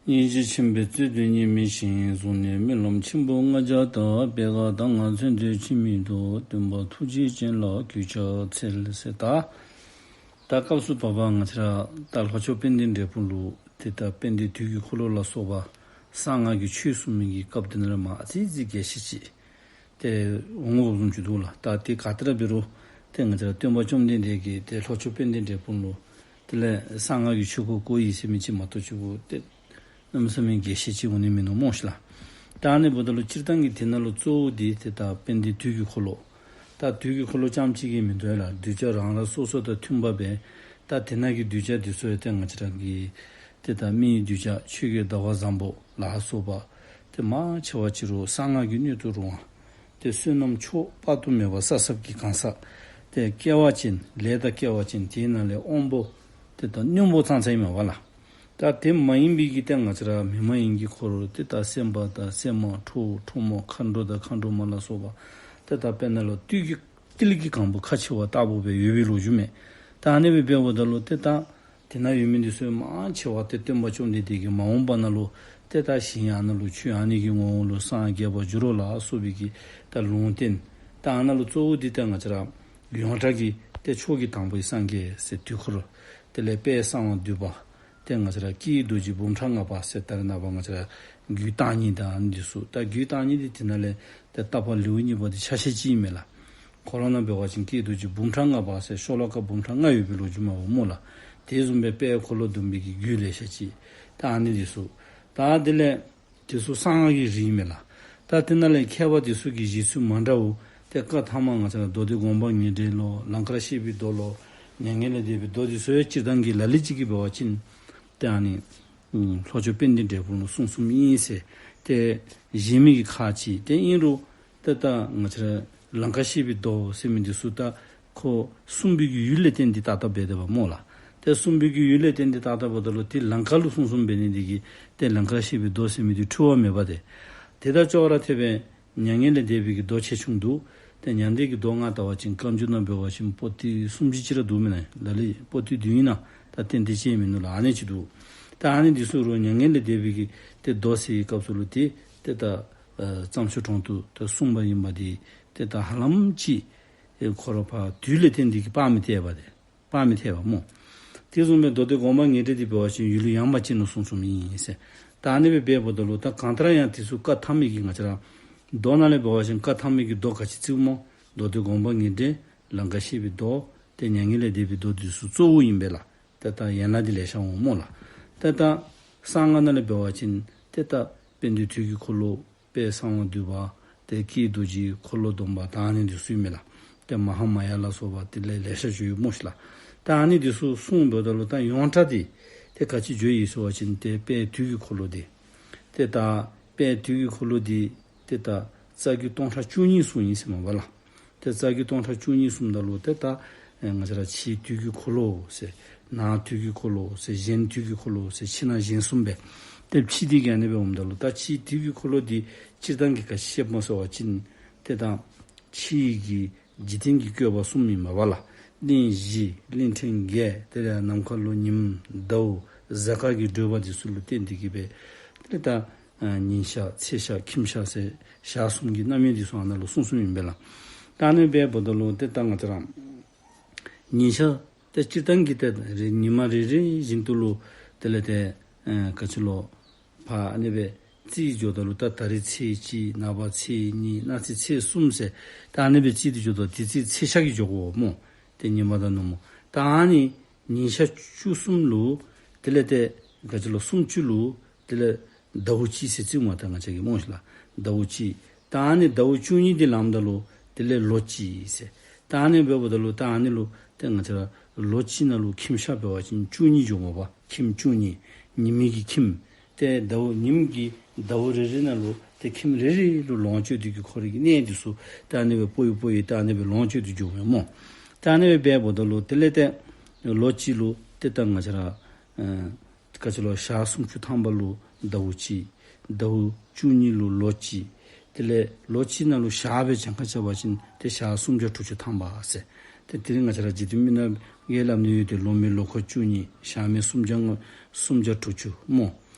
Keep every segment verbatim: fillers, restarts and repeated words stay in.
སྙིང་རྗེ་ཆེན་པོས་བརྩེ་གདུང་གཉིས་མེད་བཞིན། བཟུང་ནས་སྨོན་ལམ་ཆེན་པོ་ལྔ་བརྒྱ་དང་། པད་དཀར་ཟླ་ལྔ་མཚོན་དུས་འཆི་མེད་དོ། སྟོན་པ་ཐུགས་རྗེ་ཅན་ལ་གུས་ཕྱག་འཚལ་ཟེར། ད་ད་སྐབས་སུ་བབ་པ་ང་བཅས་ར་ད་ལྷོ་ཕྱོགས་དཔལ་ལྡན་འབྲས་སྤུངས་ལུ་ཏེ་ད་དཔལ་ལྡན་དུས་ཀྱི་འཁོར་ལོ་ལ་སོགས་པ་གསང་སྔགས་ཀྱི་ཆོས་གསུང་མི་གི་སྐབས་དེ་ནང་ལུ་མ་ཨ་ཙི་ཙི་རྒྱས་བཤད་ཅིག་ཏེ་འོང་འོང་བཟུམ་ཅིག་འདུག་ལགས། ད་ཏེ་ག་ཏེ་ར་འབད་རུང་ཏེ་ང་བཅས་ར་སྟོན་པ་བཅོམ་ལྡན་འདས་ཀྱིས་ཏེ་ལྷོ་ཕྱོགས་དཔལ་ལྡན་འབྲས་སྤུངས་ལུ་དེ་ལས་གསང་སྔགས་ཀྱི་ཆོས་འཁོར་བསྐོར་ཡི་ཟེར་མི་ཅིག་མ་གཏོགས་ཅིག་གུ་ཏེ་གནམ་མེད་ས་མེད་རྒྱས་བཤད་ཅིག་འོང་ནི་མིན་ནུག་སྨོ་ཤིག་ལགས། ད་ཨ་ནི་འབདཝ་ད་ལུ་སྤྱིར་བཏང་གི་དེ་ནང་ལུ་གཙོ་བོ་འདི་ཏེ་ད་དཔལ་ལྡན་དུས་ཀྱི་འཁོར་ལོ། ད་དུས་ཀྱི་འཁོར་ལོ་རྐྱངམ་གཅིག་གིས་མི་དོ་ལགས། གདུལ་བྱ་རང་རང་སོ་སོ་དང་མཐུན་པ་སྦེ་ད་དེ་ནང་གི་གདུལ་བྱ་འདི་ཚུ་ཡང་ཏེ་ང་བཅས་ར་གི་ཏེ་ད་མིའི་གདུལ་བྱ་ཆོས་རྒྱལ་ཟླ་བ་བཟང་པོ་ལ་སོགས་པ་ཏེ་མང་ཆེ་བ་ཅིག་རུང་གསང་སྔགས་ཀྱི་སྣོད་དུ་རུང་བ་ཏེ་བསོད་ནམས་མཆོག་དཔག་ཏུ་མེད་པ་བསགས་བསགསཔ་གི་གང་ཟག་ཏེ་སྐལ་བ་ཅན་ལས་དང་སྐལ་བ་ཅན་དེའི་ནང་ལས་དབང་པོ་ཏེ་ད་རྣོན་པོ་ཙང་ཙང་ཨིན་མས་པ་ལགས། ད་དེ་མ་ཡིན་པའི་གི་ཏེ་ང་བཅས་ར་མི་མ་ཡིན་གྱི་འཁོར་ཏེ་ད་སེམས་དཔའ་དང་སེམས་མ་ཁྲོ་བོ་ཁྲོ་མོ་མཁའ་འགྲོ་དང་མཁའ་འགྲོ་མ་ལ་སོགས་པ་ཏེ་ད་དཔེར་ན་ལུ་བདུད་ཀྱི་ཏིལ་གྱི་གང་བུ་ཁ་ཕྱེ་བ་ལྟ་བུ་སྦེ་ཡོད་པའི་ལོ་རྒྱུས་མས། ད་ཨ་ནི་སྦེ་འབདཝ་ད་ལུ་ཏེ་ད་དེ་ནང་ཡོད་མི་འདི་ཚུ་མང་ཆེ་བ་ཏེ་སྟོན་པ་བཅོམ་ལྡན་འདས་ཀྱིས་མ་འོངས་པ་ནང་ལུ་ཏེ་ད་ཞིང་ཨ་ནཱ་ལུ་ཆུ་ཨ་ནི་གི་ངོ་བོ་ལུ་སངས་རྒྱས་པར་འགྱུར་རོ་ལ་སོགས་པའི་གི་ད་ལུང་བསྟན། ད་ཨ་ནཱ་ལུ་གཙོ་བོ་འདི་ཏེ་ང་བཅས་ར་ཡོངས་གྲགས་ཀྱི་ཏེ་ཕྱོགས་ཀྱི་དང་པོའི་སངས་རྒྱས་ཟེར་དུས་འཁོར། དེ་ལས་དཔལ་གསང་བ་འདུས་པ། ཏེ་ང་བཅས་ར་སྐྱེས་རྡོ་རྗེ་འབུམ་ཕྲག་ལྔ་པ་ཟེར་ད་རེས་ནངས་པ་ང་བཅས་ར་རྒྱུད་བརྟག་གཉིས་དང་ཨ་ནི་འདི་ཚུ། ད་རྒྱུད་བརྟག་གཉིས་འདི་དེ་ནང་ལས་ཏེ་བརྟག་པ་ལེའུ་གཉིས་པ་འདི་ཆ་ཤས་ཅིག་ཨིན་མས་ལགས། ཁོ་ར་ནང་འབད་བ་ཅིན་སྐྱེས་རྡོ་རྗེ་འབུམ་ཕྲག་ལྔ་པ་ཟེར་ཤོ་ལོ་ཀ་འབུམ་ཕྲག་ལྔ་ཡོད་པའི་ལོ་རྒྱུས་མས་པ་སྨོ་ལགས། དེ་བཟུམ་སྦེ་དཔལ་འཁོར་ལོ་སྡོམ་པའི་གི་རྒྱུད་ལེ་ཤ་ཅིག། ད་ཨ་ནི་འདི་ཚུ། ད་དེ་ལས་དེ་ཚུ་གསང་སྔགས་ཀྱི་རིགས་མས་ལགས། ད་དེ་ནང་ལས་མཁས་པ་དེ་ཚུ་གི་བཞེད་ཚུལ་མ་འདྲཝ་ཏེ་བཀའ་ཐ་མ་ང་བཅས་ར་མདོ་སྡེ་དགོངས་པ་ངེས་འགྲེལ་ལོ། ལང་ཀར་གཤེགས་པའི་མདོ་ལོ། མྱ་ངན་ལས་འདས་པའི་མདོ་དེ་ཚུ་ཡང་སྤྱིར་བཏང་གི་ལ་ལུ་ཅིག་གིས་འབད་བ་ཅིན་ཏེ་ཨ་ནི་ལྷོ་ཕྱོགས་དཔལ་ལྡན་འབྲས་སྤུངས་ལུ་གསུངས་གསུངསམ་ཨིན་ཟེར་ཏེ་བཞེད་མི་གི་ཁག་ཅིག། ཏེ་ཨིན་རུང་ཏེ་ད་ང་བཅས་ར་ལང་ཀར་གཤེགས་པའི་མདོ་ཟེར་མི་འདི་ཚུ་ད་ཁོ་གསུངས་པའི་གི་ཡུལ་ལས་བརྟེན་ཏེ་ཏག་ཏག་འབད་དེ་འབདཝ་སྨོ་ལགས། ཏེ་གསུངས་པའི་གི་ཡུལ་ལས་བརྟེན་ཏེ་ཏག་ཏག་འབདཝ་ད་ལུ་ཏེ་ལང་ཀ་ལུ་གསུངས་གསུངསམ་འབད་ནི་འདི་གིས་ཏེ་ལང་ཀར་གཤེགས་པའི་མདོ་ཟེར་མི་འདི་འཁྲུལ་བ་མེད་པ་ཏེ། དེ་དང་ཅོག་ར་འཐདཔ་སྦེ་མྱ་ངན་ལས་འདས་པའི་གི་མདོ་ཆེ་ཆུང་འདུག། ཏེ་མྱང་འདས་ཀྱི་མདོ་ང་བལྟ་བ་ཅིན་བཀའ་འགྱུར་ནང་འབད་བ་ཅིན་པོ་ཏི་སུམ་ཅུ་ཅིག་ར་འདུག་མེན་ན། ལ་ལུ་པོ་ཏི་བདུན་ཨིན་ན། ད་ཏན་ཏན་ཅིག་མིན་ནུག་ལགས། ཨ་ནི་ཅིག་འདུག། ད་ཨ་ནི་འདི་ཚུ་རུང་མྱ་ངན་ལས་འདས་པའི་གི་ཏེ་མདོ་ཟེར་བའི་སྐབས་སུ་ལུ་ཏེ་ཏེ་ད་ཨ་རྩྭ་མཆོག་གྲོང་དུ་ཏེ་གསུངས་པ་ཨིན་པ་འདི་ཏེ་ད་ཧ་ལམ་ཅིག་ཨེ་ཁོ་ར་ཕར་དུས་ལས་བརྟེན་ཏེ་གི་དཔག་མི་ཐེག་པ་ཏེ། དཔག་མི་ཐེག་པ་སྨོ། དེ་བཟུམ་སྦེ་མདོ་སྡེ་དགོངས་པ་ངེས་འགྲེལ་འདི་འབད་བ་ཅིན་ཡུལ་ཡངས་པ་ཅིག་ནང་གསུངས་གསུངསམ་ཨིན་ཟེར། ད་ཨ་ནི་སྦེ་འབདཝ་ད་ལུ་ད་གང་ལྟར་ཡང་དེ་ཚུ་བཀའ་ཐ་མའི་གི་ང་བཅས་ར་མདོ་ནང་ལས་འབད་བ་ཅིན་བཀའ་ཐ་མའི་གི་མདོ་ག་ཅི་བརྩིཝ་སྨོ། མདོ་སྡེ་དགོངས་པ་ངེས་འགྲེལ། ལང་ཀར་གཤེགས་པའི་མདོ། ཏེ་མྱ་ངན་ལས་འདས་པའི་མདོ་འདི་ཚུ་གཙོ་བོ་ཨིན་པས་ལགས། ཏེ་ད་ཡན་ལག་འདི་ལེ་ཤ་འོང་སྨོ་ལགས། ཏེ་ད་གསང་སྔགས་ནང་ལས་འབད་བ་ཅིན་ཏེ་ད་དཔལ་ལྡན་དུས་ཀྱི་འཁོར་ལོ། དཔལ་གསང་བ་འདུས་པ། ཏེ་སྐྱེས་རྡོ་རྗེ། འཁོར་ལོ་སྡོམ་པ། ད་ཨ་ནི་འདི་ཚུ་ཨིན་མས་ལགས། ཏེ་མ་ཧཱ་མ་ཡ་ལ་སོགས་པ་དེ་ལས་ལེ་ཤ་ཅིག་ཡོད་སྨོ་ཤིག་ལགས། ད་ཨ་ནི་འདི་ཚུ་གསུངསམ་ད་ལུ་ད་ཡོངས་གྲགས་འདི་ཏེ་ག་ཅི་བརྗོད་ཡི་ཟེར་བ་ཅིན་ཏེ་དཔལ་དུས་ཀྱི་འཁོར་ལོ་འདི། ཏེ་ད་དཔལ་དུས་ཀྱི་འཁོར་ལོ་འདི་ཏེ་ད་རྩ་རྒྱུད་སྟོང་ཕྲག་བཅུ་གཉིས་གསུངས་ཡི་ཟེར་མས་པ་ལགས། ཏེ་རྩ་རྒྱུད་སྟོང་ཕྲག་བཅུ་གཉིས་གསུངསམ་ད་ལུ་ཏེ་ད་ཨེ་ང་བཅས་ར་ཕྱི་དུས་ཀྱི་འཁོར་ལོ་ཟེར། ནང་དུས་ཀྱི་འཁོར་ལོ་ཟེར། གཞན་དུས་ཀྱི་འཁོར་ལོ་ཟེར། ཕྱི་ནང་གཞན་གསུམ་སྦེ། ཏེ་ཕྱི་འདི་གི་ཨ་ནི་སྦེ་འོངམ་ད་ལུ་ད་ཕྱི་དུས་ཀྱི་འཁོར་ལོ་འདི་སྤྱིར་བཏང་གི་ག་ཅི་བཤདཔ་སྨོ་ཟེར་བ་ཅིན་ཏེ་ད་ཕྱི་གི་འཇིག་རྟེན་གྱི་བཀོད་པ་གསུམ་ཨིན་མས་པ་ལགས། གླིང་བཞི། གླིང་ཕྲན་བརྒྱད། དེ་ལས་ནམ་མཁའ་ལུ་ཉིམ་ཟླཝ་གཟའ་སྐར་གྱི་བགྲོད་པ་འདི་ཚུ་ལུ་བརྟེན་ཏེ་གི་སྦེ་ཏེ་ད་ཨ་ཉིན་ཞག་ཚེས་ཞག་ཁྱིམ་ཞག་ཟེར་ཞག་གསུམ་གྱི་རྣམ་དབྱེ་འདི་ཚུ་ཨ་ནཱ་ལུ་གསུངས་གསུངསམ་ཨིན་པས་ལགས། ད་ཨ་ནི་སྦེ་འབདཝ་ད་ལུ་ཏེ་ད་ང་བཅས་ར་ཉིན་ཞག་ཏེ་སྤྱིར་བཏང་གི་ཏེ་རེ་ཉིན་མ་རེ་རེ་བཞིན་དུ་ལུ་དེ་ལས་ཏེ་ཨེ་ག་ཅི་ལོ་ཕར་ཨ་ནི་སྦེ་རྩིས་འགྱོཝ་ད་ལུ་ད་ད་རིས་ཚེས་གཅིག། ནངས་པ་ཚེས་གཉིས། གནངས་ཚེ་ཚེས་གསུམ་ཟེར་ད་ཨ་ནི་སྦེ་རྩིས་ཏེ་འགྱོཝ་ད་དེ་རྩིས་ཚེས་ཞག་གིས་འགྱོ་དགོ་སྨོ། ཏེ་ཉིན་མ་དང་ནུབ་མོ། ད་ཨ་ནི་ཉིན་ཞག་བཅུ་གསུམ་ལུ་དེ་ལས་ཏེ་ག་ཅི་ལོ་སུམ་ཅུ་ལུ་དེ་ལས་ཟླཝ་གཅིག་ཟེར་རྩིཝ་མས། ད་ང་བཅས་ཀྱིས་སྨོ་ཤིག་ལགས། ཟླཝ་གཅིག། ད་ཨ་ནི་ཟླཝ་བཅུ་གཉིས་འདི་ལངམ་ད་ལུ་དེ་ལས་ལོ་གཅིག་ཟེར། ད་ཨ་ནི་འབདཝ་ད་ལུ་ད་ཨ་ནི་ལུ་ཏེ་ང་བཅས་ར་ལོ་གཅིག་ནང་ལུ་ཁྱིམ་ཞག་འབད་བ་ཅིན་བཅུ་གཉིས་འགྱོཝ་མས་པ། ཁྱིམ་བཅུ་གཉིས། ཉི་མའི་གི་ཁྱིམ། ཏེ་ཟླཝ་ཉིནམ་གྱི་ཟླཝ་རེ་རེ་ནང་ལུ་ཏེ་ཁྱིམ་རེ་རེ་ལུ་ལོངས་སྤྱོད་དེ་གི་ཁོ་རའི་གི་གནས་འདི་ཚུ་ད་ཨ་ནི་སྦེ་སྤོ་ཡི་སྤོ་ཡི་ད་ཨ་ནི་སྦེ་ལོངས་སྤྱོད་དེ་འགྱོཝ་མས་སྨོ། ད་ཨ་ནི་སྦེ་འབདཝ་ད་ལུ་དེ་ལས་ཏེ་ལོ་གཅིག་ལུ་ཏེ་ད་ང་བཅས་ར་ཨེ་ག་ཅི་ལོ་ཞག་སུམ་ཅུ་ཐམ་པ་ལུ་ཟླཝ་གཅིག། ཟླཝ་བཅུ་གཉིས་ལུ་ལོ་གཅིག། དེ་ལས་ལོ་གཅིག་ནང་ལུ་ཞག་སྦེ་གྱངས་ཁ་རྐྱབ་པ་ཅིན་ཏེ་ཞག་སུམ་བརྒྱ་དྲུག་ཅུ་ཐམ་པ་ཟེར། ཏེ་དེ་རིང་ང་བཅས་ར་འཇིག་རྟེན་མི་ནང་གི་སླབ་ནི་ཡོད་དེ་ལོ་མི་ལོ་འཁོར་བཅུ་གཉིས། ཞག་མི་སུམ་བརྒྱ་ལྔ་སུམ་བརྒྱ་དྲུག་ཅུ་སྨོ།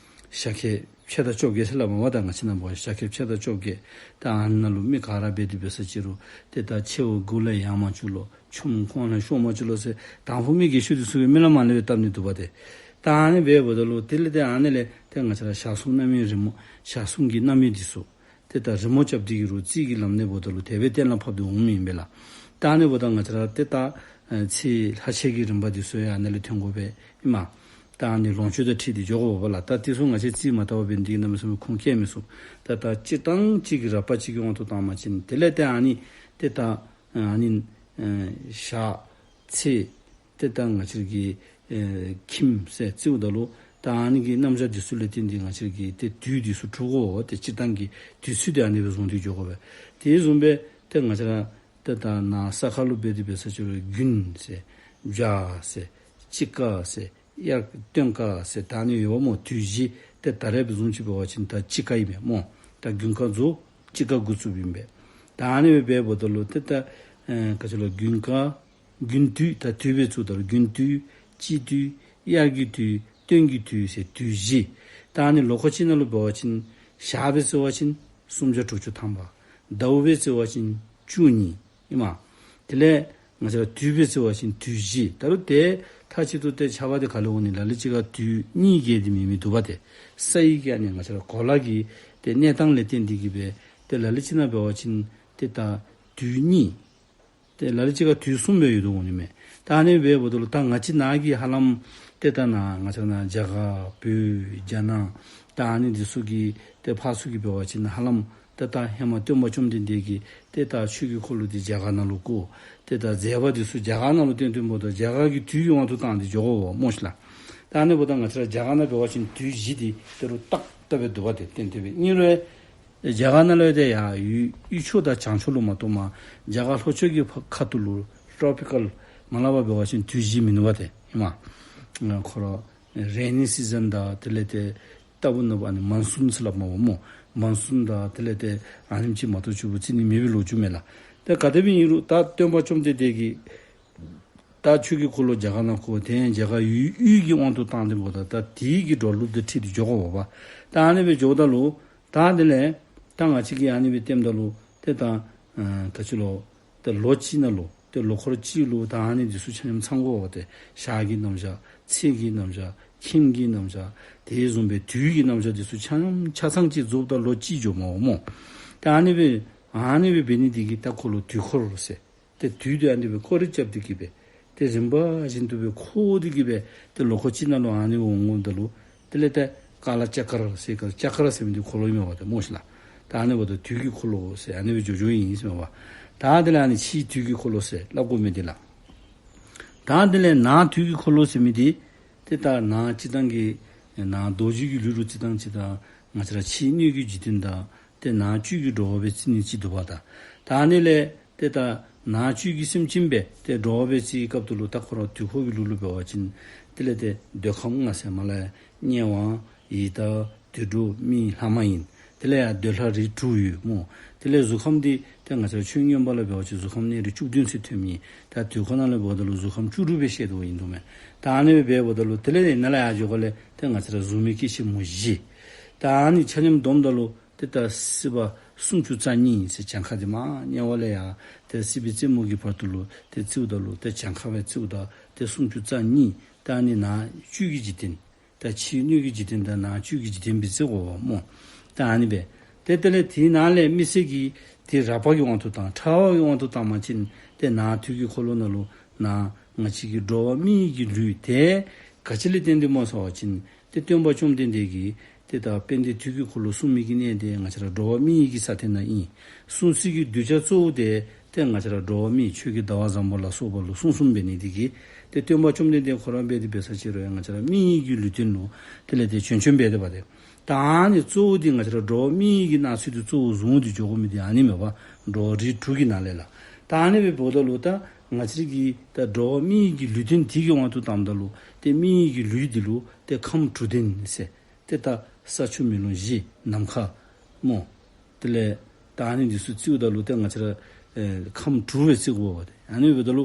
ཤ་ཁལ་ཕྱེད་དང་བཅོ་བརྒྱད་ཟེར་སླབ་མས་པ། ད་ང་བཅས་ནང་འབད་བ་ཅིན་ཤ་ཁལ་ཕྱེད་དང་བཅོ་བརྒྱད། ད་ཨ་ནཱ་ལུ་མི་ག་ར་འབད་དེ་འབད་ས་ཅིག་རུང་ཏེ་ད་མཆེཝ་མགུ་ལས་ཡལ་མ་བཅུག་ལོ། ཆོམ་རྐང་ལས་ཤོར་མ་བཅུག་ལོ་ཟེར་དང་ཕུ་མི་རྒས་ཤོས་འདི་ཚུ་གིས་རྨི་ལམ་ལས་སྦེ་བལྟ་ནི་འདུག་པ་ཏེ། ད་ཨ་ནི་འབདཝ་ད་ལུ་དེ་ལས་ཏེ་ཨ་ནི་ལས་ཏེ་ང་བཅས་ར་ཞག་གསུམ་གནམ་མེད་རི་མོ་ཞག་གསུམ་གྱི་གནམ་མེད་འདི་ཚུ་ཏེ་ད་རི་མོ་རྐྱབ་སྟེ་གི་རུང་རྩིས་ཀྱི་ལམ་ནས་འབདཝ་ད་ལུ་དེ་སྦེ་གཏན་ལ་ཕབ་སྟེ་འོང་མི་ཨིན་པས་ལགས། ད་ཨ་ནི་འབདཝ་ད་ང་བཅས་ར་ཏེ་ད་ཨེ་ཚེས་ལྷག་ཆད་ཀྱི་རིམ་པ་འདི་ཚུ་ཡང་ཨ་ནི་ལས་ཐོན་དགོ་པས་ཨིན་མས། ད་ཨ་ནི་ལོངས་སྤྱོད་དང་འཁྲིལ་ཏེ་འགྱོ་དགོ་པས་ལགས། ད་དེ་ཚུ་ང་བཅས་རྩིས་མ་བལྟ་བར་འབད་ནི་འདི་གིས་གནམ་མེད་ས་མེད་ཁུངས་སྐྱེལ་མི་ཚུགས། ད་ད་སྤྱིར་བཏང་ཅིག་གི་རགས་པ་ཅིག་གི་དབང་དུ་བཏང་བ་ཅིན་དེ་ལས་ཏེ་ཨ་ནི་ཏེ་ད་ཨ་ནི་ཨེ་ཞག་ཚེས་ཏེ་ད་ང་བཅས་ཀྱི་ཨེ་ཁྱིམ་ཟེར་རྩིཝ་ད་ལུ་ད་ཨ་ནི་གི་རྣམ་གཞག་འདི་ཚུ་ལས་བརྟེན་ཏེ་ང་བཅས་ཀྱི་ཏེ་དུས་འདི་ཚུ་གྲུབ་དགོ་པས། ཏེ་སྤྱིར་བཏང་གི་དུས་ཚོད་འདི་ཨ་ནི་སྦེ་བཟུང་སྟེ་འགྱོ་དགོ་པས། དེ་བཟུམ་སྦེ་ཏེ་ང་བཅས་ར་ཏེ་ད་ནཱ་ས་ཁ་ལུ་འབད་དེ་འབད་ས་ཅིག་རུང་དགུན་ཟེར་བྱ་ཟེར་དཔྱིད་ཀ་ཟེར་དབྱར་སྟོན་ཀ་ཟེར་ད་ཨ་ནི་ཡོདཔ་སྨོ། དུས་བཞི་ཏེ་ད་རེས་འབད་བཟུམ་ཅིག་འབད་བ་ཅིན་ད་དཔྱིད་ཀ་ཨིན་པས་སྨོ། ད་དགུན་ཁ་རྫོགས་དཔྱིད་ཀ་འགོ་བཙུགསཔ་ཨིན་པས། ད་ཨ་ནི་སྦེ་འབདཝ་ད་ལུ་ཏེ་ད་ཨེ་ག་ཅི་ལོ་དགུན་ཁ་དགུན་དུས་ད་དུས་སྦེ་བཙུགསཔ་ད་ལུ་དགུན་དུས་དཔྱིད་དུས་དབྱར་གྱི་དུས་སྟོན་གྱི་དུས་ཟེར་དུས་བཞི། ད་ཨ་ནི་ལོ་འཁོར་གཅིག་ནང་ལུ་འབད་བ་ཅིན་ཞག་སྦེ་བརྩི་བ་ཅིན་སུམ་བརྒྱ་དྲུག་ཅུ་ཐམ་པ། ཟླཝ་སྦེ་བརྩི་བ་ཅིན་བཅུ་གཉིས་ཨིན་མས། དེ་ལས་ང་བཅས་ར་དུས་སྦེ་བརྩི་བ་ཅིན་དུས་བཞི། ད་རུང་དེ་མཐའ་གཅིག་ཏུ་ཏེ་ཆརཔ་འདི་ག་ལས་འོང་ནི་ལ་ལུ་ཅིག་ཁར་དུས་གཉིས་བརྒལ་ཏེ་མེད་མི་འདུག་པ་ཏེ། ས་ཡི་གི་ཨ་ནི་ང་བཅས་ར་གོ་ལ་གི་ཏེ་གནས་སྟངས་ལས་བརྟེན་ཏེ་གི་སྦེ་ཏེ་ལ་ལུ་ཅིག་ནང་འབད་བ་ཅིན་ཏེ་ད་དུས་གཉིས། ཏེ་ལ་ལུ་ཅིག་ཁར་དུས་གསུམ་སྦེ་ཡོད་དོ་འོང་ནི་མས། ད་ཨ་ནི་འབདཝ་ད་ལུ་ད་ང་བཅས་ནཱ་གི་ཧ་ལམ་ཏེ་ད་ནཱ་ང་བཅས་ནཱ་རྒྱ་གར་བོད་རྒྱ་ནག་ད་ཨ་ནི་འདི་ཚུ་གི་ཏེ་ཕར་ཚུར་གྱི་འབད་བ་ཅིན་ཧ་ལམ་ཏེ་ད་ཧེ་མ་སྟོན་པ་བཅོམ་ལྡན་འདས་ཀྱིས་ཏེ་ད་ཆོས་ཀྱི་འཁོར་ལོ་འདི་རྒྱ་གར་ནང་ལུ་བསྐོར། ཏེ་ད་མཛད་པ་འདི་ཚུ་རྒྱ་གར་ནང་ལུ་བསྟན་བསྟན་འབདཝ་ད་རྒྱ་གར་གྱི་དུས་ཀྱི་དབང་དུ་བཏང་སྟེ་འགྱོ་དགོ་པས་སྨོ་ཤིག་ལགས། ད་ཨ་ནི་འབདཝ་ད་ང་བཅས་ར་རྒྱ་གར་ནང་འབད་བ་ཅིན་དུས་བཞི་འདི་ཏེ་རུང་ཏག་ཏག་སྦེ་འདུག་པ་ཏེ་ཏན་ཏན་སྦེ། ཨིན་རུང་རྒྱ་གར་ནང་ལུ་ཡང་ཏེ་ཡར་དབུས་ཕྱོགས་དང་བྱང་ཕྱོགས་ལུ་མ་གཏོགས་མར་རྒྱ་གར་ལྷོ་ཕྱོགས་ཀྱི་ཕ་ཁ་ཐུག་ལུ་ཊོ་པི་ཀཱལ་མ་ལས་ཕར་འབད་བ་ཅིན་དུས་བཞི་མིན་འདུག་པ་ཏེ་ཨིན་མས། ཁོ་ར་རེ་ནི་སི་ཛཱན་དང་དེ་ལས་ཏེ་ལྟ་བུ་ནོར་བུ་ཨ་ནི་མཱན་སུན་ཟེར་སླབ་མས་པ་སྨོ། མཱན་སུན་དང་དེ་ལས་ཏེ་ཨ་ནེམ་ཅིག་མ་གཏོགས་ཆུ་བོ་རྩི་ནི་མེད་པའི་ལོ་རྒྱུས་མས་ལགས། ཏེ་ག་དེ་སྦེ་ཨིན་རུང་ད་སྟོན་པ་བཅོམ་ལྡན་འདས་ཀྱིས་ད་ཆོས་ཀྱི་འཁོར་ལོ་རྒྱ་གར་ནང་བསྐོར། ཏེ་རྒྱ་གར་དབུས་དབུས་ཀྱི་དབང་དུ་བཏང་སྟེ་འབདཝ་ད་ད་དེ་གི་འགྲོ་ལུགས་དང་འཁྲིལ་ཏེ་འགྱོ་དགོ་པས། ད་ཨ་ནི་སྦེ་འགྱོཝ་ད་ལུ་ད་དེ་ལས་ད་ང་བཅས་ཀྱིས་ཨ་ནི་སྦེ་བསྟནམ་ད་ལུ་ཏེ་ད་ཨ་ག་ཅི་ལོ་ཏེ་ལོ་གཅིག་ནང་ལུ་ཏེ་ལོ་འཁོར་གཅིག་ལུ་ད་ཨ་ནི་འདི་ཚུ་ཆ་མཉམ་ཚང་དགོ་པས། ཏེ་ཞག་གི་རྣམ་གཞག་ཚེས་ཀྱི་རྣམ་གཞག་ཁྱིམ་གྱི་རྣམ་གཞག་དེ་བཟུམ་སྦེ་དུས་ཀྱི་རྣམ་གཞག་འདི་ཚུ་ཆ་མཉམ་ཆ་ཚང་ཅིག་རྫོགསཔ་ད་ལོ་གཅིག་འགྱོཝ་མས་པ་སྨོ། ཏེ་ཨ་ནི་སྦེ་ཨ་ནི་སྦེ་འབད་ནི་འདི་གིས་ད་ཁོ་ལུ་དུས་འཁོར་ཟེར། ཏེ་དུས་འདི་ཨ་ནི་སྦེ་སྐོར་ར་རྐྱབ་སྟེ་གི་སྦེ་ཏེ་རིམ་པ་བཞིན་དུ་སྦེ་འཁོར་ཏེ་གི་སྦེ་ཏེ་ལོ་འཁོར་གཅིག་ནང་ལུ་ཨ་ནི་འོང་འོངམ་ད་ལུ་དེ་ལས་ཏེ་ཀ་ལ་ཙཀ་ར་ཟེར། ཀ་ཙཀ་ར་ཟེར་མི་འདི་འཁོར་ལོ་ཨིན་མས་པ་ཏེ་སྨོ་ཤིག་ལགས། ད་ཨ་ནི་འབདཝ་ད་དུས་ཀྱི་འཁོར་ལོ་ཟེར་ཨ་ནི་སྦེ་འགྱོ་འགྱོཝ་ཨིན་ཟེར་མས་པ། ད་དེ་ལས་ཨ་ནི་ཕྱིའི་དུས་ཀྱི་འཁོར་ལོ་ཟེར་སླབ་དགོ་མི་འདི་ལགས། ད་དེ་ལས་ནང་དུས་ཀྱི་འཁོར་ལོ་ཟེར་མི་འདི་ཏེ་ད་ནང་སྤྱིར་བཏང་གི་ནང་རྡོ་རྗེ་གི་ལུས་ལུ་རྩི་སྟངས་ཅིག་དང་ང་བཅས་ར་ཕྱི་སྣོད་ཀྱི་འཇིག་རྟེན་དང་ཏེ་ནང་བཅུད་ཀྱི་འགྲོ་བ་སྦེ་རྩི་ནི་ཅིག་འདུག་པ་ད། ད་ཨ་ནི་ལས་ཏེ་ད་ནང་བཅུད་ཀྱི་སེམས་ཅན་སྦེ་ཏེ་འགྲོ་བ་སྦེ་རྩི་བའི་སྐབས་ད་ལུ་ད་ཁོ་ར་དུས་འཁོར་གྱི་ལུགས་ལུ་འབད་བ་ཅིན་དེ་ལས་ཏེ་འདོད་ཁམས་ལྔ་ཟེར་མས་ལགས། དམྱལ་བ་ཡི་དྭགས་དུད་འགྲོ་མི་ལྷ་མ་ཡིན། དེ་ལས་ཡང་འདོད་ལྷ་རིགས་དྲུག་ཡོད་སྨོ། དེ་ལས་གཟུགས་ཁམས་འདི་ཏེ་ང་བཅས་ར་ཆོས་མངོན་པ་ལུ་འབད་བ་ཅིན་གཟུགས་ཁམས་གནས་རིས་བཅུ་བདུན་ཟེར་ཐོན་མི་ད་དུས་འཁོར་ནང་ལུ་འབདཝ་ད་ལུ་གཟུགས་ཁམས་བཅུ་དྲུག་སྦེ་བཤད་དོ་ཨིན་དོ་མས། ད་ཨ་ནི་སྦེ་འབདཝ་ད་ལུ་དེ་ལས་ནཱ་ལས་ཡར་འགྱོ་དགོཔ་ལས་ཏེ་ང་བཅས་ར་གཟུགས་མེད་སྐྱེ་མཆེད་མུ་བཞི། ད་ཨ་ནི་ཆ་མཉམ་བསྡོམས་ད་ལུ་ཏེ་ད་སྲིད་པ་སུམ་ཅུ་རྩ་གཉིས་ཟེར་གྱངས་ཁ་འདི་མར་དམྱལ་བ་ལས་ཡར་ཏེ་སྲིད་པའི་རྩེ་མོ་གི་བར་དུ་ལུ་ཏེ་རྩིཝ་ད་ལུ་ཏེ་གྱངས་ཁ་སྦེ་རྩིཝ་ད་ཏེ་སུམ་ཅུ་རྩ་གཉིས། ད་ཨ་ནི་ནང་བཅུད་ཀྱི་འཇིག་རྟེན་ད་ཕྱི་སྣོད་ཀྱི་འཇིག་རྟེན་དང་ནང་བཅུད་ཀྱི་འཇིག་རྟེན་སྦེ་རྩི་དགོ་པས་སྨོ། ད་ཨ་ནི་སྦེ་ཏེ་དེ་ལས་དེའི་ནང་ལས་དམིགས་བསལ་གྱི་ཏེ་རགས་པ་གི་དབང་དུ་བཏང་ཕྲ་བ་གི་དབང་དུ་བཏང་བ་ཅིན་ཏེ་ནང་དུས་ཀྱི་འཁོར་ལོ་ནང་ལུ་ནང་ང་བཅས་ཀྱི་འགྲོ་བ་མི་ཡི་གི་ལུས་དེ་ག་ཅི་ལས་བརྟེན་ཏེ་སྨོ་ཟེར་བ་ཅིན་ཏེ་སྟོན་པ་བཅོམ་ལྡན་འདས་ཀྱིས་ཏེ་ད་དཔལ་ལྡན་དུས་ཀྱི་འཁོར་ལོ་གསུངས་མི་གི་གནས་དེ་ང་བཅས་ར་འགྲོ་བ་མི་ཡི་གི་ས་སྟེང་ན་ཨིན། སྲུང་བརྩི་གི་གདུལ་བྱ་གཙོ་བོ་དེ་ཏེ་ང་བཅས་ར་འགྲོ་བ་མི་ཆོས་ཀྱི་ཟླ་བ་བཟང་པོ་ལ་སོགས་པ་ལུ་གསུངས་གསུངསམ་འབད་ནི་དེ་གིས་ཏེ་སྟོན་པ་བཅོམ་ལྡན་འདས་ཁོ་ར་འབད་དེ་འབད་ས་ཅིག་རུང་ཡང་ང་བཅས་ར་མི་ཡི་གི་ལུས་རྟེན་ལུ་དེ་ལས་ཏེ་བྱོན་བྱོནམ་འབད་དེ་འབད་དེ། ད་ཨ་ནི་གཙོ་བོ་འདི་ང་བཅས་ར་འགྲོ་བ་མི་ཡི་གི་སྣང་ཚུལ་དེ་གཙོ་བོ་བཟུང་སྟེ་འགྱོ་དགོ་མི་འདི་ཨ་ནི་མས་པ། འགྲོ་བ་རིགས་དྲུག་གི་ནང་ལས་ལགས། ད་ཨ་ནི་སྦེ་འབདཝ་ད་ལུ་ད་ང་བཅས་ཀྱི་ད་འགྲོ་བ་མི་ཡི་གི་ལུས་རྟེན་དེ་གི་དབང་དུ་བཏངམ་ད་ལུ་ཏེ་མི་ཡི་གི་ལུས་འདི་ལུ་ཏེ་ཁམས་དྲུག་ལྡན་ཟེར། ཏེ་ད་ས་ཆུ་མེ་རླུང་གཞི་ནམ་མཁའ་སྨོ། དེ་ལས་ད་ཨ་ནི་འདི་ཚུ་རྩིཝ་ད་ལུ་ཏེ་ང་བཅས་ར་ཨེ་ཁམས་དྲུག་སྦེ་རྩི་དགོ་པས། ཨ་ནི་འབདཝ་ད་ལུ་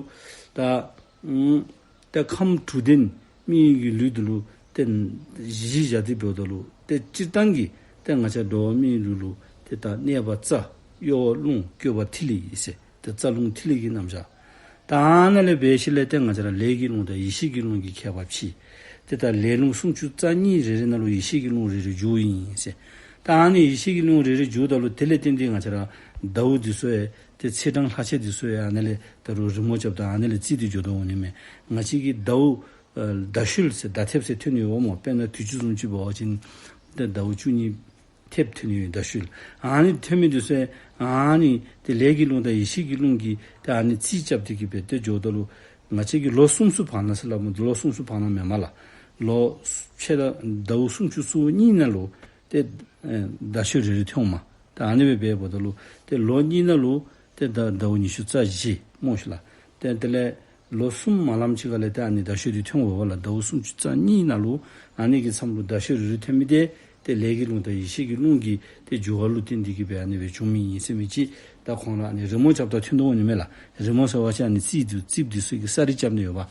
ད་ཨམ་ད་ཁམས་དྲུག་ལྡན་མི་ཡི་གི་ལུས་འདི་ལུ་ ཏེ་གཞི་བཞག་སྟེ་འབདཝ་ད་ལུ་ཏེ་སྤྱིར་བཏང་གི་ཏེ་ང་བཅས་འགྲོ་བ་མིའི་ལུས་ལུ་ཏེ་ད་གནས་པ་རྩ་གཡོ་བ་རླུང་བཀོད་པ་ཐིག་ལེ་ཨིན་ཟེར། ཏེ་རྩ་རླུང་ཐིག་ལེ་གི་རྣམ་གཞག། ད་ཨ་ནཱ་ལས་འབད་ཞིནམ་ལས་ཏེ་ང་བཅས་ར་ལས་ཀྱི་རླུང་དང་ཡེ་ཤེས་ཀྱི་རླུང་གི་ཁྱད་པར་ཕྱེ། ཏེ་ད་ལས་རླུང་སུམ་ཅུ་རྩ་གཉིས་རེ་རེ་ནང་ལུ་ཡེ་ཤེས་ཀྱི་རླུང་རེ་རེ་འཇུག་ཨིན་ཟེར། ད་ཨ་ནི་ཡེ་ཤེས་ཀྱི་རླུང་རེ་རེ་འཇུགཔ་ད་ལུ་དེ་ལས་བརྟེན་ཏེ་ང་བཅས་ར་ཟླཝ་འདི་ཚུ་ཡང་ཏེ་ཚེས་གྲངས་ལྷག་ཆད་འདི་ཚུ་ཡང་ཨ་ནཱ་ལས་ད་རུང་རི་མོ་རྐྱབ་ད་ཨ་ནཱ་ལས་བརྩིས་ཏེ་འགྱོ་དོ་འོང་ནི་མས། ང་བཅས་ཀྱི་ཟླཝ་ཨ་ཟླ་ཤུལ་ཟེར་ཟླ་ཐེབས་ཟེར་ཐོན་ནི་ཡོད་སྨོ། དཔེར་ན་དུས་ཅི་བཟུམ་ཅིག་འབད་བ་ཅིན་ཏེ་ཟླཝ་བཅུ་གཉིས་ཐེབས་ཐོན་ནི་ཡོད། ཟླ་ཤུལ་ཨ་ནི་ཐོན་མི་འདི་ཚུ་ཡང་ཨ་ནི་ཏེ་ལས་ཀྱི་རླུང་དང་ཡེ་ཤེས་ཀྱི་རླུང་གིས་ཏེ་ཨ་ནི་རྩིས་རྐྱབ་སྟེ་གི་སྦེ་ཏེ་འགྱོཝ་ད་ལུ་ང་བཅས་ཀྱི་ལོ་གསུམ་གསུམ་བར་ན་ཟེར་སླབ་སྨོ། ལོ་གསུམ་གསུམ་བར་ན་མེན་མས་ལགས། ལོ་ཕྱེད་དང་ཟླཝ་སུམ་ཅུ་སོ་གཉིས་ནང་ལུ་ཏེ་ཨེ་ཟླ་ཤུལ་རེ་རེ་ཐོནམ་མས། ཏེ་ཨ་ནི་སྦེ་འབདཝ་ད་ལུ་ཏེ་ལོ་གཉིས་ནང་ལུ་ཏེ་ཟླ་ཟླཝ་ཉི་ཤུ་རྩ་བཞི་སྨོ་ཤིག་ལགས། ཏེ་དེ་ལས་ལོ་གསུམ་མ་ལངམ་ཅིག་ཁ་ལས་ཏེ་ཨ་ནི་ཟླ་ཤུལ་འདི་ཐོན་འོང་བ་ལགས། ཟླཝ་སུམ་ཅུ་རྩ་གཉིས་ནང་ལུ་ཨ་ནི་གི་མཚམས་ལུ་ཟླ་ཤུལ་རེ་རེ་ཐོན་མི་འདི་ཏེ་ལས་ཀྱི་རླུང་དང་ཡེ་ཤེས་ཀྱི་རླུང་གི་ཏེ་འགྱུར་བ་ལུ་བརྟེན་ཏེ་གི་སྦེ་ཨ་ནི་སྦེ་བྱུང་མི་ཨིན་ཟེར་མི་ཅིག་ད་ཁོང་ར་ཨ་ནི་རི་མོ་རྐྱབ་ད་ཐོན་དོ་འོང་ནི་མས་ལགས། རི་མོ་ཟེར་བ་ཅིན་ཨ་ནི་རྩིས་འདི་རྩིསཔ་འདི་ཚུ་གིས་གསར་རི་རྐྱབ་ནི་ཡོདཔ།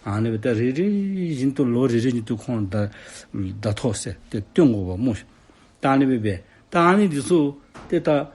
ཨ་ནི་སྦེ་ད་རེ་རེ་བཞིན་དུ་ལོ་རེ་རེ་བཞིན་དུ་ཁོང་ཟླ་ཟླ་ཐོ་ཟེར་ཏེ་སྟོན་དགོཔ་སྨོ། ད་ཨ་ནི་སྦེ་འབད། ད་ཨ་ནི་འདི་ཚུ་ཏེ་ད་ཨ་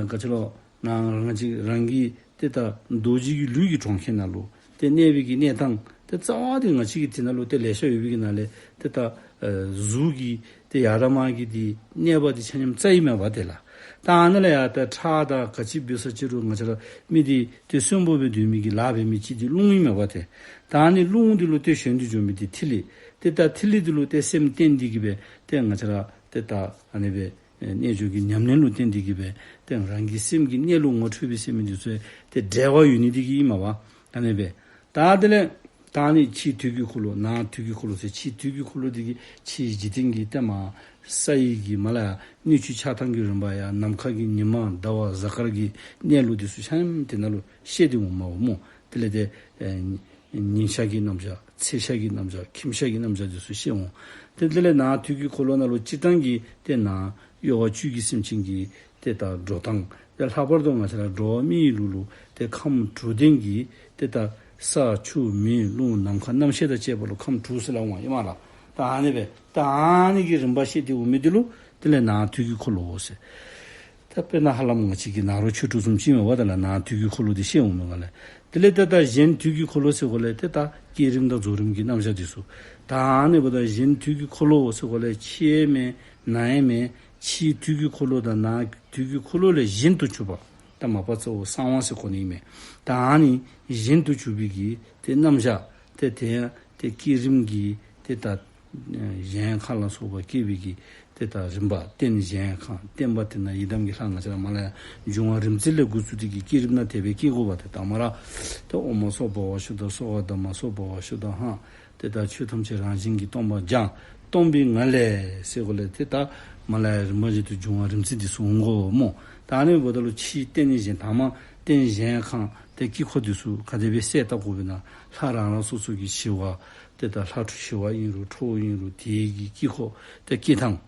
ག་ཅི་ལོ་ནང་རང་གི་རང་གི་ཏེ་ད་རྡོ་རྗེ་གི་ལུས་ཀྱི་གྲོང་ཁྱེར་ནང་ལུ་ཏེ་གནས་པའི་གི་གནས་སྟངས་ཏེ་རྩ་བ་འདི་ང་བཅས་ཀྱི་དེ་ནང་ལུ་ཏེ་ལེ་ཤ་ཡོད་པའི་གི་ནང་ལས་ཏེ་ད་ཨ་གཟུགས་ཀྱི་ཏེ་ཡར་མར་གྱི་ཏེ་གནས་པ་འདི་ཆ་མཉམ་རྩ་ཨིན་མས་པ་ཏེ་ལགས། ད་ཨ་ནཱ་ལས་ཡར་ད་ཁྲག་དང་ག་ཅི་འབད་ས་ཅི་རུང་ང་བཅས་ར་མི་འདི་ཏེ་གསོན་པོ་སྦེ་སྡོད་མི་གི་ལཱ་འབད་མི་ཅིག་འདི་རླུང་ཨིན་མས་པ་ཏེ། ད་ཨ་ནི་རླུང་འདི་ལུ་ཏེ་ཞོན་ཏེ་འགྱོ་མི་འདི་ཐིག་ལེ། ཏེ་ད་ཐིག་ལེ་འདི་ལུ་ཏེ་སེམས་བརྟེན་ཏེ་གི་སྦེ་ཏེ་ང་བཅས་ར་ཏེ་ད་ཨ་ནི་སྦེ་ཨེ་རྣལ་འབྱོར་གྱི་ཉམས་ལེན་ལུ་བརྟེན་ཏེ་གི་སྦེ་ཏེ་རང་གི་སེམས་ཀྱི་གནས་ལུགས་ངོ་འཕྲོད་པའི་ཟེར་མི་འདི་ཚུ་ཏེ་འབྲེལ་བ་ཡོད་ནི་འདི་གིས་ཨིན་མས་པ། ཨ་ནི་སྦེ་ད་དེ་ལས་ད་ཨ་ནི་ཕྱིའི་དུས་ཀྱི་འཁོར་ལོ་ནང་དུས་ཀྱི་འཁོར་ལོ་ཟེར། ཕྱིའི་དུས་ཀྱི་འཁོར་ལོ་འདི་གིས་ཕྱིའི་འཇིག་རྟེན་གྱི་ཏེ་མར་ས་ཡི་གི་མར་ལས་ཡར་སྣོད་བཅུད་ཆགས་སྡང་གི་རིམ་པ་ཡང་ནམ་མཁའ་གི་ཉི་མ་ཟླ་བ་གཟའ་སྐར་གྱི་གནས་ལུགས་འདི་ཚུ་ཆ་མཉམ་དེ་ནང་ལུ་བཤད་དེ་འོངམ་མས་པ་སྨོ། དེ་ལས་ཏེ་ཨེ་ཉིན་ཞག་གི་རྣམ་གཞག་ཚེས་ཞག་གི་རྣམ་གཞག་ཁྱིམ་ཞག་གི་རྣམ་གཞག་འདི་ཚུ་བཤད་འོང་། ཏེ་དེ་ལས་ནང་དུས་ཀྱི་འཁོར་ལོ་ནང་ལུ་སྤྱིར་བཏང་གི་ཏེ་ནང་གཡོ་བ་བཅུད་ཀྱི་སེམས་ཅན་གྱི་ཏེ་ད་འགྲོ་སྟངས། ཏེ་ལྷག་པར་དུ་ང་བཅས་ར་འགྲོ་བ་མིའི་ལུས་ལུ་ཏེ་ཁམས་དྲུག་ལྡན་གྱི་ཏེ་ད་ས་ཆུ་མེ་རླུང་ནམ་མཁའ་རྣམ་ཤེས་དང་བཅས་པ་ལུ་ཁམས་དྲུག་ཟེར་སླབ་འོང་ཨིན་མས་ལགས། ད་ཨ་ནི་སྦེ་ད་ཨ་ནི་གི་རིམ་པ་བཤད་དེ་འོང་མི་འདི་ལུ་དེ་ལས་ནང་དུས་ཀྱི་འཁོར་ལོ་ཟེར། ད་དཔེར་ན་ཧ་ལམ་ང་བཅས་ཀྱི་ནཱ་རོ་ཆོས་དྲུག་བཟུམ་ཅིག་ཨིན་མས་པ། ད་ལགས་ནང་དུས་ཀྱི་འཁོར་ལོ་འདི་བཤད་འོང་མི་ག་ལས། དེ་ལས་ད་ད་གཞན་དུས་ཀྱི་འཁོར་ལོ་ཟེར་གོ་ལས་ཏེ་ད་བསྐྱེད་རིམ་དང་རྫོགས་རིམ་གྱི་རྣམ་གཞག་འདི་ཚུ། ད་ཨ་ནི་འབདཝ་ད་གཞན་དུས་ཀྱི་འཁོར་ལོ་ཟེར་གོ་ལས་ཕྱི་ཡང་མེན་ནང་ཡང་མེན། ཕྱིའི་དུས་ཀྱི་འཁོར་ལོ་དང་ནང་དུས་ཀྱི་འཁོར་ལོ་ལས་གཞན་དུ་གྱུར་པ། ད་མ་པ་གཙོ་བོ་གསང་བ་ཟེར་གོ་ནི་མས། ད་ཨ་ནི་གཞན་དུ་གྱུར་པའི་གི་ཏེ་རྣམ་གཞག་ཏེ་དེ་ཡང་ཏེ་བསྐྱེད་རིམ་གྱི་ཏེ་ད་གཞལ་ཡས་ཁང་ལ་སོགས་པ་བསྐྱེད་པའི་གི་ཏེ་ད་རིམ་པ་རྟེན་གཞལ་ཡས་ཁང་བརྟེན་པ་དེ་ནང་ཡི་དམ་གྱི་ལྷ་ང་བཅས་ར་མར་ལས་ཡར་འབྱུང་བ་རིམ་བརྩེགས་ལས་འགོ་བཙུགས་ཏེ་གི་བསྐྱེད་རིམ་ནང་དེ་སྦེ་བསྐྱེད་དགོ་པ། ཏེ་དང་པ་ར་ཏེ་ཨོཾ་སྭ་བྷཱ་ཝ་ཤུདྡྷ་སྭཱ་ཧཱ། དྷརྨ་སྭཱ་བྷཱ་ཝ་ཤུདྡྷ་ཧཱ། ཏེ་ད་ཆོས་ཐམས་ཅད་རང་བཞིན་གྱིས་སྟོང་པར་སྦྱང་། སྟོང་པའི་ངང་ལས་ཟེར་གོ་ལས་ཏེ་ད་མར་ལས་ཡར་རིམ་པ་བཞིན་དུ་འབྱུང་བ་རིམ་བརྩེགས་འདི་ཚུ་འོང་དགོ་སྨོ། ད་ཨ་ནི་འབདཝ་ད་ལུ་ཕྱིའི་རྟེན་གཞལ་དང་པ་རྟེན་གཞལ་ཡས་ཁང་ཏེ་དཀྱིལ་འཁོར་འདི་ཚུ་ག་དེ་སྦེ་གསལ་བཏབ་དགོ་པས་ན་ལྷ་རང་རང་སོ་སོ་གི་ཞི་བ་ཏེ་ད་ལྷ་ཁྲོ་ཞི་བ་ཨིན་རུང་ཁྲོ་བོ་ཨིན་རུང་དེ་གི་དཀྱིལ་འཁོར་ཏེ་བསྐྱེད་ཐངས་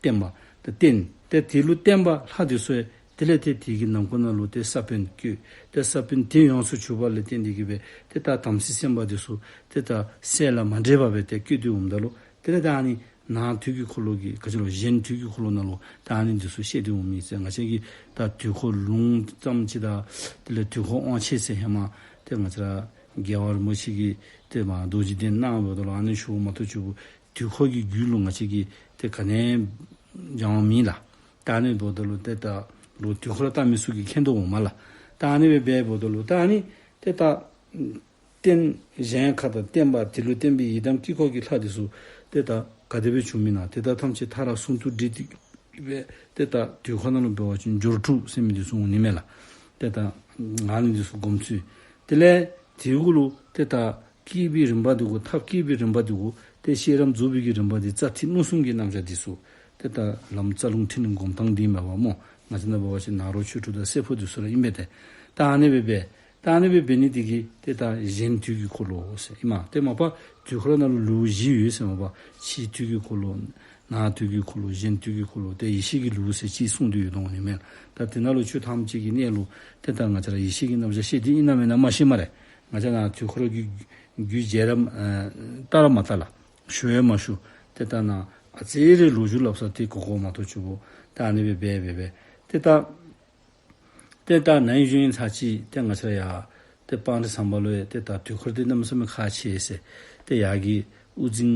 བརྟེན་པ་ཏེ་རྟེན་ཏེ་དེ་ལུ་བརྟེན་པ་ལྷ་འདི་ཚུ་ཡང་དེ་ལས་ཏེ་དེ་གི་ནང་ཁོངས་ནང་ལུ་ཏེ་ས་བོན་བཀོད། ཏེ་ས་བོན་དེ་ཡོངས་སུ་གྱུར་པ་ལས་བརྟེན་ཏེ་གི་སྦེ་ཏེ་ད་དམ་ཚིག་སེམས་དཔའ་འདི་ཚུ་ཏེ་ད་གསལ་ལ་མ་འདྲེས་པ་སྦེ་ཏེ་བཀོད་དེ་འོངམ་ད་ལུ་དེ་ལས་ད་ཨ་ནི་ནང་དུས་ཀྱི་འཁོར་ལོ་གི་ག་ཅི་ལོ་གཞན་དུས་ཀྱི་འཁོར་ལོ་ནང་ལུ་ད་ཨ་ནི་འདི་ཚུ་བཤད་དེ་འོང་མི་ཟེར། ང་བཅས་ཀྱིས་ད་དུས་འཁོར་ལུང་ཙམ་ཅིག་དང་དེ་ལས་དུས་འཁོར་དབང་ཆེ་ཟེར་ཧེ་མ་ཏེ་ང་བཅས་ར་རྒྱལ་བ་རིན་པོ་ཆེ་གིས་ཏེ་མར་རྡོ་རྗེ་གདན་གནང་འབདཝ་ད་ལུ་ཨ་ནི་ཞུཝ་མ་གཏོགས་ཅིག་དུས་འཁོར་གྱི་རྒྱུད་ལུ་ང་བཅས་ཀྱིས་ཏེ་ག་ནི་ཡང་སྦྱང་བ་མེད་ལགས། ད་ཨ་ནི་འབདཝ་ད་ལུ་ཏེ་ད་ལོག་དུས་འཁོར་ལྟ་མི་ཚུ་གིས་མཁྱེན་དོ་འོང་མས་ལགས། ད་ཨ་ནི་སྦེ་འབདཝ་ད་ལུ་ད་ཨ་ནི་ཏེ་ད་རྟེན་གཞལ་ཡས་ཁང་དང་བརྟེན་པ་དེ་ལུ་བརྟེན་པའི་ཡི་དམ་དཀྱིལ་འཁོར་གྱི་ལྷ་འདི་ཚུ་ཏེ་ད་ག་དེ་སྦེ་བྱུང་མི་ན་ཏེ་ད་ཐམས་ཅད་མཐའ་རུ་ཟུང་དུ་འབྲེལ་ཏེ་སྦེ་ཏེ་ད་དུས་འཁོར་ནང་ལུ་འབད་བ་ཅིན་སྦྱོར་དྲུག་ཟེར་མི་འདི་ཚུ་འོང་ནི་མས་ལགས། ཏེ་ད་ཨ་ནི་འདི་ཚུ་སྒོམ་ཚུལ། དེ་ལས་དེ་གུ་ལུ་ཏེ་ད་བསྐྱེད་པའི་རིམ་པ་འདི་གུ་ཐབས་བསྐྱེད་པའི་རིམ་པ་འདི་གུ་ཏེ་ཤེས་རབ་རྫོགས་པའི་གི་རིམ་པ་འདི་རྩ་ཐིག་མནོ་གསུམ་གྱི་རྣམ་གཞག་འདི་ཚུ་ཏེ་ད་ལམ་རྩ་རླུང་ཐིག་ལེ་སྒོམ་ཐངས་འདི་མས་པ་སྨོ། ང་བཅས་ནཱ་འབད་བ་ཅིན་ནཱ་རོ་ཆོས་དྲུག་དང་བསྲེ་འཕོ་འདི་ཚུ་ར་ཨིན་པས་ཏེ། ད་ཨ་ནི་སྦེ་འབད། ད་ཨ་ནི་སྦེ་འབད་ནི་འདི་གིས་ཏེ་ད་གཞན་དུས་ཀྱི་འཁོར་ལོ་ཟེར་ཨིན་མས། ཏེ་མ་པ་དུས་འཁོར་ནང་ལུ་ལུས་བཞི་ཡོད་ཟེར་མ་པ་ཕྱི་དུས་ཀྱི་འཁོར་ལོ་ནང་དུས་ཀྱི་འཁོར་ལོ་གཞན་དུས་ཀྱི་འཁོར་ལོ་ཏེ་ཡེ་ཤེས་ཀྱི་ལུས་ཟེར་ཅིག་གསུངས་ཏེ་ཡོད་དོ་འོང་ནི་མས། ད་དེ་ནང་ལུ་ཆོས་ཐམས་ཅད་ཀྱི་གནས་ལུགས་ཏེ་ད་ང་བཅས་ར་ཡེ་ཤེས་ཀྱི་རྣམ་གཞག་བཤད་དེ་ཨིན་ན་མེན་ན་མ་ཤེས་སྨ་རེ། ང་བཅས་ནཱ་དུས་འཁོར་གྱི་རྒྱུད་མཇལ་ར་ཨ་བལྟ་ར་མ་བལྟ་ལགས། ཞུ་ཡང་མ་ཞུ། ཏེ་ད་ནཱ་ཨ་ཙི་རེ་ལོ་རྒྱུས་སླབ་ས་ཏེ་གོ་གོཝ་མ་གཏོགས་ཅིག་པོ་ད་ཨ་ནི་སྦེ་འབད་འབད་འབད་ཏེ་ད་ཏེ་ད་ནཱ་ཡང་ཞུ་ནི་ཚར་ཅིག་ཏེ་ང་བཅས་ར་ཡར་ཏེ་སྤང་རི་ཟམ་པ་ལུ་ཡང་ཏེ་ད་དུས་འཁོར་འདི་གནམ་མེད་ས་མེད་ཁག་ཆེ་ཟེར། ཏེ་ཡར་གྱི་དབུ་འཛིན་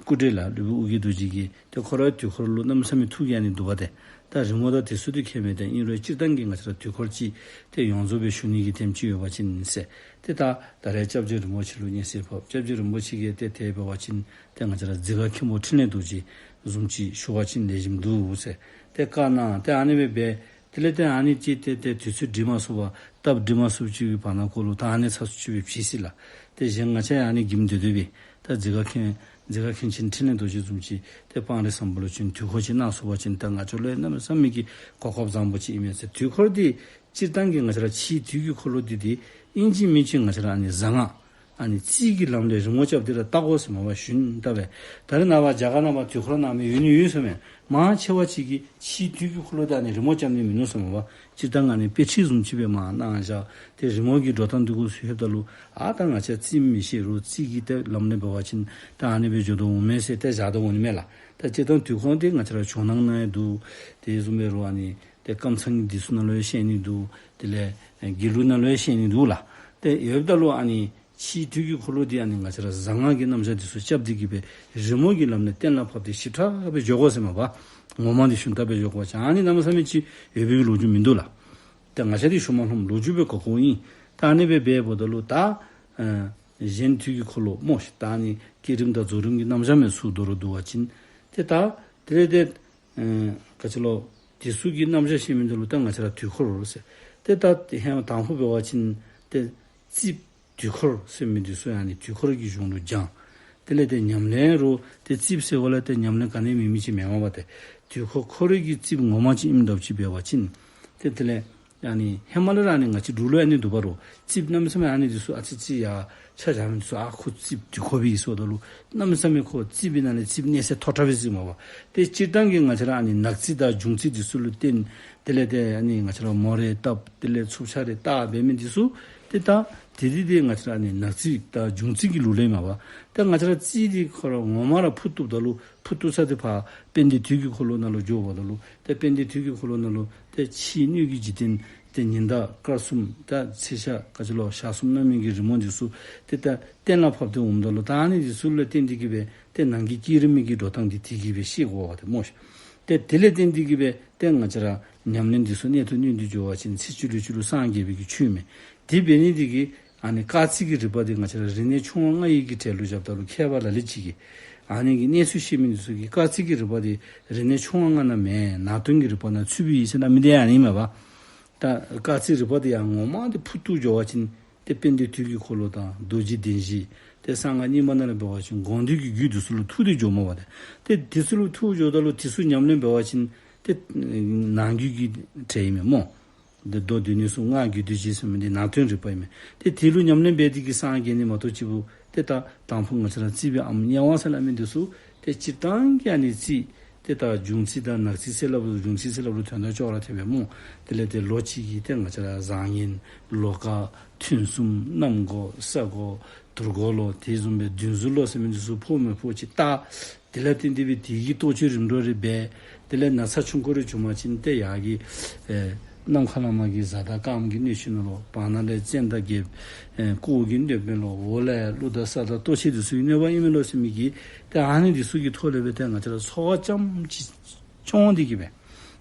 སྐུ་བགྲེས་ལགས་སློབ་དཔོན་ཨོ་རྒྱན་རྡོ་རྗེ་གིས་ཏེ་ཁོ་ར་དུས་འཁོར་ལུ་གནམ་མེད་ས་མེད་ཐུགས་ཀྱི་ཨ་ནི་འདུག་པ་ཏེ། ད་རི་མོ་དང་དེ་ཚུ་འདི་ཁྱད་མེད་དེ་ཨིན་རུང་སྤྱིར་བཏང་གི་ང་བཅས་ར་དུས་འཁོར་ཅིག་ཏེ་ཡོངས་རྫོགས་སྦེ་ཞུ་ནི་གི་དེམ་ཅིག་ཡོད་པ་ཅིན་ཟེར། ཏེ་ད་ད་རེས་སྐྱབས་རྗེ་རིན་པོ་ཆེ་ལུ་སྙན་སེང་ཕབ། སྐྱབས་རྗེ་རིན་པོ་ཆེ་གིས་ཏེ་དེ་འབད་བ་ཅིན་ཏེ་ང་བཅས་ར་འཛི་སྒར་མཁན་པོ་འཕྲིན་ལས་རྡོ་རྗེ་བཟུམ་ཅིག་ཞུ་བ་ཅིན་ལེགས་ཤོམ་འདུག་ཟེར། ཏེ་བཀའ་གནང་། ཏེ་ཨ་ནི་སྦེ་འབད། དེ་ལས་ཏེ་ཨ་ནི་ཅིག་ཏེ་ཏེ་དུས་ཚོད་འགྲིག་མ་ཚུགས་པར་སྟབས་འགྲིག་མ་ཚུགསཔ་ཅིག་གི་བར་ན་ཁོ་ལུ་ད་ཨ་ནི་ཚར་སུ་ཅིག་སྦེ་བྱིན་ཅི་ལགས། ཏེ་གཞན་ང་བཅས་ཡང་ཨ་ནི་གིམ་སྡོད་སྡོད་པའི་ད་འཛི་སྒར་མཁན་འཛི་སྒར་མཁན་ཆེན་འཕྲིན་ལས་རྡོ་རྗེ་བཟུམ་ཅིག་ཏེ་སྤང་རི་ཟམ་པ་ལུ་བྱོན་དུས་འཁོར་ཅིག་གནང་ཚུགས་པ་ཅིན་ད་ང་བཅས་ལུ་ཡང་གནམ་མེད་ས་མེད་ཀྱི་གོ་སྐབས་བཟང་པོ་ཅིག་ཨིན་མས་ཟེར། དུས་འཁོར་འདི་སྤྱིར་བཏང་གི་ང་བཅས་ར་ཕྱིའི་དུས་ཀྱི་འཁོར་ལོ་འདི་ཏེ་ཨིན་ཅི་མིན་ཅི་ང་བཅས་ར་ཨ་ནི་གཟའ་ལྔ་ཨ་ནི་རྩིས་ཀྱི་ལམ་ལས་རི་མོ་རྐྱབ་སྟེ་ར་བལྟ་དགོ་ཟེར་མས་པ། ཞུན་བལྟ་སྦེ། ད་རེས་ནངས་པ་རྒྱ་གར་ནང་པ་དུས་འཁོར་གནང་མི་ཡོད་ནི་ཡོད་ཟེར་མས། མང་ཆེ་བ་ཅིག་གིས་ཕྱིའི་དུས་ཀྱི་འཁོར་ལོ་འདི་ཨ་ནི་རི་མོ་རྐྱབ་ནི་མིན་ནུག་ཟེར་མས་པ། སྤྱིར་བཏང་ཨ་ནི་དཔེ་ཁྲིད་བཟུམ་ཅིག་སྦེ་མར་གནང་བཞག། ཏེ་རི་མོ་གི་འགྲོ་སྟངས་འདི་གུ་ལྷོདཔ་ད་ལུ་ཨ་ད་ང་བཅས་རྩིས་མི་ཤེས་རུང་རྩིས་ཀྱི་ཏེ་ལམ་ལས་འབད་བ་ཅིན་ད་ཨ་ནི་སྦེ་འགྱོ་དོ་འོང་མས་ཟེར་ཏེ་བཞག་དོ་འོང་ནི་མས་ལགས། ད་སྤྱིར་བཏང་དུས་འཁོར་འདི་ང་བཅས་ར་ཇོ་ནང་ན་ཡང་འདུག། དེ་བཟུམ་སྦེ་རུང་ཨ་ནི་ཏེ་ཀམ་ཚང་འདི་ཚུ་ནང་ལུ་ཡང་བཤད་ནི་འདུག། དེ་ལས་དགེ་ལུགས་ནང་ལུ་ཡང་བཤད་ནི་འདུག་ལགས། ཏེ་ཡོདཔ་ད་ལུ་ཨ་ནི་ཕྱིའི་དུས་ཀྱི་འཁོར་ལོ་འདི་ཨ་ནི་ང་བཅས་ར་གཟའ་ལྔ་གི་རྣམ་གཞག་འདི་ཚུ་རྐྱབ་སྟེ་གི་སྦེ་རི་མོ་གི་ལམ་ནས་གཏན་ལ་ཕབ་སྟེ་ཞིབ་ཕྲ་སྦེ་འགྱོ་དགོ་ཟེར་མས་པ། ངོ་མ་འདི་ཞུན་བལྟ་སྦེ་འགྱོ་དགོ་པ་ཅིན་ཨ་ནི་གནམ་མེད་ས་མེད་ཅིག་ཡོད་པའི་ལོ་རྒྱུས་མིན་འདུག་ལགས། ཏེ་ང་བཅས་འདི་ཞུ་མ་ལྷོངམ་ལོ་རྒྱུས་སྦེ་གོ་གོཝ་ཨིན། ད་ཨ་ནི་སྦེ་འབདཝ་ད་ལུ་ད་ཨ་གཞན་དུས་ཀྱི་འཁོར་ལོ་སྨོ་ཤིག། ད་ཨ་ནི་བསྐྱེད་རིམ་དང་རྫོགས་རིམ་གྱི་རྣམ་གཞག་མས་ཚུར་མདོར་བསྡུ་བ་ཅིན་ཏེ་ད་དེ་ལས་ཏེ་ཨ་ག་ཅི་ལོ། དེ་ཚུ་གི་རྣམ་གཞག་བཤད་མི་འདི་ལུ་ད་ང་བཅས་ར་དུས་འཁོར་ཟེར། ཏེ་ད་ཧེ་མ་དང་ཕུ་འབད་བ་ཅིན་ཏེ་རྩིསཔ་དུས་འཁོར་ཟེར་མི་འདི་ཚུ་ཡང་ཨ་ནི་དུས་འཁོར་གྱི་གཞུང་ལུ་སྦྱང་། དེ་ལས་ཏེ་ཉམས་ལེན་རུང་ཏེ་རྩིསཔ་ཟེརཝ་ལས་ཏེ་ཉམས་ལེན་ག་ནི་མེད་མི་ཅིག་མེན་མས་པ་ཏེ། དུས་འཁོར་ཁོ་རའི་གི་རྩིསཔ་ངོ་མ་ཅིག་ཨིནམ་འདྲཝ་ཅིག་འབད་བ་ཅིན་ཏེ་དེ་ལས་ཨ་ནི་ཧེ་མ་ལས་ར་ཨ་ནི་ང་བཅས་འབྲུག་ལུ་ཨ་ནི་འདུག་པ་རུང་རྩིསཔ་གནམ་མེད་ས་མེད་ཨ་ནི་འདི་ཚུ་ཨ་ཙི་ཅིག་ཡར་ཆ་བཞག་མི་འདི་ཚུ་ཨ་ཁོ་རྩིསཔ་དུས་འཁོར་སྦེ་ཨིན་ཟེརཝ་ད་ལུ་གནམ་མེད་ས་མེད་ཁོ་རྩིསཔ་ཨིན་ན་ལས་རྩིསཔ་གནས་ཚད་མཐོ་དྲགས་སྦེ་རྩིསཔ་མས་པ། ཏེ་སྤྱིར་བཏང་གི་ང་བཅས་ར་ཨ་ནི་ནག་རྩིས་དང་འབྱུང་རྩིས་འདི་ཚུ་ལུ་བརྟེན། དེ་ལས་ཏེ་ཨ་ནི་ང་བཅས་ར་མོ་རེ་བཏབ། དེ་ལས་ཚུབ་ཆ་རེ་བཏགས་འབད་མི་འདི་ཚུ་ཏེ་ད་དེ་འདི་ཏེ་ང་བཅས་ར་ཨ་ནི་ནག་རྩིས་དང་འབྱུང་རྩིས་ཀྱི་ལུགས་ལས་མས་པ། ཏེ་ང་བཅས་ར་རྩིས་འདི་ཁོ་ར་ངོ་མ་ར་ཕུ་བཏུབ་ད་ལུ་ཕུ་བཏུབ་ས་འདི་ཕར་དཔལ་ལྡན་དུས་ཀྱི་འཁོར་ལོ་ནང་ལུ་འགྱོཝ་ད་ལུ་ཏེ་དཔལ་ལྡན་དུས་ཀྱི་འཁོར་ལོ་ནང་ལུ་ཏེ་ཕྱིའི་སྣོད་ཀྱི་འཇིག་རྟེན་ཏེ་ཉི་ཟླ་སྐར་གསུམ་ད་ཚེས་ཞག་ག་ཅི་ལོ་ཞག་གསུམ་རྣམ་སྨིན་གྱི་རི་མོ་འདི་ཚུ་ཏེ་ད་གཏན་ལ་ཕབ་སྟེ་འོངམ་ད་ལུ་ད་ཨ་ནི་འདི་ཚུ་ལུ་བརྟེན་ཏེ་གི་སྦེ་ཏེ་ནང་གི་བསྐྱེད་རིམ་གྱི་འགྲོ་སྟངས་འདི་དེ་གིས་སྦེ་ཤེས་དགོ་པ་ཏེ་སྨོ་ཤིག། ཏེ་དེ་ལས་བརྟེན་ཏེ་གི་སྦེ་ཏེ་ང་བཅས་ར་ཉམས་ལེན་འདི་ཚུ་གནད་དུ་བསྣུན་ཏེ་འགྱོ་བ་ཅིན་ཚེས་བཅུ་ལུས་བཅུ་ལུ་སངས་རྒྱས་པའི་གི་ཆོས་མས། དེ་འབད་ནི་འདི་གིས་ཨ་ནི་སྐར་རྩིས་ཀྱི་རིག་པ་འདི་ང་བཅས་ར་རིག་གནས་ཆུང་བ་ལྔ་ཡི་གི་གྲས་ལུ་བཞགཔ་ད་ལུ་མཁས་པ་ལ་ལུ་ཅིག་གིས་ཨ་ནི་གི་གནས་ཚུལ་ཤེས་མི་འདི་ཚུ་གིས་སྐར་རྩིས་ཀྱི་རིག་པ་འདི་རིག་གནས་ཆུང་བ་ལྔ་ནང་མེན་ནང་དོན་གྱི་རིག་པ་ནང་ཚུད་པའི་ཨིན་ཟེར་སླབ་མི་འདི་ཨ་ནི་མས་པ། ད་སྐར་རྩིས་རིག་པ་འདི་ཡང་ངོ་མ་འདི་ཕུ་བཏུབ་འགྱོ་བ་ཅིན་ཏེ་དཔལ་ལྡན་དུས་ཀྱི་འཁོར་ལོ་དང་རྡོ་རྗེ་གདན་བཞི་ཏེ་གསང་སྔགས་རྙིང་མ་ནང་ལས་འབད་བ་ཅིན་དགོངས་འདུས་ཀྱི་རྒྱུད་འདི་ཚུ་ལུ་ཐུག་སྟེ་འགྱོཝ་མས་པ་ཏེ། ཏེ་འདི་ཚུ་ལུ་ཐུག་འགྱོཝ་ད་ལུ་འདི་ཚུ་ཉམས་ལེན་འབད་བ་ཅིན་ཏེ་ནང་རྒྱུད་ཀྱི་གྲས་ཨིན་མས་སྨོ། ཏེ་མདོ་སྡེ་སྣོད་གསུམ་སྔགས་རྒྱུད་སྡེ་བཞི་ཟེར་མི་འདི་ནང་དོན་རིག་པ་ཨིན་མས། ཏེ་དེ་ལུ་ཉམས་ལེན་འབད་དེ་གི་སངས་རྒྱས་ནི་མ་གཏོགས་ཅིག་པོ་ཏེ་ད་དང་ཕུ་ང་བཅས་ར་རྩིས་པའི་ཨམ་དམྱལ་བ་ཟེར་སླབ་མི་འདི་ཚུ་ཏེ་སྤྱིར་བཏང་གི་ཨ་ནི་རྩིས་ཏེ་ད་འབྱུང་རྩིས་དང་ནག་རྩིས་ཟེར་སླབ་རུང་འབྱུང་རྩིས་ཟེར་སླབ་རུང་དོན་དག་ཅོག་ར་འཐད་པས་སྨོ། དེ་ལས་ཏེ་ལོ་གཅིག་གི་ཏེ་ང་བཅས་ར་བཟང་ངན་ལོ་དཀར་ཐུན་གསུམ་གནམ་སྒོ་ས་སྒོ་དུར་སྒོ་ལོ་དེ་བཟུམ་སྦེ་བདུན་ཟུར་ལོ་ཟེར་མི་འདི་ཚུ་ཕོག་མི་ཕོག་ཅིག་བལྟ། དེ་ལས་བརྟེན་ཏེ་སྦེ་དེ་གི་གཏོ་བཅོས་རིམ་གྲོ་རེ་འབད། དེ་ལས་ན་ཚ་ཆུང་ཀུ་རེ་བྱུང་པ་ཅིན་ཏེ་ཡར་གྱི་ཨེ་ནམ་མཁའ་ལས་མར་གྱི་གཟའ་དང་སྐརམ་གྱི་གནོད་བྱེད་ནོ་ལོ། བར་ན་ལས་བཙན་དང་རྒྱལཔོ་ཨེ་ཀོ་གི་གནོད་པ་ལོ། འོག་ལས་ཀླུ་དང་ས་དང་ལྟོ་འཕྱེ་འདི་ཚུ་གི་གནོད་པ་ཨིན་མས་ལོ་ཟེར་མི་གི་ཏེ་ཨ་ནི་འདི་ཚུ་གི་ཐོག་ལས་སྦེ་ཏེ་ང་བཅས་ར་འཚོ་བ་ཙམ་ཅིག་སྐྱོང་སྟེ་གི་སྦེ་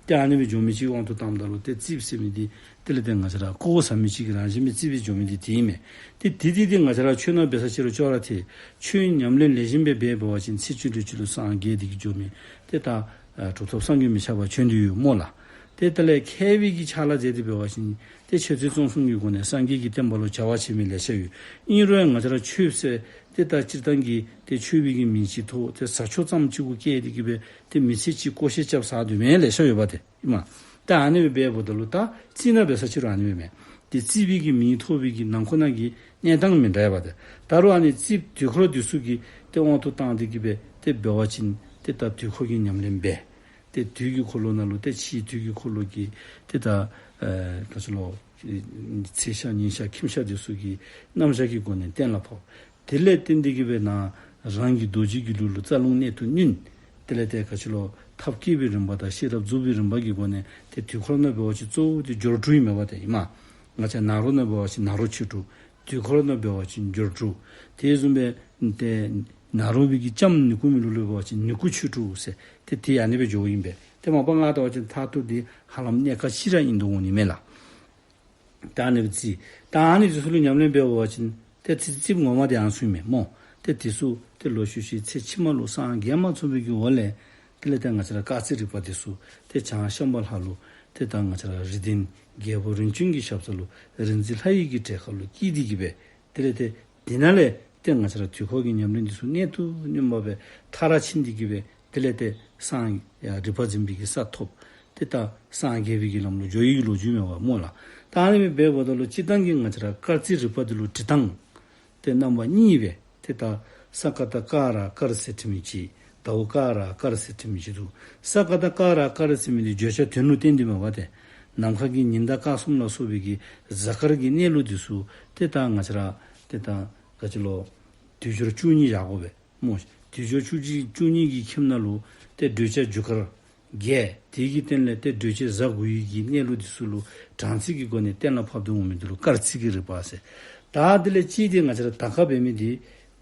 ཏེ་ཨ་ནི་སྦེ་འགྱོ་མི་ཅིག་དབང་དུ་བཏངམ་ད་ལུ་ཏེ་རྩིསཔ་ཟེར་མི་འདི་དེ་ལས་ཏེ་ང་བཅས་ར་ཀོ་ཟ་མི་ཅིག་གི་རང་བཞིན་སྦེ་རྩིསཔ་སྦེ་འགྱོ་མི་འདི་དེ་ཨིན་མས། ཏེ་དེ་དེ་དེ་ང་བཅས་ར་ཆོས་ནང་འབད་ས་ཅིག་རུང་ཅོག་ར་འཐད། ཆོས་ཉམས་ལེན་ལེགས་ཤོམ་སྦེ་འབད་འབད་བ་ཅིན་ཚེས་བཅུ་ལུས་བཅུ་ལུ་སངས་རྒྱས་ཏེ་གི་འགྱོ་མི་ཏེ་ད་ཨ་གྲུབ་ཐོབ་བསམ་གྱིས་མི་ཁྱབ་པ་བྱོན་ཏེ་ཡོད་སྨོ་ལགས། ཏེ་དེ་ལས་མཁས་པའི་གི་ཕྱག་ལཱ་མཛད་དེ་འབད་བ་ཅིན་ཏེ་ཆོས་ཚུལ་རྩོམ་གསུམ་གྱི་སྒོ་ནས་སངས་རྒྱས་ཀྱི་བསྟན་པ་ལུ་བྱ་བ་བྱེད་མི་ལེ་ཤ་ཡོད། ཨིན་རུང་ཡང་ང་བཅས་ར་ཆོསཔ་ཟེར་ཏེ་ད་སྤྱིར་བཏང་གི་ཏེ་ཆོས་པའི་གི་མིང་ཅིག་ཐོགས་ཏེ་ཟ་ཆོག་ཙམ་ཅིག་གུ་བཀལ་ཏེ་གི་སྦེ་ཏེ་མི་ཚེ་གཅིག་བཀོ་བཞག་རྐྱབ་ཟ་སྡོད་མི་ལེ་ཤ་ཡོད་པ་ཏེ་ཨིན་མས། ད་ཨ་ནི་སྦེ་འབདཝ་ད་ལུ་ད་རྩིས་ནང་འབད་ས་ཅིག་རུང་ཨ་ནི་སྦེ་མས། ཏེ་རྩིས་པའི་གི་མིང་ཐོགས་པའི་གི་ནང་ཁོག་ནང་གི་གནས་སྟངས་མི་འདྲ་བ་ཏེ། ད་རུང་ཨ་ནི་རྩིསཔ་དུས་འཁོར་འདི་ཚུ་གི་ཏེ་དབང་དུ་བཏང་སྟེ་གི་སྦེ་ཏེ་འབད་བ་ཅིན་ཏེ་ད་དུས་འཁོར་གྱི་ཉམས་ལེན་འབད། ཏེ་དུས་ཀྱི་འཁོར་ལོ་ནང་ལུ་ཏེ་ཕྱིའི་དུས་ཀྱི་འཁོར་ལོ་གི་ཏེ་ད་ཨེ་ག་ཅི་ལོ་ཚེས་ཞག་ཉིན་ཞག་ཁྱིམ་ཞག་འདི་ཚུ་གི་རྣམ་གཞག་གི་སྒོ་ནས་གཏན་ལ་ཕབ། དེ་ལས་བརྟེན་ཏེ་གི་སྦེ་ནཱ་རང་གི་རྡོ་རྗེ་གི་ལུགས་ལུ་རྩ་རླུང་གནད་དུ་བསྣུན། དེ་ལས་ཏེ་ག་ཅི་ལོ་ཐབས་བསྐྱེད་པའི་རིམ་པ་དང་ཤེས་རབ་རྫོགས་པའི་རིམ་པ་གི་སྒོ་ནས་ཏེ་དུས་འཁོར་ནང་འབད་བ་ཅིན་གཙོ་བོ་དེ་སྦྱོར་དྲུག་ཨིན་མས་པ་ཏེ་ཨིན་མས། ང་བཅས་ནཱ་རོ་ནང་འབད་བ་ཅིན་ནཱ་རོ་ཆོས་དྲུག། དུས་འཁོར་ནང་འབད་བ་ཅིན་སྦྱོར་དྲུག། དེ་བཟུམ་སྦེ་ཏེ་ནཱ་རོ་པའི་གི་ལྕམ་ནུས་ཁུངས་མེད་ལུ་ལུ་འབད་བ་ཅིན་ནུས་ཁུངས་ཆོས་དྲུག་ཟེར་ཏེ་དེ་ཨ་ནི་སྦེ་འགྱོཝ་ཨིན་པས། ཏེ་མ་པ་ང་བལྟ་བ་ཅིན་མཐར་ཐུག་དེ་ཧ་ལམ་གནད་ཀ་གཅིག་ར་ཨིན་དོ་འོང་ནི་མས་ལགས། ད་ཨ་ནི་སྦེ་རྩིས། ད་ཨ་ནི་དེ་ཚུ་ལུ་ཉམས་ལེན་འབད་བ་ཅིན་ཏེ་རྩིས་རྩིསཔ་ངོ་མ་དེ་ཨ་ནི་ཚུ་ཨིན་མས་སྨོ། ཏེ་དེ་ཚུ་ཏེ་ལོག་ཤུལ་ཤུལ་ཚེ་ཕྱི་མ་ལུ་སངས་རྒྱས་མ་ཚུགས་པའི་གི་འོག་ལས་དེ་ལས་ཏེ་ང་བཅས་ར་སྐར་རྩིས་རིག་པ་དེ་ཚུ་ཏེ་བྱང་ཤམྦྷ་ལ་ལུ་ཏེ་ད་ང་བཅས་ར་རིགས་ལྡན་རྒྱལ་པོ་རིམ་བྱོན་གྱི་ཞབས་ས་ལུ་རིག་འཛིན་ལྷ་ཡི་གི་གྲལ་ཁར་ལུ་སྐྱེས་ཏེ་གི་སྦེ་དེ་ལས་ཏེ་དེ་ནང་ལས་ཏེ་ང་བཅས་ར་དུས་འཁོར་གྱི་ཉམས་ལེན་དེ་ཚུ་གནད་དུ་སྙོམས་པ་སྦེ་མཐར་ཕྱིན་ཏེ་གི་སྦེ་དེ་ལས་ཏེ་སངས་ཡང་རིག་པ་འཛིན་པའི་གི་ས་ཐོབ། ཏེ་ད་སངས་རྒྱས་པའི་གི་ལམ་ལུ་འགྱོ་ཡི་གི་ལོ་རྒྱུས་མས་པ་སྨོ་ལགས། ད་ཨ་ནི་སྦེ་འབདཝ་ད་ལུ་སྤྱིར་བཏང་གི་ང་བཅས་ར་སྐར་རྩིས་རིག་པ་འདི་ལུ་འབྲི་ཐངས་ཏེ་རྣམ་པ་གཉིས་སྦེ་ཏེ་ད་ས་ཀ་བཏགས་སྐ་ར་སྐར་ཟེར་བྲི་མི་ཅིག། ཟླཝ་སྐ་ར་སྐར་ཟེར་བྲི་མི་ཅིག་འདུག། ས་ཀ་བཏགས་སྐ་ར་སྐར་ཟེར་མི་འདི་བརྗོད་བྱ་དོན་ལུ་བརྟེན་ཏེ་མས་པ་ཏེ། ནམ་མཁའ་གི་ཉི་ཟླ་སྐར་གསུམ་ལ་སོགས་པའི་གི་གཟའ་སྐར་གྱི་གནས་ལུགས་འདི་ཚུ་ཏེ་ད་ང་བཅས་ར་ཏེ་ད་ག་ཅི་ལོ་དུས་སྦྱོར་བཅུ་གཉིས་བཞག་དགོ་པས་སྨོ། དུས་སྦྱོར་བཅུ་གཅིག་བཅུ་གཉིས་ཀྱི་ཁྱིམ་ནང་ལུ་ཏེ་བགྲོད་བྱ་རྒྱུ་སྐར་བརྒྱད། དེ་གི་སྟེང་ལས་ཏེ་བགྲོད་བྱེད་གཟའ་དགུ་ཡི་གི་གནས་ལུགས་འདི་ཚུ་ལུ་གྲངས་རྩིས་ཀྱི་སྒོ་ནས་གཏན་ལ་ཕབ་སྟེ་འོང་མི་འདི་ལུ་སྐར་རྩིས་ཀྱི་རིག་པ་ཟེར། ད་དེ་ལས་གཅིག་འདི་ང་བཅས་ར་ད་ཁ་འབད་མི་འདི་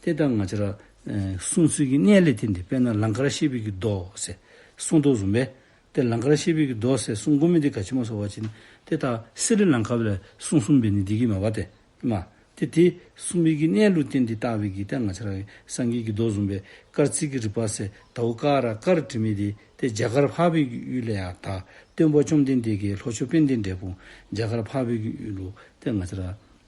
ཏེ་ད་ང་བཅས་ར་ཨེ་སྲུང་ཚུལ་གྱི་གནས་ལས་བརྟེན་ཏེ་དཔེར་ན་ལང་ཀར་གཤེགས་པའི་གི་མདོ་ཟེར་སྲུང་དོ་བཟུམ་སྦེ། ཏེ་ལང་ཀར་གཤེགས་པའི་གི་མདོ་ཟེར་སྲུང་དགོ་མི་འདི་ག་ཅི་སྨོ་ཟེར་བ་ཅིན་ཏེ་ད་སི་རི་ལང་ཀ་ལས་སྲུང་སྲུང་འབད་ནི་འདི་གིས་མས་པ་ཏེ། མ་ཏེ་དེ་སྲུང་བའི་གི་གནས་ལུགས་བརྟེན་ཏེ་བཏགས་པའི་གི་ཏེ་ང་བཅས་ར་སངས་རྒྱས་ཀྱི་མདོ་བཟུམ་སྦེ་སྐར་རྩིས་ཀྱི་རིག་པ་ཟེར་ཟླཝ་སྐ་ར་སྐར་བྲི་མི་འདི་ཏེ་རྒྱ་གར་འཕགས་པའི་གི་ཡུལ་ལས་ཡར་དར། སྟོན་པ་བཅོམ་ལྡན་འདས་ཀྱི་ལྷོ་ཕྱོགས་དཔལ་ལྡན་འབྲས་སྤུངས་རྒྱ་གར་འཕགས་པའི་གི་ཡུལ་ལུ་ཏེ་ང་བཅས་ར་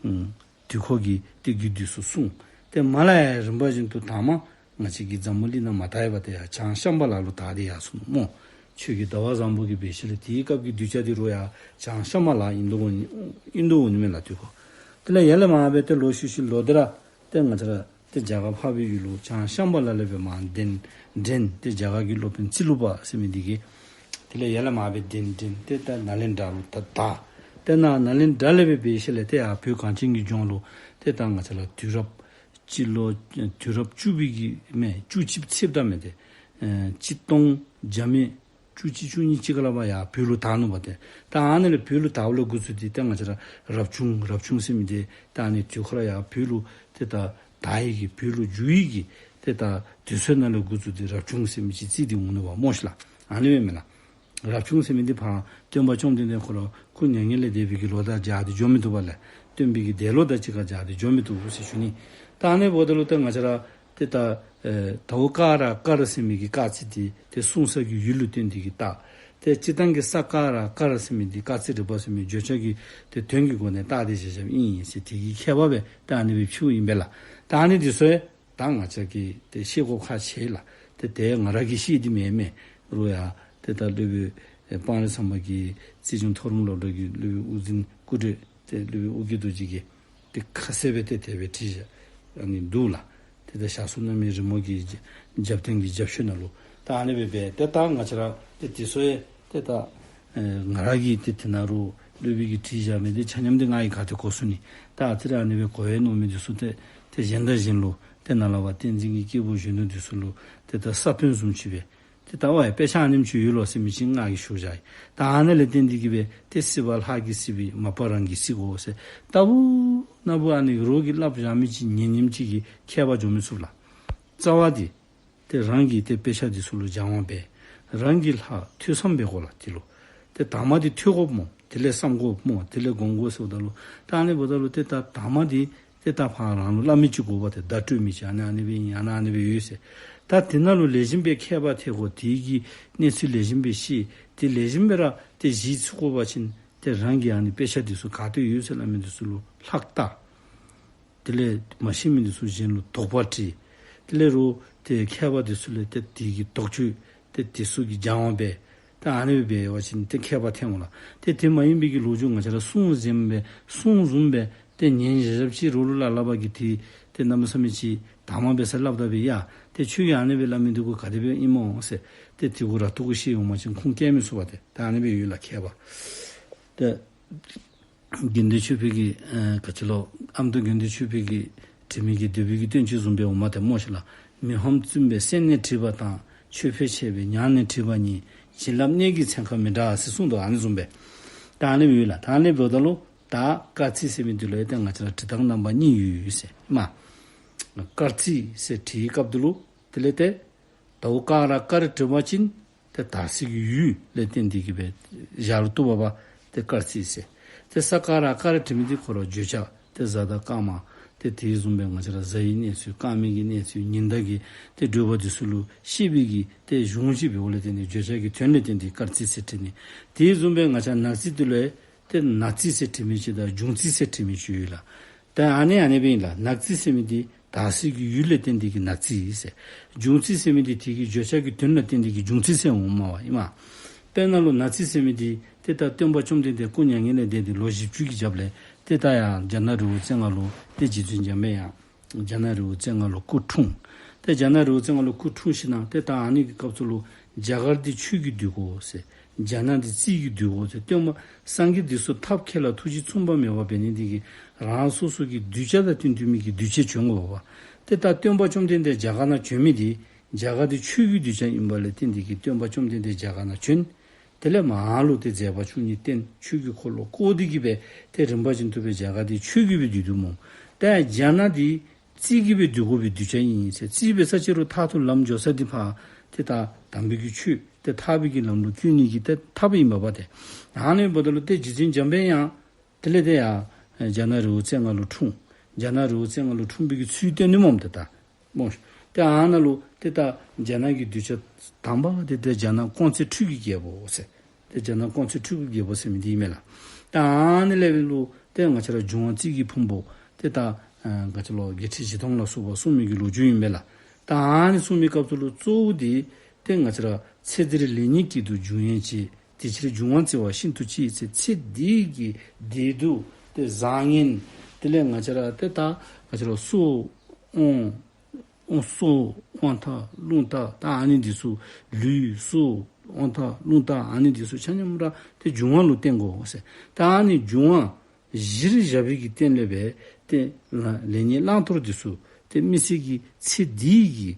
ཨུམ་དུས་འཁོར་གྱི་ཏེ་རྒྱུད་འདི་ཚུ་གསུངས། ཏེ་མ་ལ་ཡ་རིམ་པ་བཞིན་དུ་དང་མ་ང་བཅས་ཀྱི་འཛམ་བུ་གླིང་ནང་མ་དར་བ་ཏེ་ཡར་བྱང་ཤམྦྷ་ལ་ལུ་དར་ཏེ་ཡར་སོང་ནུག་སྨོ། ཆོས་རྒྱལ་ཟླ་བ་བཟང་པོ་གིས་འབད་ཞིནམ་ལས་དེའི་སྐབས་ཀྱི་གདུལ་བྱ་འདི་རུང་ཡར་བྱང་ཤམྦྷ་ལ་ཨིན་དོ་འོང་ནི་ཨིན་དོ་འོང་ནི་མས་ལགས་དུས་འཁོར། དེ་ལས་ཡར་ལས་མར་སྦེ་ཏེ་ལོག་ཤུལ་ཤུལ་ལོག་སྟེ་ར་ཏེ་ང་བཅས་ར་ཏེ་རྒྱ་གར་འཕགས་པའི་ཡུལ་ལུ་བྱང་ཤམྦྷ་ལ་ལས་སྦེ་མར་གདན་འདྲེན་ཏེ་རྒྱ་གར་གྱི་སློབ་དཔོན་ཙི་ལུ་པ་ཟེར་མི་འདི་གིས་དེ་ལས་ཡར་ལས་མར་སྦེ་གདན་འདྲེན་ཏེ་ད་ནཱ་ལེནྡྲ་ལུ་ད་དར། ཏེ་ནཱ་ནཱ་ལེནྡྲ་ལས་སྦེ་འབད་ཞིནམ་ལས་ཏེ་ཡར་བོད་གངས་ཅན་གྱི་ལྗོངས་ལུ་ཏེ་ད་ང་བཅས་ར་དུས་རབས་སྤྱི་ལོ་དུས་རབས་བཅུ་པའི་གི་མས་བཅུ་གཅིག་ཚེས་ད་མས་ཏེ་ཨེ་གཅིག་སྟོང་བརྒྱ་མེད་བཅུ་གཅིག་བཅུ་གཉིས་ཅིག་ཁར་ལས་ཕར་ཡར་བོད་ལུ་དར་ནུག་པ་ཏེ། ད་ཨ་ནི་ལས་བོད་ལུ་དར་བ་ལས་འགོ་བཙུགས་ཏེ་ཏེ་ང་བཅས་ར་རབ་བྱུང་རབ་བྱུང་ཟེར་མི་འདི་ད་ཨ་ནི་དུས་འཁོར་ཡར་བོད་ལུ་ཏེ་ད་དར་ཡི་གི་བོད་ལུ་བསྒྱུར་ཡི་གི་ཏེ་ད་དུས་ཚོད་ནང་ལས་འགོ་བཙུགས་ཏེ་རབ་བྱུང་ཟེར་མི་ཅིག་བརྩི་སྟེ་འོང་ནུག་པ་སྨོ་ཤིག་ལགས། ཨ་ནི་སྦེ་མེན་ན། རབ་བྱུང་ཟེར་མི་འདི་ཕར་སྟོན་པ་བཅོམ་ལྡན་འདས་ཁོ་ར་སྐུ་མྱ་ངན་ལས་འདས་པའི་གི་ལོ་དང་སྦྱར་ཏེ་འགྱོ་མི་བཏུབ་པས་ལགས། སྟོན་པའི་གི་འདས་ལོ་དང་གཅིག་ཁར་སྦྱར་ཏེ་འགྱོ་མི་བཏུབ་ཟེར་ཞུ་ནི། ད་ཨ་ནི་འབདཝ་ད་ལུ་ཏེ་ང་བཅས་ར་ཏེ་ད་ཨེ་ཟླཝ་སྐར་ར་སྐར་ཟེར་མི་གི་སྐར་རྩིས་འདི་ཏེ་སྲུང་ས་གི་ཡུལ་ལུ་བརྟེན་ཏེ་གི་བཏགས། ཏེ་སྤྱིར་བཏང་གི་ས་ཀ་ར་སྐར་ཟེར་མི་འདི་སྐར་རྩིས་རིག་པ་ཟེར་མི་བརྗོད་བྱ་གི་ཏེ་དོན་གྱི་སྒོ་ནས་བཏགས་ཏེ་བཞག་བཞགཔ་ཨིན་ཟེར་དེ་གི་ཁྱད་པར་སྦེ་ད་ཨ་ནི་སྦེ་ཕུལཝ་ཨིན་པས་ལགས། ད་ཨ་ནི་འདི་ཚུ་ཡང་ད་ང་བཅས་ཀྱིས་ཏེ་ཤེས་དགོཔ་ཁག་ཆེ་ལགས། ཏེ་དེ་ང་ར་གིས་ཤེས་ཏེ་མེན་མས། རུང་ཡང་ཏེ་ད་སློབ་དཔོན་ཨེ་སྤང་རི་ཚང་པ་གི་རྩིས་གཞུང་མཐོ་རིམ་སློབ་གྲྭ་གི་སློབ་དཔོན་དབུ་འཛིན་སྐུ་བགྲེས་ཏེ་སློབ་དཔོན་ཨོ་རྒྱན་རྡོ་རྗེ་གིས་ཏེ་ཁ་གསལ་སྦེ་ཏེ་དེ་སྦེ་བྲིས་བཞག་ཨ་ནི་འདུག་ལགས། ཏེ་ད་ཞྭ་སོགས་རྣམ་གཡེང་རི་མོ་གི་རྒྱབ་རྟེན་གྱི་རྒྱབ་ཤོད་ནང་ལུ་ད་ཨ་ནི་སྦེ་སྦེ་ཏེ་ད་ང་བཅས་ར་ཏེ་དེ་ཚུ་ཡང་ཏེ་ད་ཨེ་ང་ར་གིས་ཏེ་དེ་ནང་ལུ་སློབ་དཔོན་གྱིས་བྲིས་བཞག་མི་འདི་ཆ་མཉམ་འདི་ང་གིས་ག་ཏེ་གོ་ཚུགས་ནི། ད་ཨ་ཙི་རེ་ཨ་ནི་སྦེ་གོ་ཡི་མནོ་མི་འདི་ཚུ་ཏེ་ཏེ་གཞན་དང་གཞན་ལུ་ཏེ་ནཱ་ལས་ཕར་བསྟན་འཛིན་གྱི་སྐྱེས་བུ་གཞོན་ནུ་འདི་ཚུ་ལུ་ཏེ་ད་ས་བོན་བཟུམ་ཅིག་སྦེ་ཏེ་ད་ཝའི་དཔེ་ཆ་ཨ་ནེམ་ཅིག་ཡོད་ལོ་ཟེར་མི་ཅིག་ང་གིས་ཞུ་བཞག་ཡི། ད་ཨ་ནི་ལས་བརྟེན་ཏེ་གི་སྦེ་ཏེ་སྲིད་པ་ལྷ་གིས་གཟིགས་པས་མ་པ་རང་གིས་གཟིགས་དགོ་ཟེར། ལྟ་བུ་ན་བུ་ཨ་ནི་རོགས་ཀྱིས་སླབ་བཞག་མི་ཅིག་ཉན་ཉནམ་ཅིག་གིས་ཁྱད་པར་འགྱོ་མི་ཚུགས་ལགས། རྩ་བ་འདི་ཏེ་རང་གིས་ཏེ་དཔེ་ཆ་འདི་ཚུ་ལུ་སྦྱང་བ་འབད། རང་གིས་ལྷག་ཐོས་བསམ་འབད་དགོ་ལགས། དེ་ལུ་ཏེ་དང་མ་འདི་ཐོས་དགོཔ་སྨོ། དེ་ལས་བསམ་དགོཔ་སྨོ། དེ་ལས་སྒོམ་དགོ་ཟེརཝ་ད་ལུ་ད་ཨ་ནི་འབདཝ་ད་ལུ་ཏེ་ད་དང་མ་འདི་ཏེ་ད་ཕར་རང་ལུ་སླབ་མི་ཅིག་དགོ་པ་ཏེ་བརྡ་སྤྲོད་མི་ཅིག་ཨ་ནི་ཨ་ནི་སྦེ་ཨིན་ཨ་ནི་ཨ་ནི་སྦེ་ཡོད་ཟེར། ད་དེ་ནང་ལུ་ལེགས་ཤོམ་སྦེ་མཁས་པ་ཐལ་དགོ། དེ་གི་གནས་ཚུལ་ལེགས་ཤོམ་སྦེ་ཤེས། ཏེ་ལེགས་ཤོམ་སྦེ་ར་ཏེ་གཞི་ཚུགས་དགོ་པ་ཅིན་ཏེ་རང་གིས་ཨ་ནི་དཔེ་ཆ་འདི་ཚུ་ག་ཏེ་ཡོད་ཟེར་སླབ་མི་འདི་ཚུ་ལུ་ལྷག་བལྟ། དེ་ལས་མ་ཤེས་མི་འདི་ཚུ་གཞན་ལུ་དོགས་པ་དྲི། དེ་ལས་རོགས་ཏེ་མཁས་པ་འདི་ཚུ་ལས་ཏེ་དེ་གི་དོགས་གཅོད་ཏེ་དེ་ཚུ་གི་སྦྱང་བ་འབད། ད་ཨ་ནི་སྦེ་འབད་བ་ཅིན་ཏེ་མཁས་པ་ཐལ་འོང་ལགས། ཏེ་དེ་མ་ཡིན་པའི་གི་ལོ་རྒྱུས་ང་བཅས་ར་སྲུང་བཟུམ་སྦེ་སྲུང་བཟུམ་སྦེ་ཏེ་ཉན་བཞག་བཞགཔ་ཅིག་རོགས་ལུ་སླབ་སླབ་པ་གིས་ཏེ་ཏེ་གནམ་མེད་ས་མེད་ཅིག་དང་མ་འབད་ས་སླབ་ད་སྦེ་ཡ་ཏེ་ཁྱོད་ཀྱིས་ཨ་ནི་སྦེ་སླབ་མི་འདི་གུ་ག་དེ་སྦེ་ཨིན་མོ་ཟེར་ཏེ་དེ་གུ་ར་ཐུགས་ཁུར་བཞེས་འོང་པ་ཅིན་ཁུངས་སྐྱེལ་མི་ཚུགས་པ་ཏེ་ད་ཨ་ནི་སྦེ་ཡོད་ལགས་མཁས་པ། ཏེ་དགེ་འདུན་ཆོས་འཕེལ་གྱིས་ཨེ་ག་ཅི་ལོ་ཨ་མདོ་དགེ་འདུན་ཆོས་འཕེལ་གྱིས་བྲིས་མི་གི་འདོད་པའི་གི་བསྟན་བཅོས་བཟུམ་སྦེ་འོང་མས་ཏེ་སྨོ་ཤིག་ལགས། མི་ཕམ་བཙུན་པའི་སེམས་ནི་བྲིས་པ་དང་། ཆོས་འཕེལ་ཆེ་བའི་ཉང་ནས་བྲིས་པ་ཉིད། བྱིན་རླབས་གནས་ཀྱི་ཚན་ཁ་མི་འདྲ་ཟེར་གསུངས་འདུག། ཨ་ནི་བཟུམ་སྦེ། ད་ཨ་ནི་ཡོད་ལགས། ད་ཨ་ནི་འབདཝ་ད་ལུ་ད་སྐར་རྩིས་ཟེར་མི་འདི་ལུ་ཡང་ཏེ་ང་བཅས་ར་འབྲི་སྟངས་རྣམ་པ་གཉིས་ཡོད་ཟེར་ཨིན་མས། སྐར་རྩིས་ཟེར་བྲིས་སྐབས་འདི་ལུ་དེ་ལས་ཏེ་ཟླཝ་སྐར་ར་སྐར་བྲི་བ་ཅིན་ཏེ་དར་ཚིལ་གྱི་ཡུལ་ལས་བརྟེན་ཏེ་གི་སྦེ་བཞག་རུང་བཏུབ་པས། ཏེ་སྐར་རྩིས་ཟེར། ཏེ་ས་ཀ་ར་སྐར་བྲི་མི་འདི་ཁོ་ར་བརྗོད་བྱ་ཏེ་གཟའ་དང་སྐར་མ་ཏེ་དེ་བཟུམ་སྦེ་ང་བཅས་ར་གཟའ་ཡི་གནས་ཚུལ་སྐར་མའི་གི་གནས་ཚུལ་ཉི་ཟླ་གི་ཏེ་བགྲོད་པ་འདི་ཚུ་ལུ་ཤེས་པའི་གི་ཏེ་གཞུང་ཅིག་འབདཝ་ལས་བརྟེན་ཏེ་བརྗོད་བྱ་གི་དོན་ལས་བརྟེན་ཏེ་སྐར་རྩིས་ཟེར་བྲི་ནི། དེ་བཟུམ་སྦེ་ང་བཅས་ནག་རྩིས་འདི་ལུ་ཡང་ཏེ་ནག་རྩིས་ཟེར་བྲི་མི་ཅིག་དང་འབྱུང་རྩིས་ཟེར་བྲི་མི་ཅིག་ཡོད་ལགས། ད་ཨ་ནི་ཨ་ནི་སྦེ་ཨིན་ལགས། ནག་རྩིས་ཟེར་མི་འདི་དར་ཚིལ་གྱི་ཡུལ་ལས་བརྟེན་ཏེ་གི་ནག་རྩིས་ཟེར། འབྱུང་རྩིས་ཟེར་མི་འདི་དེ་གི་བརྗོད་བྱ་གི་དོན་ལ་བརྟེན་ཏེ་གི་འབྱུང་རྩིས་ཟེར་འོངམ་མས་པ་ཨིན་མས། དཔེར་ན་ལུ་ནག་རྩིས་ཟེར་མི་འདི་ཏེ་ད་སྟོན་པ་བཅོམ་ལྡན་འདས་སྐུ་མྱ་ངན་ལས་འདས་ཏེ་ལོ་བཞི་བཅུ་གི་རྒྱབ་ལས་ཏེ་ད་ཡར་རྒྱ་ནག་རི་བོ་རྩེ་ལྔ་ལུ་ཏེ་རྗེ་བཙུན་འཇམ་པའི་དབྱངས་རྒྱ་ནག་རི་བོ་རྩེ་ལྔ་ལུ་སྐུ་འཁྲུངས། ཏེ་རྒྱ་ནག་རི་བོ་རྩེ་ལྔ་ལུ་སྐུ་འཁྲུངས་ཞིནམ་ཏེ་ད་ཨ་ནི་གི་སྐབས་སུ་ལུ་རྒྱ་གར་འདི་ཆོས་ཀྱིས་འདུལ་དགོ་ཟེར། རྒྱ་ནག་འདི་རྩིས་ཀྱིས་འདུལ་དགོ་ཟེར། སྟོན་པ་སངས་རྒྱས་འདི་ཚུ་ཐབས་མཁས་ལ་ཐུགས་རྗེ་མཚུངས་པ་མེད་པ་འབད་ནི་འདི་གིས་རང་སོ་སོ་གི་གདུལ་བྱ་དང་བསྟུན་བསྟུན་མི་གི་གདུལ་བྱ་བྱོན་དགོ་པས། ཏེ་ད་སྟོན་པ་བཅོམ་ལྡན་འདས་རྒྱ་གར་ནང་བྱོན་མི་འདི་རྒྱ་གར་འདི་ཆོས་ཀྱི་གདུལ་བྱ་ཨིན་པ་ལས་བརྟེན་ཏེ་གི་སྟོན་པ་བཅོམ་ལྡན་འདས་རྒྱ་གར་ནང་བྱོན། དེ་ལས་མར་ཨ་ལུ་ཏེ་མཛད་པ་བཅུ་གཉིས་བསྟན། ཆོས་ཀྱི་འཁོར་ལོ་བསྐོར་ཏེ་གི་སྦེ་ཏེ་རིམ་པ་བཞིན་དུ་སྦེ་རྒྱ་གར་འདི་ཆོས་ཀྱིས་སྦེ་འདུལ་འདུལཝ་སྨོ། ཏེ་རྒྱ་ནག་འདི་རྩིས་ཀྱིས་སྦེ་འདུལ་དགོ་པའི་གདུལ་བྱ་ཨིན་ཟེར། རྩིས་འབད་ས་ཅིག་རུང་མཐར་ཐུག་ལམ་འགྱོ་ས་འདི་ཕར་ཏེ་ད་དམ་པའི་གི་ཆོས་ཏེ་ཐར་པའི་གི་ལམ་ལུ་བཀོད་ནི་གི་ཏེ་ཐབས་ཨིན་པས་པ་ཏེ། ཨ་ནི་འབདཝ་ད་ལུ་ཏེ་རྗེ་བཙུན་འཇམ་པའི་དབྱངས་དེ་ལས་ཏེ་ཡར་རྒྱ་ནག་རི་བོ་རྩེ་ལྔ་ལུ་འཁྲུངས། རྒྱ་ནག་རི་བོ་རྩེ་ལྔ་ལུ་འཁྲུངས་པའི་གི་ཚུལ་སྟོན་ནི་སྨོ་ཏེ་ད། སྨོ། ཏེ་ཨ་ནཱ་ལུ་ཏེ་ད་རྒྱ་ནག་གི་གདུལ་བྱ་དང་པ་འདི་ཏེ་རྒྱ་ནག་ཀོང་ཙེ་ཁྲུས་ཀྱི་རྒྱལ་པོ་ཟེར། ཏེ་རྒྱ་ནག་ཀོང་ཙེ་ཁྲུས་ཀྱི་རྒྱལ་པོ་ཟེར་མི་འདི་ཨིན་མས་ལགས། ད་ཨ་ནི་ལས་ལུ་ཏེ་ང་བཅས་ར་འབྱུང་བ་རྩིས་ཀྱི་ཕུང་པོ་ཏེ་ད་ཨ་ག་ཅི་ལོ་བརྒྱད་ཁྲི་བཞི་སྟོང་ལ་སོགས་པ་གསུངས་མི་གི་ལོ་རྒྱུས་ཨིན་མས་ལགས། ད་ཨ་ནི་གསུངས་མི་སྐབས་སུ་ལུ་གཙོ་བོ་འདི་ཏེ་ང་བཅས་ར་ཚེ་འདིར་ལེགས་ཉེས་སྐྱིད་སྡུག་འབྱུང་ཡན་ཆད། དེ་ཕྱིར་འབྱུང་བ་བརྩི་བ་ཤིན་ཏུ་གཅེས་ཟེར། ཚེ་འདི་གི་བདེ་སྡུག་ཏེ་བཟང་ངན་དེ་ལས་ང་བཅས་ར་ཏེ་ད་ང་བཅས་ར་སྲོག་དབང་སྲོག་དབང་ཐང་རླུང་རྟ་ད་ཨ་ནི་འདི་ཚུ་ལུས་སྲོག་དབང་ཐང་རླུང་རྟ་ཨ་ནི་འདི་ཚུ་ཆ་མཉམ་ར་ཏེ་འབྱུང་བ་ལུ་བརྟེན་དགོ་ཟེར། ད་ཨ་ནི་འབྱུང་བ་གཞིར་བཞག་པའི་གི་རྟེན་ལས་འབད་ཏེ་ལ་ལེགས་ཉེས་བླང་དོར་འདི་ཚུ་ཏེ་མི་ཚེ་གི་ཚེ་འདི་གི་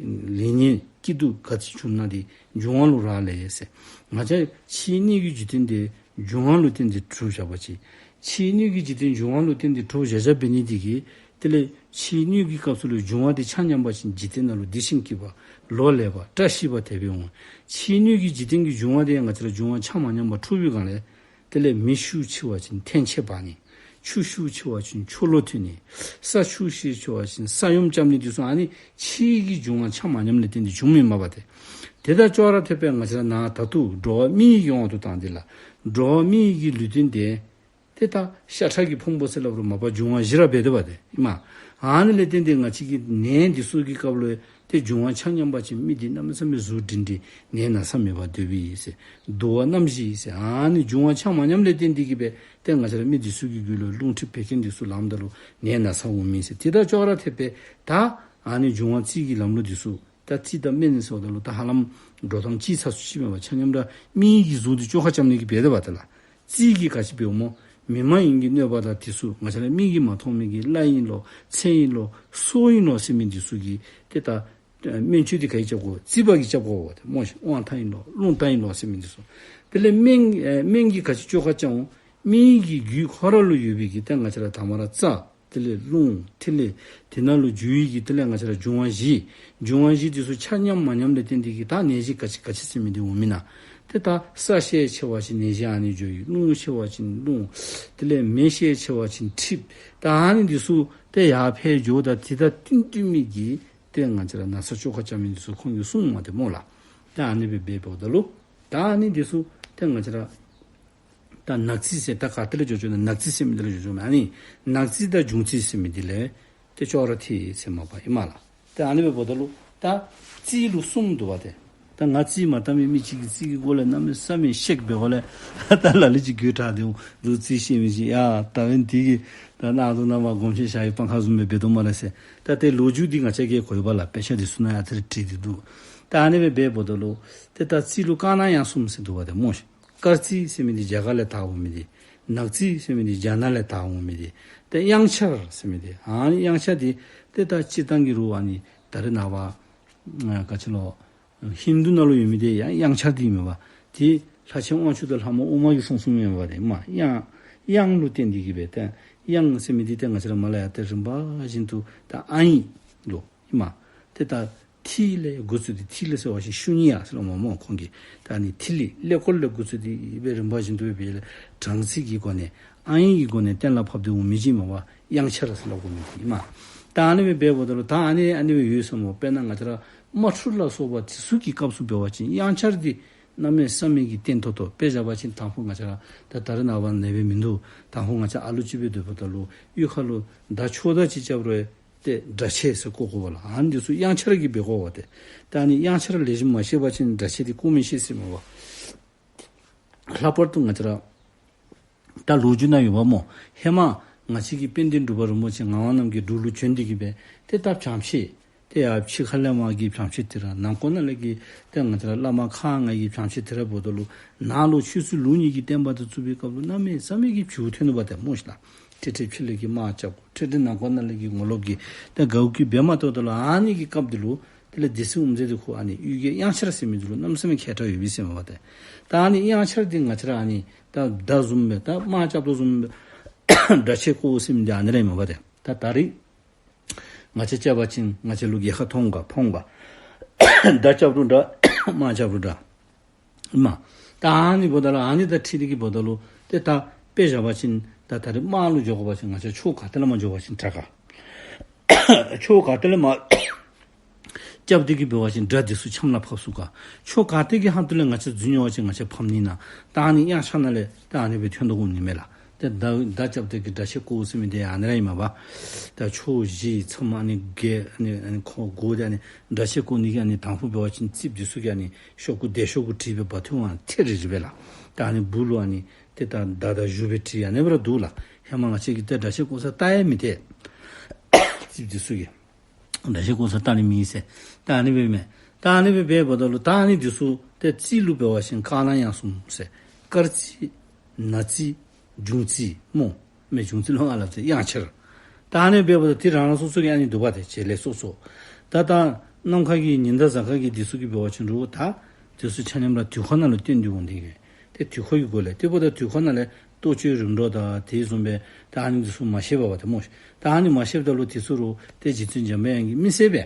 ལེགས་ཉེས་སྐྱིད་སྡུག་ག་ཅི་བྱུང་ན་འདི་འབྱུང་བ་ལུ་རག་ལས་ཟེར། ང་བཅས་ཕྱིའི་གནས་ཀྱི་འཇིག་རྟེན་འདི་འབྱུང་བ་ལུ་བརྟེན་ཏེ་གྲུབ་བཞག་པ་ཅིན་ཕྱིའི་གནས་ཀྱི་འཇིག་རྟེན་འབྱུང་བ་ལུ་བརྟེན་ཏེ་གྲུབ་བཞག་བཞགཔ་འབད་ནི་འདི་གིས་དེ་ལས་ཕྱིའི་གནས་ཀྱི་སྐབས་སུ་ལུ་འབྱུང་བ་འདི་ཆ་མཉམ་པ་ཅིན་འཇིག་རྟེན་ནང་ལུ་བདེ་ཞིང་སྐྱིད་པ་ལོ་ལེགས་པ་བཀྲ་ཤིས་པ་དེ་སྦེ་འོང་། ཕྱིའི་གནས་ཀྱི་འཇིག་རྟེན་གྱི་འབྱུང་བ་འདི་ང་བཅས་ར་འབྱུང་བ་ཆ་མ་མཉམ་པ་འཁྲུགས་པའི་སྒང་ལས་དེ་ལས་མེ་ཤུགས་ཆེ་བ་ཅིན་ཐན་ཕྱེ་འབར་ནི། ཆུ་ཤུགས་ཆེ་བ་ཅིན་ཆུ་ལོག་ཐོན་ནི། ས་ཆུ་ཤུགས་ཆེ་བ་ཅིན་ས་ཡོམ་རྐྱབ་ནི་འདི་ཚུ་ཨ་ནི་ཕྱི་གི་འབྱུང་བ་ཆ་མ་མཉམ་ལས་བརྟེན་ཏེ་འབྱུངམ་ཨིན་མས་པ་ཏེ། དེ་དང་ཅོག་ར་འཐདཔ་སྦེ་ང་བཅས་ར་ནཱ་ད་ལྟོ་འགྲོ་བ་མིའི་གི་དབང་དུ་བཏང་སྟེ་ལགས། འགྲོ་བ་མིའི་གི་ལུས་རྟེན་འདི་ཏེ་ད་ཤ་ཁྲག་གི་ཕུང་པོ་ཟེར་སླབ་རུང་མ་པ་འབྱུང་བ་བཞི་ར་འབད་དོ་བ་ཏེ་ཨིན་མས། ཨ་ནི་ལས་བརྟེན་ཏེ་ང་བཅས་ཀྱི་ནད་འདི་ཚུ་གི་སྐབས་ལུ་ཏེ་འབྱུང་བ་ཆ་མཉམ་པ་ཅིན་མི་འདི་གནམ་མེད་ས་མེད་གཟུགས་སྒྲིང་སྒྲིང་ནད་ན་ཚ་མེད་པར་སྡོདཔ་ཨིན་ཟེར། འདུ་བ་རྣམ་བཞི་ཨིན་ཟེར། ཨ་ནི་འབྱུང་བ་ཆ་མ་མཉམ་ལས་བརྟེན་ཏེ་གི་སྦེ་ཏེ་ང་བཅས་ར་མི་འདི་ཚུ་གི་རྒྱུད་ལུ་རླུང་མཁྲིས་བད་ཀན་འདི་ཚུ་ལངམ་ད་ལུ་ནད་ན་ཚ་འོངམ་ཨིན་ཟེར། དེ་དང་ཅོག་ར་འཐདཔ་སྦེ་ད་ཨ་ནི་འབྱུང་བ་རྩིས་ཀྱི་ལམ་ལུགས་འདི་ཚུ་ད་རྩིས་དང་སྨན་ཟེརཝ་ད་ལུ་ད་ཧ་ལམ་འགྲོ་སྟངས་གཅིག་ཚ་སུ་ཅིག་མེད་པར་ཆ་མཉམ་ར་མིའི་གི་གཟུགས་འདི་བཅོ་ཁ་རྐྱབ་ནི་གི་འབད་དོ་བ་ཏེ་ལགས། རྩིས་ཀྱིས་ག་ཅི་འབདཝ་སྨོ། མི་མ་ཡིན་གྱི་གནོད་པ་དང་དེ་ཚུ་ང་བཅས་ར་མིག་གིས་མ་མཐོང་མི་གི་བླ་ཨིན་ལོ་མཚན་ཨིན་ལོ་སྲོག་ཨིན་ལོ་ཟེར་མི་འདི་ཚུ་གི་ཏེ་ད་སྨན་བཅོས་འདི་ག་གིས་རྐྱབ་དགོ། རྩིས་པ་གིས་རྐྱབ་དགོ་པ་ཏེ་སྨོ་ཤིག། དབང་ཐང་ཨིན་ལོ་རླུང་རྟ་ཨིན་ལོ་ཟེར་མི་འདི་ཚུ། དེ་ལས་སྨན་ཨེ་སྨན་གྱིས་ག་ཅི་བཅོ་ཁ་རྐྱབ་འོང་། མིའི་གི་རྒྱུད་ཁོ་ར་ལུ་ཡོད་པའི་གི་ཏེ་ང་བཅས་ར་དང་པ་ར་རྩ། དེ་ལས་རླུང་། དེ་ལས་དེ་ནང་ལུ་རྒྱུ་ཡི་གི་དེ་ལས་ང་བཅས་ར་འབྱུང་བ་བཞི། འབྱུང་བ་བཞི་འདི་ཚུ་ཆ་མཉམ་མ་མཉམ་ལས་བརྟེན་ཏེ་གི་ད་ནད་གཞི་ག་ཅི་ག་ཅི་ཟེར་མི་འདི་འོང་མེན་ན། ཏེ་ད་ས་ཤས་ཆེ་བ་ཅིན་ནད་གཞི་ཨ་ནི་འགྱོ་ཡི། རླུང་ཆེ་བ་ཅིན་རླུང་། དེ་ལས་མེ་ཤས་ཆེ་བ་ཅིན་མཁྲིས། ད་ཨ་ནི་འདི་ཚུ་ཏེ་ཡར་འཕེལ་འགྱོཝ་ད་དེ་དང་བསྟུན་བསྟུན་མི་གི་ཏེ་ང་བཅས་ར་ན་ཚ་བཅོ་ཁ་རྐྱབ་མི་འདི་ཚུ་ཁོང་གིས་གསུངམ་མས་ཏེ་སྨོ་ལགས། ད་ཨ་ནི་སྦེ་འབདཝ་ད་ལུ་ད་ཨ་ནི་འདི་ཚུ་ཏེ་ང་བཅས་ར་ད་ནག་རྩིས་ཟེར་ད་ག་ཏེ་ལས་འགྱོ་འགྱོ་ན་ནག་རྩིས་ཟེར་མི་འདི་ལས་འགྱོ་འགྱོཝ་མས། ཨ་ནི་ནག་རྩིས་དང་འབྱུང་རྩིས་ཟེར་མི་འདི་ལས་ཏེ་ཅོག་ར་འཐད་ཟེར་མས་པ་ཨིན་མས་ལགས། ཏེ་ཨ་ནི་སྦེ་འབདཝ་ད་ལུ་ད་རྩིས་ལུ་གསུམ་འདུག་པ་ཏེ། ད་ང་རྩིས་མ་བལྟ་མི་མི་ཅིག་གིས་རྩིས་ཀྱི་སྒོ་ལས་གནམ་མེད་ས་མེད་ཤེས་འབད་བ་ལས་ད་ལ་ལུ་ཅིག་དགོད་བྲ་སྟེ་འོང་། ལོག་རྩིས་ཤེས་མི་ཅིག་ཡ་ད་བན་དེ་གིས་ད་ནཱ་ད་ནཱ་མར་སྒོམ་ཆེན་ཞབས་ཡིག་སྤང་ཁ་བཟུམ་སྦེ་འབད་དོ་སྨ་རེ་ཟེར། ད་ཏེ་ལོ་རྒྱུས་འདི་ང་བཅས་ཀྱིས་གོ་ཡི་པ་ལགས། དཔེ་ཆ་འདི་ཚུ་ནང་ཡང་ཏེ་ར་བྲིས་ཏེ་འདུག། ད་ཨ་ནི་སྦེ་འབདཝ་ད་ལུ་ཏེ་ད་རྩིས་ལུ་བཀའ་གནང་ཡང་གསུམ་ཟེར་འདུག་པ་ཏེ་སྨོ་ཤིག། སྐར་རྩིས་ཟེར་མི་འདི་རྒྱ་གར་ལས་དར་འོང་མི་འདི། ནག་རྩིས་ཟེར་མི་འདི་རྒྱ་ནག་ལས་དར་འོང་མི་འདི། ཏེ་དབྱངས་འཆར་ཟེར་མི་འདི་ཨ་ནི་དབྱངས་འཆར་འདི་ཏེ་ད་སྤྱིར་བཏང་གི་རུང་ཨ་ནི་ད་རེས་ནངས་པ་ག་ཅི་ལོ་ ཧིན་དུ་ནང་ལུ་ཡོད་མི་དེ་ཡང་དབྱངས་འཆར་དེ་ཨིན་མས་པ། དེ་ལྷ་ཆེན་དབང་ཕྱུག་དང་ལྷ་མོ་ཨུ་མ་གིས་གསུངས་གསུངསམ་ཨིན་མས་པ། དེ་མ་དབྱངས་དབྱངས་ལུ་བརྟེན་ཏེ་གི་སྦེ་ཏེ་དབྱངས་ཟེར་མི་དེ་ཏེ་ང་བཅས་ར་མ་ལ་ཡ་ཏེ་རིམ་པ་བཞིན་དུ་ད་ཨ་ཡིག་ལུ་ཨིན་མས། ཏེ་ད་ཐི་ལས་འགོ་བཙུགས་ཏེ་ཐི་ལས་ཟེར་བ་ཅིན་ཤུ་ནི་ཡ་ཟེར་སླབ་མས་སྨོ་ཁོང་གིས། ད་ཨ་ནི་ཐི་ལི་ཀླད་ཀོར་ལས་འགོ་བཙུགས་ཏེ་སྦེ་རིམ་པ་བཞིན་དུ་སྦེ་གྲངས་ཚད་ཀྱི་སྒོ་ནས་ཨ་ཡིག་གི་སྒོ་ནས་གཏན་ལ་ཕབ་སྟེ་འོང་མི་ཅིག་ཨིན་མས་པ། དབྱངས་འཆར་ཟེར་སླབ་དགོ་མི་ཅིག་ཨིན་མས། ད་ཨ་ནི་སྦེ་འབདཝ་ད་ལུ་ད་ཨ་ནི་ཨ་ནི་སྦེ་ཡོད་ཟེར་སྨོ། དཔེར་ན་ང་བཅས་ར་དམར་འཕྲུལ་ལ་སོགས་པ་དེ་ཚུ་གི་སྐབས་སུ་འབད་བ་ཅིན་དབྱངས་འཆར་དེ་གནམ་མེད་ས་མེད་ཀྱི་བརྟན་ཏོག་ཏོ། དཔེ་བཞག་པ་ཅིན་དང་ཕུ་ང་བཅས་ར་ད་ད་རེས་ནངས་པ་ནང་སྦེ་མིན་འདུག། དང་ཕུ་ང་བཅས་ཨ་ལུ་ཅིག་སྦེ་སྡོདཔ་ད་ལུ་གཡུས་ཁ་ལུ་མདའ་ཆོག་ད་ཅིག་རྐྱབ་རུང་ཏེ་སྒྲ་ཆས་ཟེར་བཀོག་བཀོགཔ་ལགས། ཨ་ནི་དེ་ཚུ་དབྱངས་འཆར་གྱིས་འབད་བཀོག་པ་ཏེ། ད་ཨ་ནི་དབྱངས་འཆར་ལེགས་ཤོམ་མ་ཤེས་པ་ཅིན་སྒྲ་ཆས་དེ་བཀོག་མི་ཤེས་ཟེར་མས་པ། ལྷག་པར་དུ་ང་བཅས་ར་ད་ལོ་རྒྱུས་ནང་ཡོདཔ་སྨོ། ཧེ་མ་ང་བཅས་ཀྱི་དཔལ་ལྡན་འབྲུག་པ་རིན་པོ་ཆེ་ངག་དབང་རྣམ་རྒྱལ་འབྲུག་ལུ་བྱོན་ཏེ་གི་སྦེ་ཏེ་ད་བྱང་ཕྱོགས་ཏེ་ཡར་ཕྱི་ཁ་ལས་མར་གྱི་བྱང་ཕྱོགས་དེ་ར་ནང་འཁོད་ནང་ལས་ཀྱི་ཏེ་ང་བཅས་ར་བླ་མ་ཁག་ལྔ་གི་བྱང་ཕྱོགས་དེ་ར་འབདཝ་ད་ལུ་ནང་ལུ་ཆོས་སྲིད་ལུགས་གཉིས་ཀྱི་བསྟན་པ་དེ་བཙུགས་པའི་སྐབས་ལུ་གནམ་མེད་ས་མེད་ཀྱི་བྱུས་ཐོན་ནུག་པ་ཏེ་སྨོ་ཤིག་ལགས། ཁྲི་ཁྲི་ཕྱི་ལས་ཀྱི་དམག་རྐྱབ་དགོ། ཁྲི་ཁྲི་ནང་འཁོད་ནང་ལས་ཀྱི་ངོ་ལོག་གི་ཏེ་དགའ་བོ་གིས་འབད་མ་བཏུབ་ད་ལུ་ཨ་ནི་གི་སྐབས་དེ་ལུ་དེ་ལས་སྡེ་སྲིད་དབུ་མཛད་དེ་ཁོ་ཨ་ནི་གཡུལ་རྒྱལ་དབྱངས་འཆར་ཟེར་མི་དེ་ལུ་གནམ་མེད་ས་མེད་མཁས་དྲགས་ཡོད་པས་ཟེར་མས་པ་ཏེ། ད་ཨ་ནི་དབྱངས་འཆར་དེ་ང་བཅས་ར་ཨ་ནི་ད་མདའ་བཟུམ་སྦེ་ད་དམག་རྐྱབ་དོ་བཟུམ་སྦེ་སྒྲ་ཆས་བཀོག་ཟེར་མི་དེ་ཨ་ནི་ར་ཨིན་མས་པ་ཏེ། ད་ད་རིས་ང་བཅས་རྐྱབ་པ་ཅིན་ང་བཅས་ལུ་རྒྱལ་ཁ་ཐོབ་འོང་ག་ཕོག་འོང་ག། མདའ་རྐྱབ་རུང་འདྲ་དམག་རྐྱབ་རུང་འདྲ། ཨིན་མས། ད་ཨ་ནི་འབདཝ་ད་ལུ་ཨ་ནི་དང་འཁྲིལ་ཏེ་གི་འབདཝ་ད་ལུ་ཏེ་ད་དཔེ་བཞག་པ་ཅིན་ད་ད་རིས་དམག་ལུ་འགྱོ་དགོ་པ་ཅིན་ང་བཅས་ཕྱོགས་ག་ཏེ་ལས་མར་འགྱོ་བ་ཅིན་དྲག་ག། ཕྱོགས་ག་ཏེ་ལས་མར་རྐྱབ་སྟེ་གི་འབད་བ་ཅིན་སྒྲ་དེ་ཚུ་ཆམ་ལ་ཕབ་ཚུགས་ག། ཕྱོགས་ག་ཏེ་གི་ཧོངས་ཏོ་ལས་ང་བཅས་འཛུལ་འགྱོ་བ་ཅིན་ང་བཅས་ཕམ་ནི་ན། ད་ཨ་ནི་དབྱངས་འཆར་ནང་ལས་ད་ཨ་ནི་སྦེ་ཐོན་དོ་འོང་ནི་མས་ལགས། ཏེ་མདའ་མདའ་རྐྱབ་སྟེ་གི་སྒྲ་ཆས་བཀོག་ཟེར་མི་དེ་ཨ་ནི་ར་ཨིན་མས་པ། ད་ཕྱོགས་བཞི་མཚམས་ཨ་ནི་བརྒྱད་ཨ་ནི་ཨ་ནི་ཁོ་སྒོ་དེ་ཨ་ནི་སྒྲ་ཆས་བཀོག་ནི་གི་ཨ་ནི་དང་ཕུ་འབད་བ་ཅིན་རྩིགཔ་དེ་ཚུ་གིས་ཨ་ནི་ཤོག་གུ་སྡེ་ཤོག་གུ་བྲིས་སྦེ་འབག་འཐུ་བ་ཐེ་རི་རི་སྦེ་ལགས། ད་ཨ་ནི་སྦུག་ལུ་ཨ་ནི་ཏེ་ད་མདའ་དང་གཞུ་སྦེ་བྲིས་ཨ་ནི་སྦེ་ར་འདུག་ལགས། ཧེ་མ་ང་བཅས་ཀྱིས་ཏེ་སྒྲ་ཆས་བཀོག་ས་བལྟ་ཡང་མི་བལྟ། རྩིགཔ་དེ་ཚུ་གིས། སྒྲ་ཆས་བཀོག་ས་བལྟ་ནི་མེད་ཟེར། ད་ཨ་ནི་སྦེ་མས། ད་ཨ་ནི་སྦེ་འབདཝ་ད་ལུ་ད་ཨ་ནི་དེ་ཚུ་ཏེ་རྩིས་ལུ་འབད་བ་ཅིན་དཀར་ནག་དབྱངས་གསུམ་ཟེར། དཀར་རྩིས་ནག་རྩིས་འབྱུང་རྩིས་སྨོ། མེ་འབྱུང་རྩིས་ལོ་ང་ལབ་ཟེར་དབྱངས་འཆར། ད་ཨ་ནི་འབདཝ་ད་དེ་རང་རང་སོ་སོ་གི་ཨ་ནི་འདུག་པ་ཏེ་བྱེད་ལས་སོ་སོ། ད་ད་ནམ་མཁའ་གི་ཉི་ཟླ་གཟའ་སྐར་གྱི་དེ་ཚུ་གི་འབད་བ་ཅིན་རུང་ད་དེ་ཚུ་ཆ་མཉམ་ར་དུས་འཁོར་ནང་ལུ་བསྟན་ཏེ་འོང་དེ་གིས། ཏེ་དུས་འཁོར་གྱི་སྒོ་ལས་ཏེ་འབདཝ་ད་དུས་འཁོར་ནང་ལས་ལྟོ་ཆས་རིམ་གྲོ་དང་དེ་བཟུམ་སྦེ་ད་ཨ་ནི་དེ་ཚུ་མ་ཤེས་པ་བ་ཏེ་སྨོ་ཤིག། ད་ཨ་ནི་མ་ཤེསཔ་ད་ལུ་དེ་ཚུ་རུང་ཏེ་རྗེ་བཙུན་འཇམ་དཔལ་དབྱངས་ཀྱིས་མི་གསལ་སྦེ་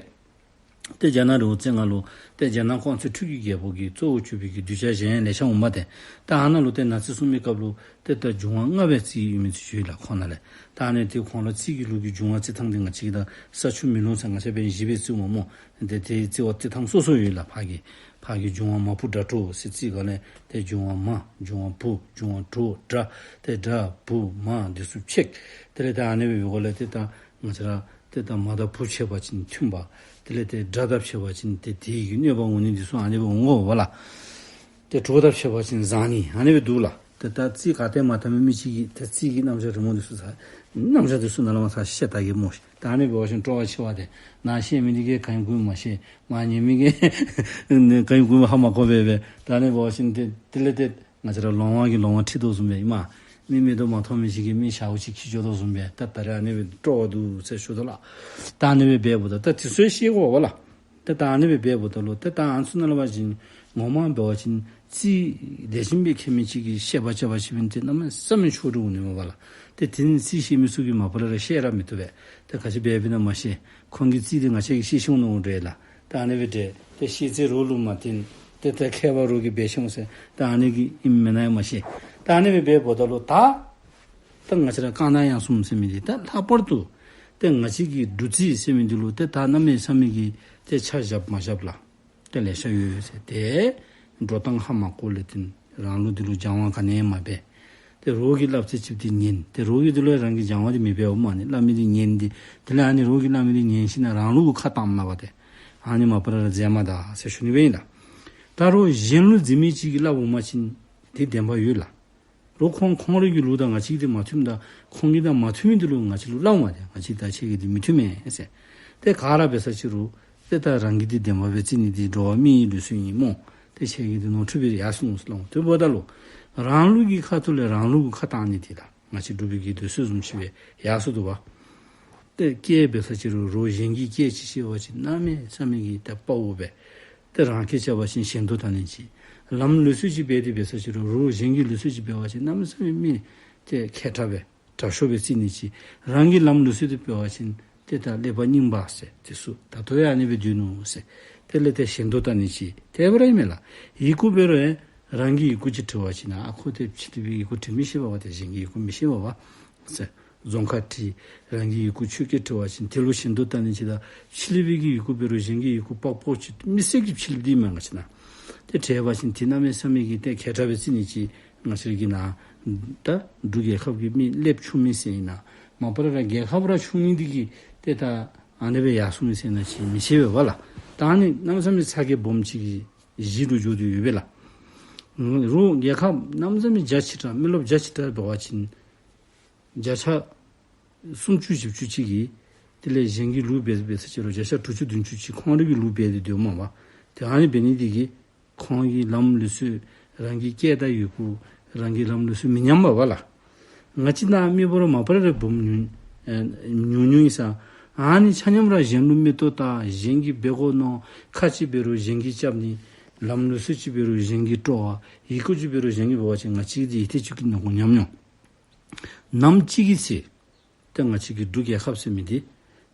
ཏེ་རྒྱ་ནག་རི་བོ་རྩེ་ལྔ་ལུ་ཏེ་རྒྱ་ནག་ཀོང་ཙེ་ཁྲུས་ཀྱི་རྒྱལ་པོ་གིས་གཙོ་བོ་གྱུར་པའི་གི་གདུལ་བྱ་གཞན་ཡང་ལེ་ཤ་འོང་མས་ཏེ། ད་ཨ་ནཱ་ལུ་ཏེ་ནག་རྩིས་སྲུང་མི་སྐབས་ལུ་ཏེ་ད་འབྱུང་བ་ལྔ་སྦེ་རྩིས་ཡོད་མི་ཚུ་ཡོད་ལགས་ཁོང་ནང་ལས། ད་ཨ་ནི་ཏེ་ཁོང་ལུ་རྩིས་ཀྱི་ལུགས་ཀྱི་འབྱུང་བ་རྩི་ཐངས་དེ་ང་བཅས་ཀྱིས་ད་ས་ཆུ་མེ་རླུང་ཟེར་ང་བཅས་འབད་བཞི་སྦེ་རྩིཝ་སྨོ། ཏེ་དེ་རྩི་བ་རྩི་ཐངས་སོ་སོ་ཡོད་ལགས། ཕར་གྱི་ཕར་གྱི་འབྱུང་བ་མ་བུ་དགྲ་གྲོགས་ཟེར་རྩིས་ག་ལས་ཏེ་འབྱུང་བ་མ་འབྱུང་བ་བུ་འབྱུང་བ་གྲོགས་དགྲ་ཏེ་དགྲ་བུ་མ་དེ་ཚུ་ཕྱེད། དེ་ལས་ད་ཨ་ནི་སྦེ་འབདཝ་ལས་ཏེ་ད་ང་བཅས་ར་ཏེ་ད་མ་དང་བུ་ཕྱད་པ་ཅིན་མཐུན་པ། དེ་ལས་ཏེ་དགྲ་དང་ཕྱད་པ་ཅིན་ཏེ་དེ་གི་གནོད་པ་འོང་ནི་དེ་ཚུ་ཨ་ནི་སྦེ་འོང་དགོ་པ་ལགས། ཏེ་གྲོགས་དང་ཕྱད་པ་ཅིན་བཟང་ནི་ཨ་ནི་སྦེ་འདུག་ལགས། ཏེ་ད་རྩིས་ག་ཏེ་མ་དག་མི་མི་ཅིག་གིས་ཏེ་རྩིས་ཀྱི་རྣམ་གཞག་རི་མོ་དེ་ཚུ་ཚར་རྣམ་གཞག་དེ་ཚུ་ནང་ལས་མར་ཚར་བཤད་ད་གེ་སྨོ་ཤིག། ད་ཨ་ནི་འབད་བ་ཅིན་སྤྲོ་བ་ཆེ་བ་ཏེ་ནཱ་བཤད་མི་དེ་གིས་ག་ཡང་གོ་མ་ཤེས། མར་ཉན་མི་གིས་ག་ཡང་གོ་མ་ཧ་མ་གོ་བས་སྦེ། ད་ཨ་ནི་འབད་བ་ཅིན་ཏེ་དེ་ལས་ཏེ་ང་བཅས་ར་ལོང་བ་གིས་ལོང་བ་ཁྲིད་དོ་བཟུམ་སྦེ་ཨིན་མས། མི་མིག་ཏོ་མ་མཐོང་མི་ཅིག་གིས་མི་ཞརཝ་ཅིག་ཁྱིད་འགྱོ་དོ་བཟུམ་སྦེ་ད་ད་རེས་ཨ་ནི་སྦེ་སྤྲོ་བ་འདུག་ཟེར་ཞུ་དོ་ལགས། ད་ཨ་ནི་སྦེ་འབདཝ་ད་ད་དེ་ཚུ་ཤེས་དགོ་པ་ལགས། ད་ད་ཨ་ནི་སྦེ་འབདཝ་ད་ལུ་ད་ད་ཨ་ནི་ཚུ་ནང་ལས་འབད་བ་ཅིན་ངོ་མ་འབད་བ་ཅིན་རྩིས་ལེགས་ཤོམ་སྦེ་མཁྱེན་མི་ཅིག་གིས་བཤད་པ་རྐྱབ་པ་ཅིན་ཏེ་གནམ་མེད་ས་མེད་ཆོས་འདྲཝ་འོང་ནི་མས་པ་ལགས། ཏེ་དེ་ནི་རྩིས་ཤེས་མི་ཚུ་གིས་མ་པ་ལས་ར་བཤད་ར་མི་བཏུབ་པས། ཏེ་ག་ཅི་འབད་བས་ན་མ་ཤེས། ཁོང་གི་རྩིས་དེ་ང་བཅས་ཀྱིས་ཤེས་ཤེས་འོང་ནི་འདྲས་ལགས། ད་ཨ་ནི་སྦེ་འདྲས་ཏེ་ཤེས་ཚད་རོགས་ལུ་མ་བརྟེན། ཏེ་ད་མཁས་པ་རོགས་ཀྱིས་འབད་ཤེས་འོང་ཟེར་ད་ཨ་ནི་གི་ཨིནམ་མེན་ན་ཡང་མ་ཤེས། ད་ཨ་ནི་སྦེ་འབདཝ་ད་ལུ་ད་ད་ང་བཅས་ར་དཀར་ནག་དབྱངས་གསུམ་ཟེར་མི་འདི་ད་ལྷག་པར་དུ་ཏེ་ང་བཅས་ཀྱི་འབྲུག་རྩིས་ཟེར་མི་འདི་ལུ་ཏེ་ད་གནམ་མེད་ས་མེད་ཀྱི་ཏེ་ཆ་བཞགཔ་མ་བཞགཔ་ལགས། ཏེ་ལེ་ཤ་ཡོད་ཟེར་ཏེ་འགྲོ་སྟངས་ཧ་མ་གོ་ལས་བརྟེན་རང་ལུགས་འདི་ལུ་སྦྱང་བ་ག་ནི་ཡང་མ་འབད། ཏེ་རོགས་ཀྱིས་སླབ་ཚད་ཅིག་འདི་ཉན། ཏེ་རོགས་ཀྱིས་འདི་ལུ་རང་གིས་སྦྱང་བ་འདི་མི་འབདཝ་མ་ནི་སླབ་མི་འདི་ཉན་ཏེ་དེ་ལས་ཨ་ནི་རོགས་ཀྱིས་སླབ་མི་འདི་ཉན་ཞིན་ན་རང་ལུགས་ཀྱི་ཁ་བཏངམ་ན་པ་ཏེ་ཨ་ནི་མ་པ་ར་རྫས་མ་ད་ཟེར་ཞུ་ནི་སྦེ་ཨིན་ལགས། ད་རོགས་གཞན་ལུགས་འཛིན་མི་ཅིག་གིས་སླབ་འོང་པ་ཅིན་འདི་བདེན་པ་ཡོད་ལགས། རོགས་ཁོང་ཁོང་རའི་གི་ལུགས་དང་ང་བཅས་ཀྱི་འདི་མ་མཐུནམ་ད་ཁོང་གི་དང་མ་མཐུན་མི་འདི་ལུ་ང་བཅས་ལུ་སླབ་འོང་པ་ཏེ་ང་བཅས་ད་ཁྱེད་ཀྱི་འདི་མི་མཐུན་མས་ཟེར། ཏེ་ག་ར་འབད་ས་ཅིག་རུང་ཏེ་ད་རང་གི་འདི་བདེན་པ་སྦེ་བརྩི་ནི་འདི་འགྲོ་བ་མིའི་ལུགས་སྲོལ་ཨིན་སྨོ། ཏེ་ཁྱེད་ཀྱི་འདི་ནོར་འཁྲུལ་སྦེ་ཡར་སོང་ཟེར་སླབ་འོང་། དེ་འབདཝ་ད་ལུ་རང་ལུགས་ཀྱི་ཁ་ཐུག་ལས་རང་ལུགས་ཀྱི་ཁ་བཏང་ནི་འདི་ད་ང་བཅས་འབྲུག་པའི་གི་འདོད་སྲོལ་བཟུམ་ཅིག་སྦེ་ཡར་སོང་འདུག་པ། ཏེ་སྐད་འབད་ས་ཅིག་རུང་རོགས་གཞན་གྱི་སྐད་ཅིག་བཤད་པ་ཅིན་གནམ་མེད་ས་མེད་ཀྱི་ད་དཔའ་བོ་སྦེ་ ཏེ་རང་སྐད་རྐྱབ་པ་ཅིན་ཞལ་འདོན་བཏང་ནི་ཅིག། ལམ་ལུགས་སྲོལ་ཅིག་འབད་དེ་འབད་ས་ཅིག་རུང་རོགས་གཞན་གྱི་ལུགས་སྲོལ་ཅིག་འབད་བ་ཅིན་གནམ་མེད་ས་མེད་མི་ཏེ་མཁས་དྲགས་སྦེ་དྲག་ཤོས་སྦེ་བརྩི་ནི་ཅིག། རང་གི་ལམ་ལུགས་སྲོལ་དེ་འབད་བ་ཅིན་ཏེ་ད་ཀླད་པ་རྙིང་པ་ཟེར། དེ་ཚུ་ད་ལྟོ་ཡང་ཨ་ནི་སྦེ་སྡོད་ནུག་ཟེར། དེ་ལས་ཏེ་ཞལ་འདོན་བཏང་ནི་ཅིག། དེ་སྦེ་ར་ཨིན་མས་ལགས། ཡི་གུ་འབད་རུང་ཡང་རང་གི་ཡི་གུ་ཅིག་བྲིས་པ་ཅིན་ཨ་ཁོ་དེ་ཕྱི་གླིང་པའི་ཡི་གུ་འབྲི་མི་ཤེས་པས་པ། ཏེ་གཞན་གྱི་ཡི་གུ་མི་ཤེས་པས་པ་ཟེར། རྫོང་ཁ་བྲིས། རང་གི་ཡི་གུ་ཆོས་སྐད་བྲིས་པ་ཅིན་དེ་ལུ་ཞལ་འདོན་བཏང་ནི་ཅིག་དང་ཕྱི་གླིང་པའི་གི་ཡི་གུ་འབད་རུང་གཞན་གྱི་ཡི་གུ་པག་པོག་ཅིག། མི་སེར་གྱི་ཕྱི་གླིང་འདི་མས་ང་བཅས་ནཱ། ཏེ་བྲིས་པ་ཅིན་དེ་གནམ་མེད་ས་མེད་ཀྱི་ཏེ་མཁས་དྲགས་སྦེ་བརྩི་ནི་ཅིག། ང་བཅས་ཀྱི་ནཱ་ད་འབྲུག་རྒྱལ་ཁབ་ཀྱི་མི་ཀླད་ཆུང་མི་ཟེར་ཨིན་ན། མ་པ་ར་རྒྱལ་ཁབ་ར་ཆུང་ནི་འདི་གིས་ཏེ་ད་ཨ་ནི་སྦེ་ཡར་སོང་མི་ཟེར་ན་ཅིག་མི་ཤེས་པས་པ་ལགས། ད་ཨ་ནི་གནམ་མེད་ས་མེད་ཚ་གྱང་སྦོམ་ཅིག་གི་གཞི་རུ་འགྱོ་དོ་ཡོད་པས་ལགས། རོགས་རྒྱལ་ཁབ་གནམ་མེད་ས་མེད་རྒྱ་ཆེ་དྲགས་མི་རློབས་རྒྱ་ཆེ་དྲགས་འབད་བ་ཅིན་བརྒྱ་ཆ་སུམ་ཅུ་བཞི་བཅུ་ཅིག་གིས་དེ་ལས་གཞན་གྱི་ལུགས་འབད་འབད་ས་ཅིག་རུང་བརྒྱ་ཆ་དྲུག་ཅུ་བདུན་ཅུ་ཅིག་ཁོང་རའི་གི་ལུགས་འབད་དེ་སྡོདཔ་མས་པ། ཏེ་ཨ་ནི་འབད་ནི་འདི་གིས་ཁོང་གི་ལམ་ལུགས་སྲོལ་རང་གི་སྐད་དང་ཡི་གུ་རང་གི་ལམ་ལུགས་སྲོལ་མི་ཉམས་པས་པ་ལགས། ང་བཅས་ནཱ་མི་འབོར་མ་པ་ར་ར་སྦོམ་ཉུང་ཨེ་ཉུང་ཉུང་ཨིན་ས། ཨ་ནི་ཆ་མཉམ་ར་གཞན་ལུ་མིག་ཏོ་བལྟ། གཞན་གྱིས་འབད་དགོ་མནོ། ཁ་ཅིག་འབད་རུང་གཞན་གྱིས་རྐྱབ་ནི། ལམ་ལུགས་སྲོལ་ཅིག་འབད་རུང་གཞན་གྱིས་སྤྲོ་བ། ཡི་གུ་ཅིག་འབད་རུང་གཞན་གྱིས་འབད་བ་ཅིན་ང་བཅས་འདི་ཡི་ཏེ་ཅིག་གི་ནང་ཁོ་ཉམས་མྱོང་ནམ་ཅིག་གི་ཚེ་ཏེ་ང་བཅས་ཀྱི་འབྲུག་རྒྱལ་ཁབ་ཟེར་མི་འདི་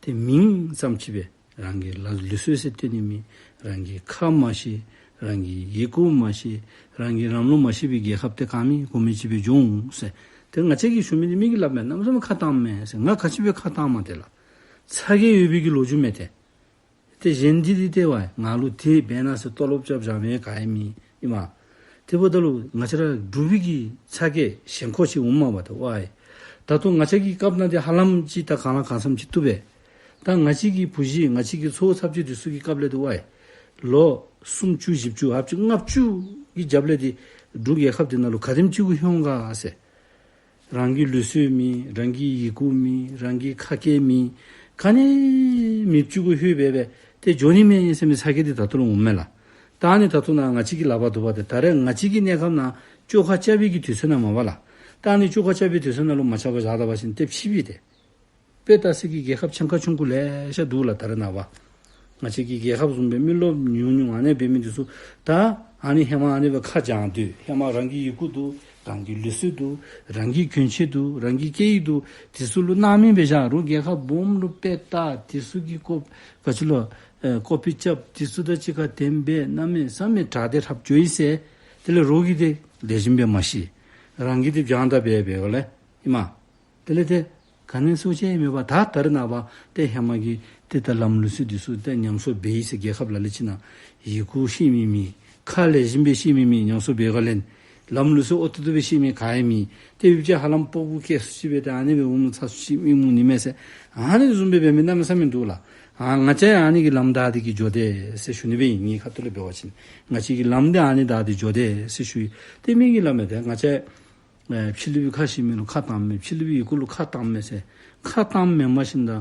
ཏེ་མིང་ཙམ་ཅིག་སྦེ་རང་གི་ལ་ལུགས་སྲོལ་ཟེར་སྟོན་ནི་མེད། རང་གི་ཁ་མ་ཤེས། རང་གི་ཡི་གུ་མ་ཤེས། རང་གི་ལམ་ལུགས་མ་ཤེས་པའི་རྒྱལ་ཁབ་ཏེ་ག་མེད་གོ་མེད་ཅིག་སྦེ་འགྱོ་འོང་ཟེར། ཏེ་ང་བཅས་ཀྱིས་ཞུ་མི་འདི་མི་གིས་སླབ་མས། གནམ་མེད་ས་མེད་ཁ་བཏངམ་མས་ཟེར། ང་ག་ཅི་སྦེ་ཁ་བཏངམ་མས་ཏེ་ལགས། ཚ་གྱང་ཡོད་པའི་གི་ལོ་རྒྱུས་མས་ཏེ། ཏེ་གཞན་འདི་འདི་ཏེ་ཝའི་ང་ལུ་དེ་འབད་གནང་ཟེར་ལྟོ་ལོག་རྐྱབ་བཞག་མི་ག་ཡང་མེད་ཨིན་མས། དེ་འབདཝ་ད་ལུ་ང་བཅས་ར་འབྲུག་པའི་གི་ཚ་གྱང་ཞེན་ཁོག་ཅིག་འོངམ་མས་པ་ཏེ་ཝའི། ད་ལྟོ་ང་བཅས་ཀྱི་སྐབས་ནང་འདི་ཧ་ལམ་ཅིག་ད་གང་ལ་གང་འཚམས་ཅིག་བཏུབ་པས། ད་ང་བཅས་ཀྱི་བུ་གཞི་ང་བཅས་ཀྱི་ཚའོ་ཚབ་ཅིག་འདི་ཚུ་གི་སྐབས་ལས་ཏེ་ཝའི་ལོ་སུམ་ཅུ་བཞི་བཅུ་ལྔ་བཅུ་ལྔ་བཅུ་གི་རྒྱབ་ལས་འདི་འབྲུག་རྒྱལ་ཁབ་འདི་ནང་ལུ་ག་དེམ་ཅིག་གུ་ལྷོད་འོང་ག་ཟེར། རང་གི་ལུགས་སྲོལ་མེད། རང་གི་ཡི་གུ་མེད། རང་གི་ཁ་སྐད་མེད། ག་ནི་མེདཔ་ཅིག་གུ་ལྷོད་སྦེ་སྦེ་ཏེ་འགྱོ་ནི་མས་ཟེར་མི་ཚ་གྱང་འདི་ད་ལྟོ་ལུ་འོངམ་མས་ལགས། ད་ཨ་ནི་ད་ལྟོ་ནཱ་ང་བཅས་ཀྱི་ལག་པར་འདུག་པ་ཏེ། ད་རེས་ང་བཅས་ཀྱི་གནས་སྐབས་ནང་བཅོ་ཁ་རྐྱབ་པའི་གི་དུས་ཚོད་ནང་མས་པ་ལགས། ད་ཨ་ནི་བཅོ་ཁ་རྐྱབ་པའི་དུས་ཚོད་ནང་ལུ་མ་རྐྱབ་པར་བཞག་ད་པ་ཅིན་ཏེ་ཕྱི་པའི་ཏེ་དཔེ་ལྟ་ས་གི་རྒྱལ་ཁབ་ཆུང་ཁ་ཆུང་ཀུ་ལེ་ཤ་འདུག་ལགས། ད་རེས་ནངས་པ་ང་བཅས་ཀྱི་རྒྱལ་ཁབ་བཟུམ་སྦེ་མི་རློབས་ཉུང་ཉུང་ཨ་ནི་འབད་མི་འདི་ཚུ་ད་ཨ་ནི་ཧེ་མ་ཨ་ནི་སྦེ་ཁ་བྱང་སྡོད། ཧེ་མ་རང་གི་ཡི་གུ་འདུག། རང་གི་ལུགས་སྲོལ་འདུག། རང་གི་གྱོན་ཆས་འདུག། རང་གི་སྐད་ཡིག་འདུག། དེ་ཚུ་ལུ་སྣང་མེད་སྦེ་བཞག། རོགས་རྒྱལ་ཁབ་སྦོམ་ལུ་དཔེ་ལྟ། དེ་ཚུ་གི་ཀོ་ག་ཅི་ལོ་ཨེ་ཀོ་པི་རྐྱབ། དེ་ཚུ་དང་གཅིག་ཁར་དེ་སྦེ་གནམ་མེད་ས་མེད་དྲག་སྟེ་འཁྲབ་འགྱོ་ཡི་ཟེར། དེ་ལས་རོགས་ཀྱིས་དེ་ལེགས་ཤོམ་སྦེ་མ་ཤེས། རང་གིས་དེ་བྱང་ད་སྦེ་སྦེ་གོ་ལེ་ཨིན་མས། དེ་ལས་ཏེ་ག་ནི་སོ་ཅི་མེད་པར་ད་ད་རེས་ནངས་པ་ཏེ་ཧེ་མ་གི་ཏེ་ད་ལམ་ལུགས་སྲོལ་འདི་ཚུ་ཏེ་ཉམས་གསོ་འབད་ཡི་ཟེར། རྒྱལ་ཁབ་ལ་ལུ་ཅིག་ནང་ཡི་གུ་ཤེས་མི་མེད། ཁ་ལེགས་ཤོམ་སྦེ་ཤེས་མི་མེད། ཉམས་གསོ་འབད་ག་ལས་ལམ་ལུགས་སྲོལ་ཨོ་ཏོ་ཏོ་སྦེ་ཤེས་མི་ག་ཡང་མེད། ཏེ་ཡུལ་ཅིག་ཧ་ལམ་སྤོ་བོ་སྐྱེས་སུ་ཅིག་སྦེ་ཏེ་ཨ་ནི་སྦེ་འོང་མི་ཚ་སུ་ཅིག་མི་མོ་ནི་མས་ཟེར། ཨ་ནི་བཟུམ་སྦེ་འབད་མི་གནམ་མེད་ས་མེད་འདུག་ལགས། ཨ་ང་བཅས་ཨ་ནི་གི་ལམ་བདའ་སྟེ་གི་འགྱོ་དེས་ཟེར་ཞུ་ནི་སྦེ་ཨིན། ངེའི་ཁ་ཐུག་ལས་འབད་བ་ཅིན་ང་བཅས་ཀྱི་ལམ་འདི་ཨ་ནི་བདའ་སྟེ་འགྱོ་དེས་ཟེར་ཞུ་ཡི། ཏེ་མི་གིས་སླབ་མས། ཏེ་ང་བཅས་ཨེ་ཕྱི་གླིང་པའི་ཁ་ཤེས་མི་ལུ་ཁ་བཏངམ་མས། ཕྱི་གླིང་པའི་ཡི་གུ་ལུ་ཁ་བཏངམ་མས་ཟེར། ཁ་བཏངམ་མེན་པར་ཞིནམ་ད་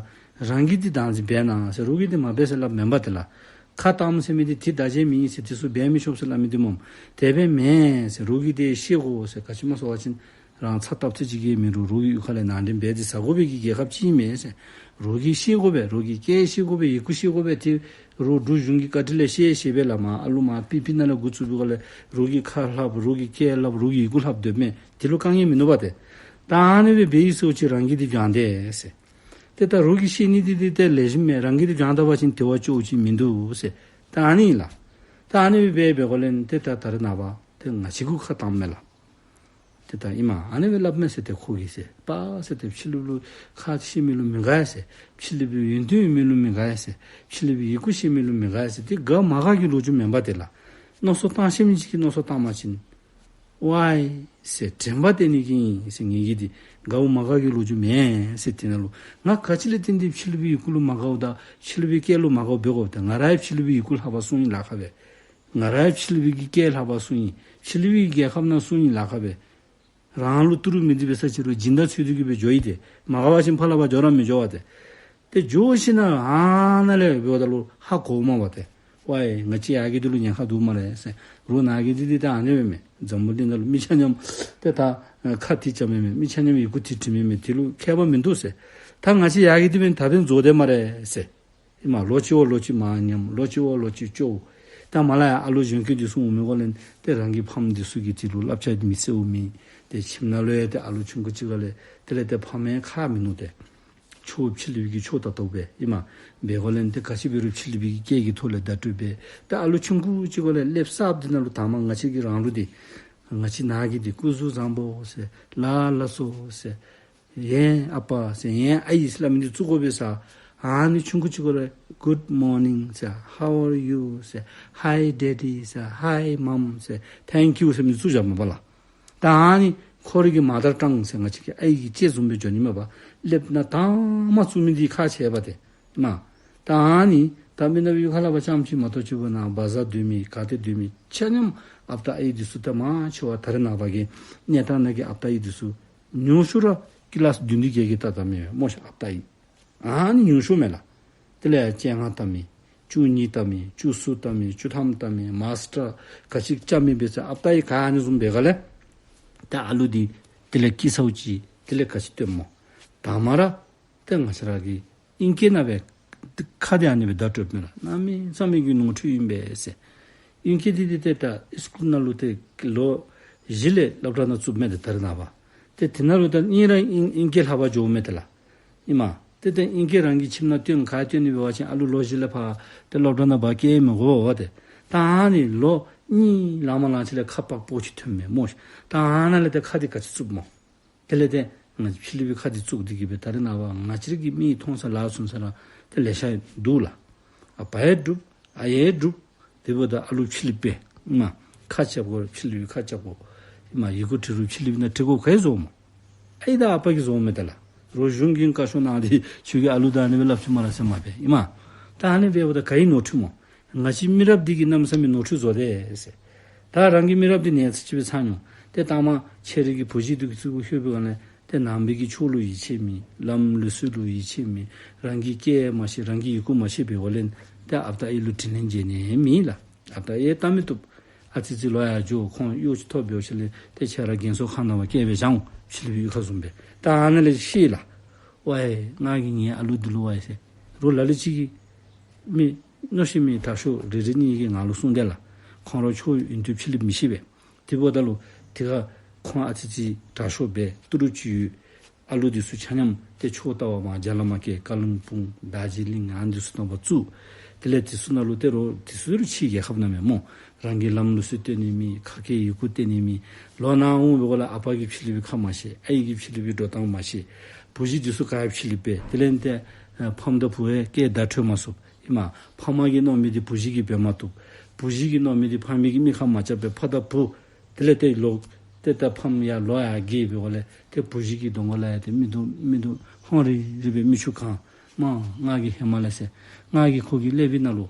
རང་གིས་འདི་བདག་འཛིན་འབད་གནང་ཟེར་རོགས་ཀྱིས་འདི་མ་འབད་ཟེར་སླབ་མེན་པ་ཏེ་ལགས། ཁ་བཏངམ་ཟེར་མི་འདི་འདི་བདག་འཛིན་མེད་ཟེར་དེ་ཚུ་འབད་མི་ཆོག་ཟེར་སླབ་མི་འདི་སྨོ། དེ་སྦེ་མེན་ཟེར། རོགས་ཀྱིས་འདི་ཤེས་དགོ་ཟེར། ག་ཅི་སྨོ་ཟེར་བ་ཅིན་རང་ཚ་ཏབ་ཚ་ཅིག་གི་མི་རུང་རོགས་ཀྱི་ཡུལ་ཁ་ལས་ནང་འདྲེན་འབད་དེ་ཟ་དགོ་པའི་གི་རྒྱལ་ཁབ་ཅིག་མེན་ཟེར། རོགས་ཀྱིས་ཤེས་དགོ་པས། རོགས་ཀྱི་སྐད་ཤེས་དགོ་པས། ཡི་གུ་ཤེས་དགོ་པས། ཏེ་རོགས་འབྲུག་གཞུང་གི་བཀའ་དྲིན་ལས་ཤེས་ཤེས་པས་ལགས། མར་ཨ་ལུ་མར་པི་པི་ནང་ལས་འགོ་བཙུགས་པའི་སྒང་ལས་རོགས་ཀྱི་ཁ་ལྷབ། རོགས་ཀྱི་སྐད་ལྷབ། རོགས་ཀྱི་ཡི་གུ་ལྷབ་སྡོདཔ་མས། དེ་ལུ་དཀའ་ངལ་མིན་ནུག་པ་ཏེ། ད་ཨ་ནི་སྦེ་འབད་ཡི་ཟེར་བ་ཅིན་རང་གིས་འདི་བྱང་དེས་ཟེར། ཏེ་ད་རོགས་ཀྱིས་ཤེས་ནི་འདི་འདི་ཏེ་ལེགས་ཤོམ་མས། རང་གིས་འདི་བྱང་ད་པ་ཅིན་དེ་བ་ཅོག་ཅིག་མིན་འདུག་ཟེར། ད་ཨ་ནི་ཨིན་ལགས། ད་ཨ་ནི་སྦེ་འབད་འབད་ག་ལས་ཏེ་ད་ད་རེས་ནངས་པ་ཏེ་ང་བཅས་གུ་ཁ་བཏངམ་མས་ལགས། ཏེ་ད་ཨིན་མས། ཨ་ནི་སྦེ་སླབ་མས་ཟེར། ཏེ་ཁོ་གིས་ཟེར་པ་ཟེར་ཏེ་ཕྱི་གླིང་ལུ་ཁ་ཤེས་མི་ལུ་མི་དགའ་ཟེར། ཕྱི་གླིང་པའི་ཡོན་ཏན་ཡོད་མི་ལུ་མི་དགའ་ཟེར། ཕྱི་གླིང་པའི་ཡི་གུ་ཤེས་མི་ལུ་མི་དགའ་ཟེར། ཏེ་དགའ་མ་དགའ་གི་ལོ་རྒྱུས་མེན་པ་ཏེ་ལགས། མནོ་བསམ་བཏང་ཤེས་མི་ཅིག་གིས་མནོ་བསམ་བཏང་པ་ཅིན་ཝའི་ཟེར་དྲན་པ་བསྟེན་ནི་གི་ཨིན་ཟེར། ངེ་གི་འདི་དགའཝ་མ་དགའ་གི་ལོ་རྒྱུས་མེན་ཟེར། དེ་ནང་ལུ་ང་ག་ཅི་ལས་བརྟེན་ཏེ་ཕྱི་གླིང་པའི་ཡི་གུ་ལུ་མ་དགའཝ་དང་ཕྱི་གླིང་པའི་སྐད་ལུ་མ་དགའཝ་འབད་དགོཔ་ད་ང་ར་ཡང་ཕྱི་གླིང་པའི་ཡི་གུ་ལྷབ་པར་སོང་ཡི་ལཱ་ཁག་སྦེ། ང་ར་ཡང་ཕྱི་གླིང་པའི་གི་སྐད་ལྷབ་པར་སོང་ཡི། ཕྱི་གླིང་པའི་གི་རྒྱལ་ཁབ་ནང་སོང་ཡི་ལཱ་ཁག་སྦེ། རང་ལུ་ཏི་རུ་མེད་དེ་འབད་ས་ཅིག་རུང་སྦྱིན་བདག་འཚོལ་ཏེ་གི་སྦེ་འགྱོ་ཡི་ཏེ། མ་དགའ་བ་ཅིན་ཕར་ལས་ཕར་འགྱོ་ར་མི་འགྱོ་བ་ཏེ། ཏེ་འགྱོ་ཞིནམ་ཨ་ནཱ་ལས་འབདཝ་ད་ལུ་ཧ་གོཝ་མས་པ་ཏེ། ཝའི་ང་བཅས་ཡར་གྱི་འདི་ལུ་ཉེན་ཁ་འདུག་སྨ་རེ་ཟེར། རོགས་ནཱ་གི་འདི་འདི་ད་ཨ་ནི་སྦེ་མས། འཛམ་བུ་གླིང་ནང་ལུ་མི་ཆ་མཉམ་ཏེ་ད་ཁ་འདི་རྐྱབ་མི་མས། མི་ཆ་མཉམ་ཡི་གུ་འདི་འབྲི་མི་མས། དེ་ལུ་ཁྱད་པར་མིན་འདུག་ཟེར། ད་ང་བཅས་ཡར་གྱི་འདི་འབདན་ད་འབདན་རྫོགས་དེས་སྨ་རེ་ཟེར། ཨིན་མས། ལོ་གཅིག་བ་ལོ་གཅིག་མར་ཉམས། ལོ་གཅིག་བ་ལོ་གཅིག་སྐྱོ། ད་མར་ལས་ཡར་ཨ་ལུ་གཞོན་སྐྱེས་འདི་ཚུ་འོང་མི་གུ་ལས་ཏེ་རང་གི་ཕམ་འདི་ཚུ་གིས་དེ་ལུ་བསླབ་བྱ་མི་བརྩེཝ་མེད། ཏེ་ཁྱིམ་ནང་ལུ་ཡང་ཏེ་ཨ་ལུ་ཆུང་ཀུ་ཅིག་ཁར་ལས་དེ་ལས་ཏེ་ཕམ་ཡང་ཁག་མིན་ནུག། ཏེ་ཆོས་ཕྱི་གླིང་པའི་གི་ཆོས་ལྟར་ཏོག་པས་ཨིན་མས། འབད་གུ་ལས་ཏེ་ག་ཅི་འབད་རུང་ཕྱི་གླིང་པའི་གི་སྐད་ཀྱི་ཐོག་ལས་བརྡ་སྤྲོད་འབད། ཏེ་ཨ་ལུ་ཆུང་ཀུ་ཅིག་གུ་ལས་ལེབ་གསརཔ་འདི་ནང་ལུ་དང་པ་ང་བཅས་ཀྱི་རང་ལུགས་འདི་ང་བཅས་ནང་གི་འདི་སྐུ་གཟུགས་བཟང་པོ་ཟེར་ལ་ལགས་སོ་ཟེར་ཡེན་ཨ་པ་ཟེར་ཡེན་ཨའི་ཟེར་སླབ་མི་འདི་བཙུགས་དགོ་པས་ཟེར། ཨ་ནི་ཆུང་ཀུ་ཅིག་གུ་ལས་Good morning ཟེར། How are you ཟེར། Hi daddy ཟེར། Hi mom ཟེར། Thank you ཟེར་མི་བཙུགས་བཞགཔ་མས་པ་ལགས། ད་ཨ་ནི་ཁོ་རའི་གི་མ་དར་ཊང་ཟེར་ང་བཅས་ཀྱི་ཨའི་གི་ལྕེ་བཟུམ་སྦེ་འགྱོ་ནི་མས་པ། ལེབ་ནང་དང་པ་བཙུགས་མི་འདི་ཁག་ཆེ་བས་ཏེ་མས། ད་ཨ་ནི་ད་མི་ནག་པའི་ཁ་ལས་ཕར་རྐྱངམ་ཅིག་མ་གཏོགས་ཅིག་འབད་ན་བ་ཟར་སྡོད་མི་ག་ཏེ་སྡོད་མི་ཆ་མཉམ་ཨཔ་དང་ཨའི་འདི་ཚུ་ད་མང་ཆེ་བ་ད་རེས་ནངས་པ་གི་གནས་སྟངས་ནང་གི་ཨཔ་དང་ཨའི་འདི་ཚུ་ཉུང་ཤོས་ར་ཀི་ལཱསི་བདུན་བདུན་བརྒྱད་བརྒྱད་ལྟ་ད་མི་སྨོ་ཤ་ཨཔ་དང་ཨའི། ཨ་ནི་ཉུང་ཤོས་མས་ལགས། དེ་ལས་བཅོ་ལྔ་ལྟ་མི་བཅུ་གཉིས་ལྟ་མི་བཅུ་གསུམ་ལྟ་མི་བཅུ་ཐམ་ལྟ་མི་མཱསི་ཊར་ག་ཅི་རྐྱབ་མི་འབད་ས་ཨཔ་དང་ཨའི་ག་ཨ་ནི་བཟུམ་འབད་ག་ལས་ད་ཨ་ལུ་འདི་དེ་ལས་སྐྱིད་ཚའུ་ཅིག་དེ་ལས་ག་ཅི་སྟོནམ་སྨོ། དང་པ་ར་ཏེ་ང་བཅས་ར་གི་ཨིང་སྐད་ནང་སྦེ་ཁ་འདི་ཨ་ནི་སྦེ་བརྡ་སྤྲོདཔ་མས་ལགས། གནམ་མེད་ས་མེད་ཀྱི་ནོར་འཁྲུལ་ཨིན་པས་ཟེར། ཨིང་སྐད་འདི་འདི་ཏེ་ད་སི་ཀུལ་ནང་ལུ་ཏེ་ལོ་བཞི་ལས་སློབ་གྲྭ་ནང་བཙུགསཔ་མས་ཏེ་ད་རེས་ནངས་པ། ཏེ་དེ་ནང་ལུ་ད་གཉིས་ར་ཨིང་ཨིང་སྐད་ལྷབ་པར་འགྱོཝ་མས་ཏེ་ལགས། ཨིན་མས། ཏེ་ཏེ་ཨིང་སྐད་རང་གི་ཁྱིམ་ནང་སྟོན་ག་སྟོན་ནི་འབད་བ་ཅིན་ཨ་ལུ་ལོ་བཞི་ལས་ཕར་ཏེ་སློབ་གྲྭ་ནང་འབག་སྐྱེལ་མི་དགོ་པས་ཏེ། ད་ཨ་ནི་ལོ་གཉིས་ལང་མ་ལང་ཅིག་ལས་ཁ་པག་པོ་ཅིག་ཐོནམ་མས་སྨོ་ཤ། ད་ཨ་ནཱ་ལས་ཏེ་ཁ་འདི་ག་ཅི་བཙུགསཔ་སྨོ། དེ་ལས་ཏེ་ང་ཕྱི་གླིང་པའི་ཁ་འདི་བཙུགས་ཏེ་གི་སྦེ་ད་རེས་ནངས་པ་ང་བཅས་ར་གི་མིག་མཐོང་ས་ལ་སོང་ས་ར་ཏེ་ལེ་ཤ་འདུག་ལགས། ཨ་པ་ཡང་འདུག། ཨའི་ཡང་འདུག། དེ་འབདཝ་ད་ཨ་ལུ་ཕྱི་གླིང་པའི་ཨིན་མས། ཁ་རྐྱབ་དགོ། ཕྱི་གླིང་པའི་ཁ་རྐྱབ་དགོ། ཨིན་མས། ཡི་གུ་འབྲི་རུང་ཕྱི་གླིང་པའི་ནང་འབྲི་དགོ། ག་གིས་བཟོཝ་སྨོ། ཨའི་དང་ཨ་པ་གིས་བཟོཝ་མས་ཏེ་ལགས། རོགས་གཞུང་གིས་བཀའ་ཤོག་གནང་སྟེ་ཁྱོད་ཀྱི་ཨ་ལུ་དང་ཨ་ནི་སྦེ་སླབ་ཅི་སྨ་རེ་ཟེར་མ་འབད། ཨིན་མས། ད་ཨ་ནི་འབདཝ་ད་ག་གི་ནོར་འཁྲུལ་སྨོ། ང་བཅས་མི་རབས་འདི་གིས་གནམ་མེད་ས་མེད་ནོར་འཁྲུལ་བཟོ་དེས་ཟེར། ད་རང་གི་མི་རབས་འདི་ནད་ཚ་ཅིག་སྦེ་ཚང་ནུག། ཏེ་ད་མ་ཁྱེད་རའི་གི་བུ་གཞི་འདི་གི་ཚུ་གུ་ལྷོད་པའི་སྒང་ལས་ཏེ་ནང་པའི་གི་ཆོས་ལུ་ཡིད་ཆེས་མེད། ལམ་ལུགས་སྲོལ་ལུ་ཡིད་ཆེས་མེད། རང་གི་སྐད་མ་ཤེས། རང་གི་ཡི་གུ་མ་ཤེས་པའི་འོག་ལས་ཏེ་ཨཔ་དང་ཨའི་ལུ་དྲིན་ལན་འཇལ་ནི་མེད་ལགས། ཨཔ་དང་ཨའི་བལྟ་མི་བཏུབ། ཨ་ཙི་ཅིག་ལོག་ཡར་འགྱོ། ཁོང་གཡོག་ཅིག་ཐོབ་འབད་བ་ཅིན་ལས་ཏེ་ཁྱེད་ར་རྒན་གསོ་ཁང་ནང་ཕར་བསྐྱལ་སྦེ་བཞག་འོང་། ཕྱི་གླིང་པའི་གཡུས་ཁ་བཟུམ་སྦེ། ད་ཨ་ནཱ་ལས་ཤེས་ལགས། ཝའི་ང་གིས་ངེའི་ཨ་ལུ་འདི་ལུ་ཝའི་ཟེར། རོགས་ལ་ལུ་ཅིག་གིས་མི་མནོ་ཤེས་མི་དྲག་ཤོས་རེ་རེ་གཉིས་ཀྱིས་ང་ལུ་གསུངས་དེས་ལགས། ཁོང་ར་ཆོས་ཡོན་ཏན་ཕྱི་གླིང་མི་ཤེས་པས། དེ་འབདཝ་ད་ལུ་དེ་ཁར་ཁོང་ཨ་ཙི་ཅིག་དྲག་ཤོས་འབད་ཏི་རུ་ཅིག་ཡོད། ཨ་ལུ་འདི་ཚུ་ཆ་མཉམ་ཏེ་ཆོས་ལྟ་བར་མར་རྒྱ་ལ་མར་བསྐྱལ། ཀ་ལིམ་པོང་དར་ཇི་ལིང་ཨ་ནི་འདི་ཚུ་ནང་ཕར་བཙུགས། དེ་ལས་འདི་ཚུ་ནང་ལུ་ཏེ་རོགས་འདི་ཚུ་རོགས་ཕྱི་རྒྱལ་ཁབ་ནང་མས་སྨོ། རང་གི་ལམ་ལུགས་སྲོལ་སྟོན་ནི་མེད། ཁ་སྐད་ཡི་གུ་སྟོན་ནི་མེད། ལོག་ནཱ་འོང་བའི་སྒང་ལས་ཨ་པ་གིས་ཕྱི་གླིང་པའི་ཁ་མ་ཤེས། ཨའི་གིས་ཕྱི་གླིང་པའི་འགྲོ་སྟངས་མ་ཤེས། བུ་གཞི་འདི་ཚུ་ག་ཡང་ཕྱི་གླིང་པས། དེ་ལས་ཏེ་ཨ་ཕམ་དང་བུ་ཡང་སྐད་བརྡ་འཕྲོད་མ་ཚུགས། ཨིན་མས། ཕམ་གིས་མནོ་མི་འདི་བུ་གཞི་གིས་འབད་མ་བཏུབ། བུ་གཞི་གིས་མནོ་མི་འདི་ཕམ་གིས་མི་ཁ་མ་རྐྱབ་པས། ཕ་དང་བུ་དེ་ལས་ཏེ་ལོག་ཏེ་ད་ཕམ་ཡར་ལོག་ཡར་འགྱོ་བའི་སྒང་ལས་ཏེ་བུ་གཞི་གི་གདོང་ཁ་ལུ་ཡང་ཏེ་མིག་ཏོ་མིག་ཏོ་ཧོན་རིལ་རིལ་སྦེ་མིག་ཆུ་གང་། མ་ང་གིས་ཧེ་མ་ལས་ཟེར། ང་གིས་ཁོ་གི་ཀླད་པའི་ནང་ལུ་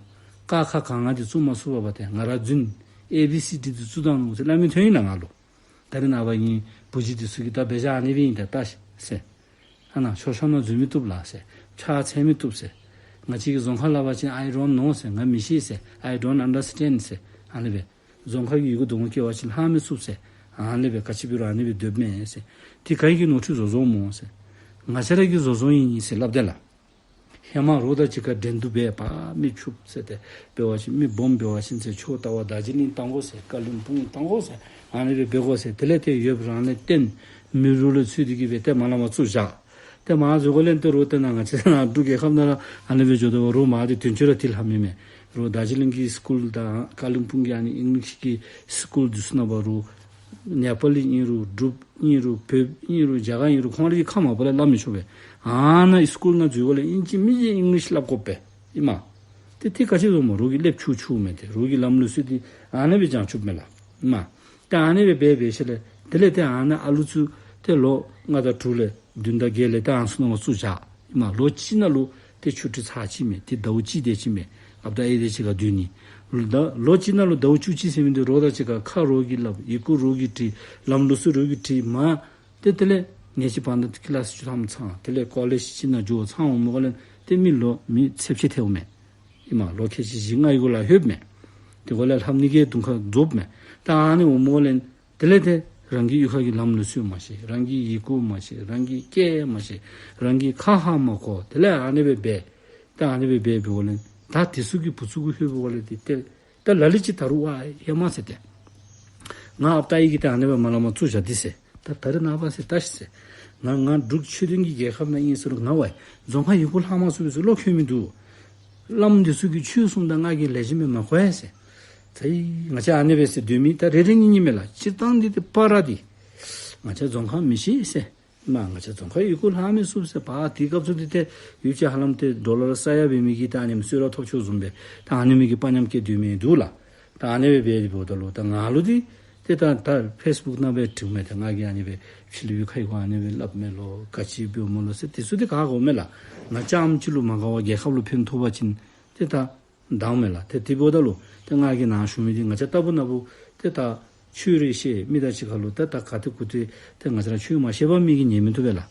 ཀ་ཁ་ག་ང་འདི་བཙུགས་མ་ཚུགས་པར་ཏེ་ང་ར་རྫུན་ཨེ་བི་སི་ཌི་འདི་བཙུགས་ད་ནུག་ཟེར་སླབ་མི་ཐོན་ཡི་ལགས་ང་ལུ། ད་རེས་ནངས་པ་ཨིན་བུ་གཞི་འདི་ཚུ་གིས་ད་འབད་བཞག་ཨ་ནི་སྦེ་ཨིན་ད་ལྟ་ཟེར། ཨ་ནཱ་ཤོག་ཤོག་ནང་འཛུལ་མི་བཏུབ་ལགས་ཟེར། ཕྱག་འཚལ་མི་བཏུབ་ཟེར། ང་བཅས་ཀྱིས་རྫོང་ཁ་སླབ་པ་ཅིན་I don't know ཟེར། ང་མི་ཤེས་ཟེར། I don't understand ཟེར། ཨ་ནི་སྦེ་རྫོང་ཁ་གི་ཡི་གུ་གདོང་ཁར་བཀལ་བ་ཅིན་ལྷག་མི་ཚུགས་ཟེར། ཨ་ནི་སྦེ་ག་ཅི་འབད་རུང་ཨ་ནི་སྦེ་སྡོདཔ་མས་ཟེར། དེ་ག་གིས་ནོར་འཁྲུལ་བཟོ་བཟོཝ་སྨོ་ཟེར། ང་བཅས་ར་གིས་བཟོ་བཟོཝ་ཨིན་ཟེར་སླབ་དེས་ལགས། ཧེ་མ་རོགས་དང་གཅིག་ཁར་འགྲན་བསྡུར་འབད་པ་མི་ཕྱུགཔོ་ཟེར་ཏེ་འབད་བ་ཅིན་མི་སྦོམ་འབད་བ་ཅིན་ཟེར་ཆོས་ལྟ་བར་དར་ཇི་ལིང་བཏང་དགོ་ཟེར། ཀ་ལིམ་པོང་བཏང་དགོ་ཟེར། ཨ་ནི་སྦེ་འབད་དགོ་ཟེར། དེ་ལས་ཏེ་ཡོདཔ་རང་ལས་བཏོན། མི་རོགས་ལུ་ཚུད་དེ་གི་སྦེ་ཏེ་མར་ལས་མར་བཙུགས་བཞག། ཏེ་མར་བཙུགས་སྒང་ལས་ཏེ་རོགས་ཏེ་ནཱ་ང་བཅས་ནཱ་འབྲུག་རྒྱལ་ཁབ་ནང་ར་ཨ་ནི་སྦེ་འགྱོ་དོ་བ། རོགས་མར་འདི་དོན་གཅིག་ར་དེ་ལྷག་མི་མས། རོགས་དར་ཇི་ལིང་གི་སི་ཀུལ་དང་ཀ་ལིམ་པོང་གི་ཨ་ནི་ཨིང་ལིཤ་གི་སི་ཀུལ་འདི་ཚུ་ནང་འབད་རུང་ནེ་པ་ལི་ཨིན་རུང་འབྲུགཔ་ཨིན་རུང་བོདཔ་ཨིན་རུང་རྒྱ་གར་ཨིན་རུང་ཁོང་རའི་ཁ་མ་པ་ལས་སླབ་མི་ཆོག་པས། ཨ་ནཱ་སི་ཀུལ་ནང་འཛུལ་སྒང་ལས་ཨིན་ཅི་མིན་ཅི་ཨིང་ལིཤ་སླབ་དགོ་པས། ཨིན་མས། ཏེ་དེ་ག་ཅི་བཟུམ་སྨོ། རོགས་ཀྱི་ཀླདཔ་ཆུང་ཆུང་མས། ཏེ་རོགས་ཀྱི་ལམ་ལུགས་སྲོལ་འདི་ཨ་ནི་སྦེ་བྱང་ཆུབ་མས་ལགས། ཨིན་མས། ཏེ་ཨ་ནི་སྦེ་འབད་འབད་ཞིནམ་ལས་དེ་ལས་ཏེ་ཨ་ནཱ་ཨ་ལུ་ཚུ་ཏེ་ལོ་ལྔ་དང་དྲུག་ལས་བདུན་དང་བརྒྱད་ལས་ཏེ་ཨ་ནི་ཚུ་ནང་ལུ་བཙུགས་བཞག། ཨིན་མས། ལོ་གཅིག་ནང་ལུ་ཏེ་ཆུ་ཊི་ཚར་གཅིག་མས། ཏེ་ཟླཝ་གཅིག་དེ་ཅིག་མས། ཨཔ་དང་ཨའི་དེ་ཅིག་ཁར་སྡོད་ནི། ད་ལོ་གཅིག་ནང་ལུ་ཟླཝ་བཅུ་གཅིག་ཟེར་མི་འདི་རོགས་དང་གཅིག་ཁར་ཁ་རོགས་ཀྱིས་སླབ། ཡི་གུ་རོགས་ཀྱིས་བྲིས། ལམ་ལུགས་སྲོལ་རོགས་ཀྱིས་བྲིས། མ་ཏེ་དེ་ལས་ངེས་ཅིག་བར་ན་ཀི་ལཱསི་བཅུ་ཐམ་ཚང་། དེ་ལས་ཀོ་ལེཇ་ཅིག་ནང་འགྱོ་ཚར་འོང་མི་གུ་ལས་ཏེ་མི་ལོ་མི་ཚེ་ཕྱེད་ཐལཝ་མས། ཨིན་མས། ལོ་ཁལ་གཅིག་བཞི་ལྔ་གི་གུ་ལས་ལྷོདཔ་མས། དེ་གུ་ལས་ལྷབ་ནི་གི་དུང་ཁ་རྫོགསཔ་མས། ད་ཨ་ནི་འོང་མི་གུ་ལས་དེ་ལས་ཏེ་རང་གི་གཡུས་ཁ་གི་ལམ་ལུགས་སྲོལ་མ་ཤེས། རང་གི་ཡི་གུ་མ་ཤེས། རང་གི་སྐད་མ་ཤེས། རང་གི་ཁ་ཧ་མ་གོ། དེ་ལས་ཨ་ནི་སྦེ་འབད། ད་ཨ་ནི་སྦེ་འབད་འབདཝ་ལས་ད་དེ་ཚུ་གི་བུ་ཚུ་གུ་ལྷོད་པའི་གུ་ལས་ཏེ་ཏེ་ ད་ལ་ལུ་ཅིག་ད་རུང་ཝ་ཧེ་མ་ཟེར་ཏེ། ང་ཨཔ་རྟ་ཨའི་གི་ཏེ་ཨ་ནི་སྦེ་མ་ལས་མར་བཙུགས་བཞག་སྟེ་ཟེར། ད་ད་རེས་ནངས་པ་ཟེར་ལྟ་ཤིག་ཟེར། ང་ང་འབྲུག་ཆོས་ལྡན་གྱི་རྒྱལ་ཁབ་ནང་ཨིན་ཟེར་རུང་ང་ཝའི་རྫོང་ཁ་ཡི་གུ་ལྷག་མ་ཚུགས་པས་ཟེར་བློ་ཁེལ་མི་འདུག། བླམ་འདི་ཚུ་གིས་ཆོས་གསུངམ་ད་ང་གིས་ལེགས་ཤོམ་སྦེ་མ་གོ་ཡ་ཟེར། ད་ང་བཅས་ཨ་ནི་སྦེ་ཟེར་སྡོད་མི་ད་རེ་རེ་གཉིས་གཉིས་མས་ལགས། སྤྱིར་བཏང་འདི་ཏེ་པར་འདི་ང་བཅས་རྫོང་ཁ་མི་ཤེས་ཟེར། མ་ང་བཅས་རྫོང་ཁ་ཡི་གུ་ལྷག་མི་ཚུགས་ཟེར། པ་དེའི་སྐབས་སུ་འདི་ཏེ་ཡུལ་གྱི་ཧ་ལམ་ཏེ་ཌོ་ལར་ས་ཡ་འབད་མི་གི་ད་ཨ་ནི་གསོལ་རས་ཐོབ་ཆོག་བཟུམ་སྦེ་ད་ཨ་ནི་མི་གི་དཔའ་ཉམས་བསྐྱེད་སྡོད་མི་འདུག་ལགས། ད་ཨ་ནི་སྦེ་འབད་དེ་འབདཝ་ད་ལུ་ད་ང་ལུ་འདི་ཏེ་ད་ད་ཕེསི་བུཀ་ནང་སྦེ་བྲིཝ་མས། ཏེ་ང་གིས་ཨ་ནི་སྦེ་ཕྱི་གླིང་པའི་ཁ་ཡི་གུ་ཨ་ནི་སྦེ་སླབ་མས་ལོ་ག་ཅི་འབདཝ་མས་ལོ་ཟེར། དེ་ཚུ་འདི་ག་གོཝ་མས་ལགས། ང་རྐྱངམ་གཅིག་ལུ་མ་དགའ་བར་རྒྱལ་ཁབ་ལུ་ཕན་ཐོགས་པ་ཅིན་ཏེ་ད་འདང་མས་ལགས། ཏེ་དེ་འབདཝ་ད་ལུ་ཏེ་ང་གིས་ནཱ་ཞུ་མི་འདི་ང་བཅས་ལྟ་བུ་ན་བུ་ཏེ་ད་ཆོས་རེ་བཤད་མི་དང་གཅིག་ཁར་ལུ་ཏེ་ད་ག་ཏེ་གུ་ཏེ་ཏེ་ང་བཅས་ར་ཆོས་མ་ཤེས་པ་མི་གིས་ཉན་མི་བཏུབ་པས་ལགས།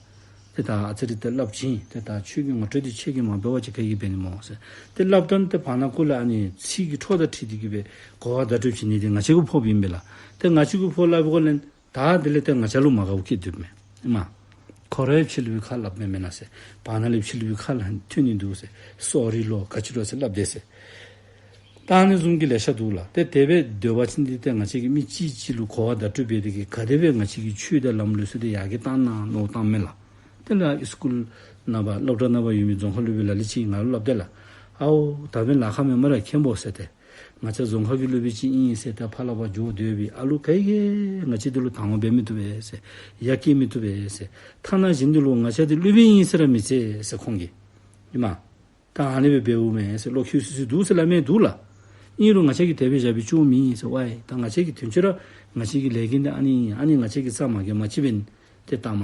ཏེ་ད་ཨ་ཙི་རེ་ཏེ་སླབ་ཅི། ཏེ་ད་ཆོས་ཀྱི་ངོ་སྤྲོད་འདི་ཁྱེད་ཀྱིས་མ་འབད་བ་ཅིན་ག་གིས་འབད་ནི་སྨོ་ཟེར། ཏེ་སླབ་ད་ཏེ་བར་ན་ཀུ་ལུ་ཨ་ནི་ཚིག་གི་འཕྲོ་དང་འཁྲིལ་ཏེ་གི་སྦེ་གོ་བ་བརྡ་སྤྲོད་བྱིན་ནི་འདི་ང་བཅས་ཀྱི་ཕོགཔ་ཨིན་པས་ལགས། ཏེ་ང་བཅས་ཀྱི་ཕོག་སླབ་པའི་སྒང་ལས་ད་དེ་ལས་ཏེ་ང་བཅས་ལུ་མ་དགའཝ་སྐྱེ་དོ་མས། ཨིན་མས། ཁོ་ར་ཕྱི་གླིང་པའི་ཁ་སླབ་མས་མེན་ན་ཟེར། བར་ན་ལས་ཕྱི་གླིང་པའི་ཁ་ལུ་ཐོན་ནི་འདུག་ཟེར། སོ་རི་ལོ་ག་ཅི་ལོ་ཟེར་སླབ་དེས་ཟེར། ད་ཨ་ནི་བཟུམ་གྱི་ལེ་ཤ་འདུག་ལགས། ཏེ་དེ་སྦེ་སྡོད་པ་ཅིན་འདི་ཏེ་ང་བཅས་ཀྱིས་མི་གཅིག་གཅིག་ལུ་གོ་བ་བརྡ་སྤྲོད་འབད་དེ་གི་ག་དེ་སྦེ་ང་བཅས་ཀྱི་ཆོས་དང་ལམ་ལུགས་ཚུ་འདི་ཡར་རྒྱས་བཏང་ན་མནོ་བཏངམ་མས་ལགས། དེ་ལས་སི་ཀུལ་ནང་པ་སློབ་གྲྭ་ནང་པ་ཡོད་མི་རྫོང་ཁ་སློབ་དཔོན་ལ་ལུ་ཅིག་ང་ལུ་སླབ་དེས་ལགས། ཨའོ་ད་འབདན་ལཱ་ཁག་མེད་སྨ་རེ་མཁན་པོ་ཟེར་ཏེ། ང་བཅས་རྫོང་ཁ་གི་སློབ་དཔོན་ཅིག་ཨིན་ཟེར་ད་ཕར་ལས་ཕར་འགྱོ་སྡོད་པའི་ཨ་ལུ་ག་གིས་ང་བཅས་འདི་ལུ་དང་བ་འབད་མི་བཏུབ་པས་ཟེར། ཡ་སྐྱེད་མི་བཏུབ་པས་ཟེར། ཐ་ན་གཞན་འདི་ལུ་ང་བཅས་འདི་སློབ་དཔོན་ཨིན་ཟེར་ར་མི་བརྩི་ཟེར་ཁོང་གིས། ཨིན་མས། ད་ཨ་ནི་སྦེ་འབདཝ་མས་ཟེར་བློ་ཁེལ་སི་སི་འདུག་ཟེར་སླབ་མི་འདུག་ལགས། ཨིན་རུང་ང་བཅས་ཀྱིས་དེ་སྦེ་བཞག་པའི་སྐྱོན་མེད་ཟེར། ཝའི་ད་ང་བཅས་ཀྱི་དོན་ཆེ་ར་ང་བཅས་ཀྱི་ལས་འགན་འདི་ཨ་ནི་ཨིན། ཨ་ནི་ང་བཅས་ཀྱིས་རྩ་མ་འགེངས་པ་ཅིན་འབདན་ཏེ་ལྟ་མ་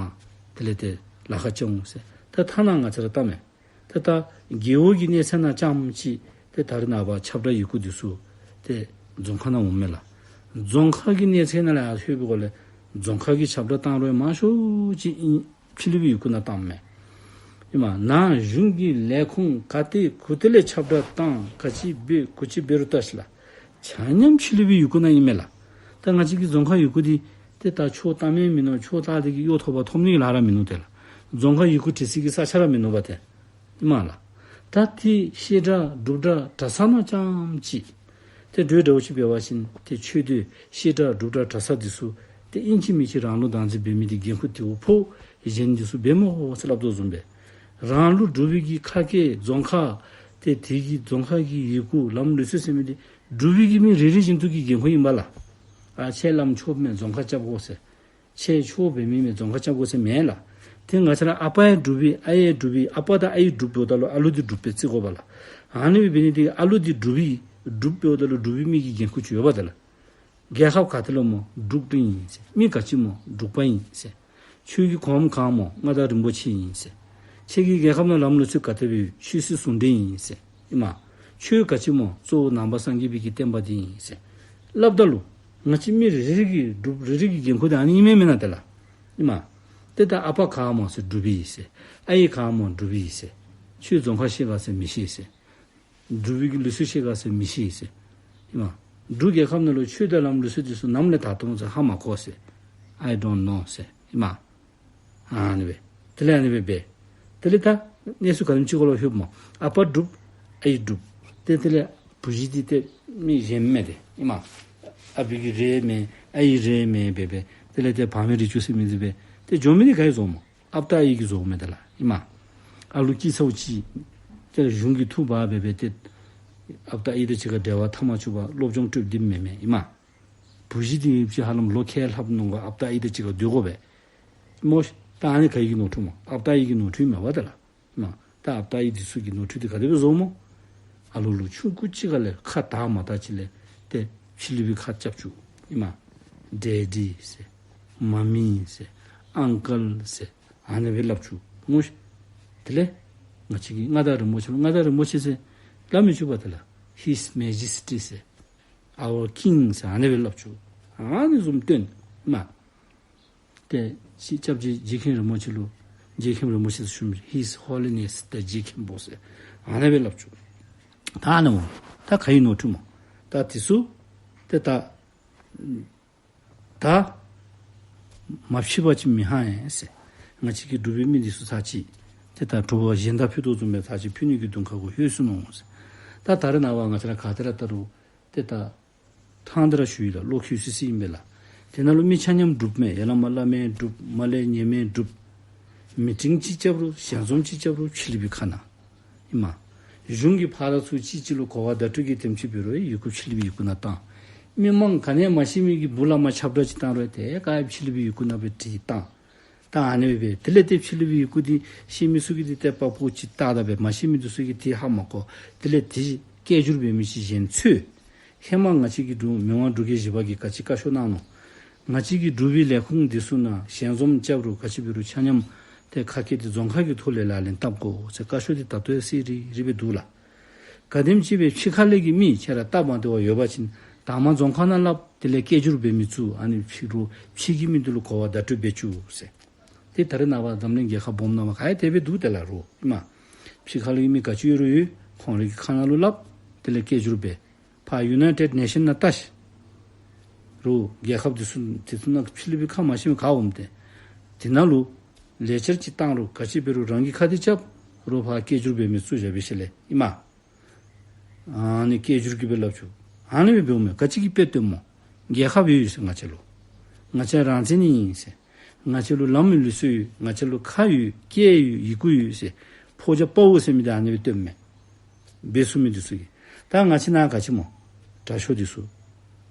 དེ་ལས་ཏེ་ལཱ་ཁག་རྐྱབ་འོང་ཟེར། ད་ཐ་ན་ང་བཅས་ར་ལྟ་མས། ཏེ་ད་རྒེད་འོག་གི་གནས་ཚད་ནང་རྐྱངམ་ཅིག་ཏེ་ད་རེས་ནངས་པ་ཁྱབ་བསྒྲགས་ཡི་གུ་འདི་ཚུ་ཏེ་རྫོང་ཁ་ནང་འོངམ་མས་ལགས། རྫོང་ཁ་གི་གནས་ཚད་ནང་ལས་ཡར་ལྷོད་པའི་སྒང་ལས་རྫོང་ཁ་གིས་ཁྱབ་བསྒྲགས་བཏང་རུང་མང་ཤོས་ཅིག་ཨིན་ཕྱི་གླིང་པའི་ཡི་གུ་ནང་བཏངམ་མས། ཨིན་མས། ནཱ་གཞུང་གི་ལས་ཁུངས་ག་ཏེ་གུ་ཏེ་ལས་ཁྱབ་བསྒྲགས་བཏང་ག་ཅི་འབད་གུ་ཅི་འབད་རུང་ལྟ་ཤིག་ལགས། ཆ་མཉམ་ཕྱི་གླིང་པའི་ཡི་གུ་ནང་ཨིན་མས་ལགས། ད་ང་བཅས་ཀྱི་རྫོང་ཁ་ཡི་གུ་འདི་ཏེ་ད་ཁྱོད་ལྟ་མི་མིན་ནུག། ཁྱོད་ལྟ་སྟེ་གི་གཡོག་ཐོབ་པ་ཐོབ་ནི་གི་ལཱ་ར་མིན་ནུག་ཏེ་ལགས། རྫོང་ཁ་ཡི་གུ་བྲི་ས་གི་ས་ཆ་ར་མིན་ནུག་པ་ཏེ། ཨིན་མས་ལགས། ད་ཏེ་བཤད་གྲྭ་སྒྲུབ་གྲྭ་གྲྭ་ཚང་ནང་རྐྱངམ་ཅིག་ཏེ་འགྲོས་འདྲཝ་ཅིག་འབད་བ་ཅིན་ཏེ་ཆོས་སྡེ་བཤད་གྲྭ་སྒྲུབ་གྲྭ་གྲྭ་ཚང་འདི་ཚུ་ཏེ་ཨིན་ཅི་མིན་ཅི་རང་ལུགས་བདག་འཛིན་འབད་མི་འདི་འགན་ཁུར་དེ་བ་ཕོག། གཞན་འདི་ཚུ་འབད་སྨོ་ཟེར་སླབ་དོ་བཟུམ་སྦེ། རང་ལུགས་འབྲུག་པའི་གི་ཁ་སྐད་རྫོང་ཁ་ཏེ་དེ་གི་རྫོང་ཁ་གི་ཡི་གུ་ལམ་ལུགས་སྲོལ་ཟེར་མི་འདི་འབྲུག་པའི་གི་མི་རེ་རེ་བཞིན་དུ་གི་འགན་ཁུར་ཨིན་པས་ལགས། ཨ་ཁྱེད་བླམ་ཆོསཔ་མས་རྫོང་ཁ་རྐྱབ་དགོ་ཟེར། ཁྱེད་ཆོས་འབད་མི་མས་རྫོང་ཁ་རྐྱབ་དགོ་ཟེར་མེན་ལགས། ཏེ་ང་བཅས་ར་ཨ་པ་ཡང་འབྲུག་པའི་ཨའི་ཡང་འབྲུག་པའི་ཨ་པ་དང་ཨའི་འབྲུགཔ་འབདཝ་ད་ལུ་ཨ་ལུ་འདི་འབྲུགཔ་སྦེ་བརྩི་དགོ་པས་ལགས། ཨ་ནི་སྦེ་འབད་ནི་འདི་ཨ་ལུ་འདི་འབྲུག་པའི་འབྲུགཔ་འབདཝ་ད་ལུ་འབྲུག་པའི་མི་གི་འགན་ཁུར་ཅིག་ཡོད་པས་ཏེ་ལགས། རྒྱལ་ཁབ་ག་ཏེ་ལུ་སྨོ་འབྲུག་སྒྲ་ཨིན་ཟེར། མི་ག་ཅི་སྨོ་འབྲུག་པ་ཨིན་ཟེར། ཁྱོད་ཀྱི་གོངམ་ག་སྨོ་མངའ་བདག་རིན་པོ་ཆེ་ཨིན་ཟེར། ཁྱེད་ཀྱི་རྒྱལ་ཁབ་ནང་ལམ་ལུགས་ཚུ་ག་དེ་སྦེ་ཆོས་སྲིད་ཟུང་འབྲེལ་ཨིན་ཟེར། ཨིན་མས། ཁྱོད་ག་ཅི་སྨོ་གཙོ་བོ་ནང་པ་སངས་རྒྱས་པའི་གི་བསྟན་པ་འདི་ཨིན་ཟེར། སླབ་ད་ལུ་ང་བཅས་མི་རེ་རེ་གི་འབྲུགཔ་རེ་རེ་གི་འགན་ཁུར་འདི་ཨ་ནི་ཨིན་མས་མེན་ན་ཏེ་ལགས། ཨིན་མས། ཏེ་ད་ཨ་པ་ག་སྨོ་ཟེར་འབྲུག་པའི་ཨིན་ཟེར། ཨའི་ག་སྨོ་འབྲུག་པའི་ཨིན་ཟེར། ཁྱོད་རྫོང་ཁ་ཤེས་ག་ཟེར་མི་ཤེས་ཟེར། འབྲུག་པའི་གི་ལུགས་སྲོལ་ཤེས་ག་ཟེར་མི་ཤེས་ཟེར། ཨིན་མས། འབྲུག་རྒྱལ་ཁབ་ནང་ལུ་ཆོས་དང་ལམ་ལུགས་སྲོལ་འདི་ཚུ་ནམ་ལས་དར་དོ་ཟེར་ཧ་མ་གོ་ཟེར། I don't know ཟེར། ཨིན་མས། ཨ་ནི་སྦེ། དེ་ལས་ཨ་ནི་སྦེ་འབད། དེ་ལས་ད་གནས་ཚུལ་ག་དེམ་ཅིག་གུ་ལུ་ལྷོདཔ་སྨོ། ཨ་པ་འབྲུགཔ་ཨའི་འབྲུགཔ། ཏེ་དེ་ལས་བུ་གཞི་འདི་ཏེ་མི་གཞན་མས་ཏེ། ཨིན་མས། ཨ་པའི་གི་རེ་མེད་ཨའི་རེ་མེད་འབད་འབད། དེ་ལས་ཏེ་བག་མེད་རི་ཆུ་ཟེར་མི་འདི་སྦེ། ཏེ་འགྱོ་མི་འདི་ག་གིས་བཟོཝ་སྨོ། ཨཔ་རྟ་ཨའི་གིས་བཟོཝ་མས་ཏེ་ལགས། ཨིན་མས། ཨ་ལུ་སྐྱེས་ཚརཝ་ཅིག་ཏེ་གཞུང་གིས་འཐུ་འབག་འབད་འབད་ཏེ་ཨཔ་རྟ་ཨའི་དང་གཅིག་ཁར་འབྲེལ་བ་འཐབ་མ་བཅུག་པར་སློབ་སྦྱོང་སྤྲོད་དེ་མེན་མས། ཨིན་མས། བུ་གཞི་འདི་ཡུདཔ་ཅིག་ཧ་ལམ་ལོ་ཁལ་ལྷགཔ་ནང་འཁོད་ཨཔ་རྟ་ཨའི་དང་གཅིག་ཁར་སྡོད་དགོ་པས། སྨོ་ཤིག། ད་ཨ་ནི་ག་གི་ནོར་འཁྲུལ་སྨོ། ཨཔ་རྟ་ཨའི་གི་ནོར་འཁྲུལ་མས་པ་ཏེ་ལགས། ཨིན་མས། ད་ཨཔ་རྟ་ཨའི་འདི་ཚུ་གིས་ནོར་འཁྲུལ་འདི་ག་དེ་སྦེ་བཟོཝ་སྨོ། ཨ་ལུ་ལུ་ཆུང་ཀུ་ཅིག་ཁ་ལས་ཁ་དག་མ་དག་ཅིག་ལས་ཏེ་ཕྱི་གླིང་པའི་ཁ་རྐྱབ་བཅུག། ཨིན་མས། ཌེ་ཌི་ཟེར། མ་མི་ཟེར། ཨང་ཀལ་ཟེར། ཨ་ནི་སྦེ་སླབ་བཅུག་སྨོ་ཤིག། དེ་ལས་ང་བཅས་ཀྱི་མངའ་བདག་རིན་པོ་ཆེ་ལུ་མངའ་བདག་རིན་པོ་ཆེ་ཟེར་སླབ་མི་བཅུག་པ་ཏེ་ལགས། His Majesty ཟེར། Our King ཟེར་ཨ་ནི་སྦེ་སླབ་བཅུག། ཨ་ནི་བཟུམ་སྟོན། ཨིན་མས། ཏེ་ཅིག་སྐྱབས་རྗེ་རྗེ་མཁན་རིན་པོ་ཆེ་ལུ་རྗེ་མཁན་རིན་པོ་ཆེ་ཟེར་ཞུ་མི་His Holiness the རྗེ་མཁན་པོ་ཟེར་ཨ་ནི་སྦེ་སླབ་བཅུག། ད་ཨ་ནི་སྨོ། ད་ག་གི་ནོར་འཁྲུལ་སྨོ། ད་འདི་ཚུ་ཏེ་ད་ད་མ་ཕྱིས་པ་ཅིན་མི་ཧ་ཡང་ཟེར། ང་བཅས་ཀྱི་འབྲུག་པའི་མི་འདི་ཚུ་ཚར་ཅིག་ཏེ་ད་དྲོ་པ་གཞན་དག་ཕུད་དོ་བཟུམ་སྦེ་ཚར་ཅིག་ཕུད་ནི་གི་གདོང་ཁ་གུ་ལྷོད་སོ་ནུག་ཟེར། ད་ད་རེས་ནངས་པ་ང་བཅས་ར་ག་ཏེ་ར་ལྟ་རུང་ ཏེ་ད་ཐང་འདི་ར་ཞུ་ཡི་ལགས། བློ་ཁུ་སི་སི་ཨིན་པས་ལགས། དེ་ནང་ལུ་མི་ཆ་མཉམ་འགྲུབ་མས། ཡ་ལ་མ་བླ་མའི་འགྲུབ། མ་ལས་ཉེས་མེད་འགྲུབ། མི་ཊིང་ཅིག་རྐྱབ་རུང་ཞལ་འཛོམས་ཅིག་རྐྱབ་རུང་ཕྱི་གླིང་པའི་ཁ་ནང་ཨིན་མས། གཞུང་གི་ཕར་ཚུར་གཅིག་གཅིག་ལུ་གོ་བ་བརྡ་སྤྲོད་ཀྱི་དེམ་ཅིག་འབད་རུང་ཡི་གུ་ཕྱི་གླིང་པའི་ཡི་གུ་ནང་བཏང་། མི་མང་ག་ནི་ཡང་མ་ཤེས་མི་གི་བུ་ལ་མ་ཁྱབ་བསྒྲགས་ཅིག་བཏང་རུང་ཏེ་ག་ཡང་ཕྱི་གླིང་པའི་ཡི་གུ་ནང་སྦེ་བྲིས་བཏང་། ད་ཨ་ནི་སྦེ་དེ་ལས་ཏེ་ཕྱི་གླིང་པའི་ཡི་གུ་འདི་ཤེས་མི་ཚུ་གིས་འདི་ཏེ་པག་པོ་ཅིག་བཏགས་ད་སྦེ་མ་ཤེས་མི་འདི་ཚུ་གིས་འདི་ཧ་མ་གོ། དེ་ལས་འདི་སྐད་སྒྱུར་འབད་མི་ཅིག་གཞན་འཚོལ། ཧེ་མ་ང་བཅས་ཀྱི་འབྲུག་མི་དབང་འབྲུག་རྒྱལ་བཞི་པ་གིས་ག་ཅི་བཀའ་ཤོག་གནང་ནུག། ང་བཅས་ཀྱི་འབྲུག་པའི་ལས་ཁུངས་འདི་ཚུ་ནང་ཞལ་འཛོམས་རྐྱབ་རུང་ག་ཅི་འབད་རུང་ཆ་མཉམ་ཏེ་ཁ་སྐད་འདི་རྫོང་ཁ་གི་ཐོག་ལས་ལག་ལེན་འཐབ་དགོ་ཟེར་བཀའ་ཤོག་འདི་ད་ལྟོ་ཡང་གསལ་རི་རི་སྦེ་འདུག་ལགས། ག་དེམ་ཅིག་སྦེ་ཕྱི་ཁ་ལས་ཀྱི་མི་ཁྱེད་ར་སྟབས་མ་བདེཝ་ཡོད་པ་ཅིན་དང་པ་རྫོང་ཁ་ནང་སླབ། དེ་ལས་སྐད་སྒྱུར་འབད་མི་བཙུགས། ཨ་ནི་ཕྱི་རུ་ཕྱི་གི་མི་འདི་ལུ་གོ་བ་བརྡ་སྤྲོད་འབད་བཅུག་ཟེར། ཏེ་ད་རེས་ནངས་པ་འཛམ་གླིང་རྒྱལ་ཁབ་སྦོམ་ནང་མ་ག་ཡང་དེ་སྦེ་འདུག་ཏེ་ལགས། རོགས་ཨིན་མས། ཕྱི་ཁ་ལུ་ཡོད་མི་ག་ཅི་ཡོད་རུང་ཡོད། ཁོང་རའི་གི་ཁ་ནང་ལུ་སླབ། དེ་ལས་སྐད་སྒྱུར་འབད། ཕར་ཡུ་ནའི་ཊེཌ་ནེ་ཤཱན་ནང་བལྟ་ཤིག། རོགས་རྒྱལ་ཁབ་འདི་ཚུ་འདི་ཚུ་ནང་ཕྱི་གླིང་པའི་ཁ་མ་ཤེས་མི་ག་འོང་སྟེ། དེ་ནང་ལུ་ལས་འཆར་ཅིག་བཏང་རུང་ག་ཅི་འབད་རུང་རང་གི་ཁ་འདི་རྐྱབ། རོགས་ཕར་སྐད་སྒྱུར་འབད་མི་བཙུགས་བཞག་པའི་ཤུལ་ལས་ཨིན་མས། ཨ་ནི་སྐད་སྒྱུར་གྱིས་སྦེ་སླབ་བཅུག། ཨ་ནི་སྦེ་འབདཝ་མས། ག་ཅི་གི་དཔེ་སྟོནམ་སྨོ། རྒྱལ་ཁབ་ཡོད་ཟེར་ང་བཅས་ལུ། ང་བཅས་རང་བཙན་ཨིན་ཟེར། ང་བཅས་ལུ་ལམ་ལུགས་སྲོལ་ཡོད། ང་བཅས་ལུ་ཁ་ཡོད། སྐད་ཡོད། ཡི་གུ་ཡོད་ཟེར། ཕོ་རྒྱས་དཔའ་བོ་ཟེར་མི་འདི་ཨ་ནི་སྦེ་སྟོནམ་མས། འབད་ཚུགས་མི་འདི་ཚུ་གིས། ད་ང་བཅས་ནཱ་ག་ཅི་སྨོ། དྲག་ཤོས་འདི་ཚུ་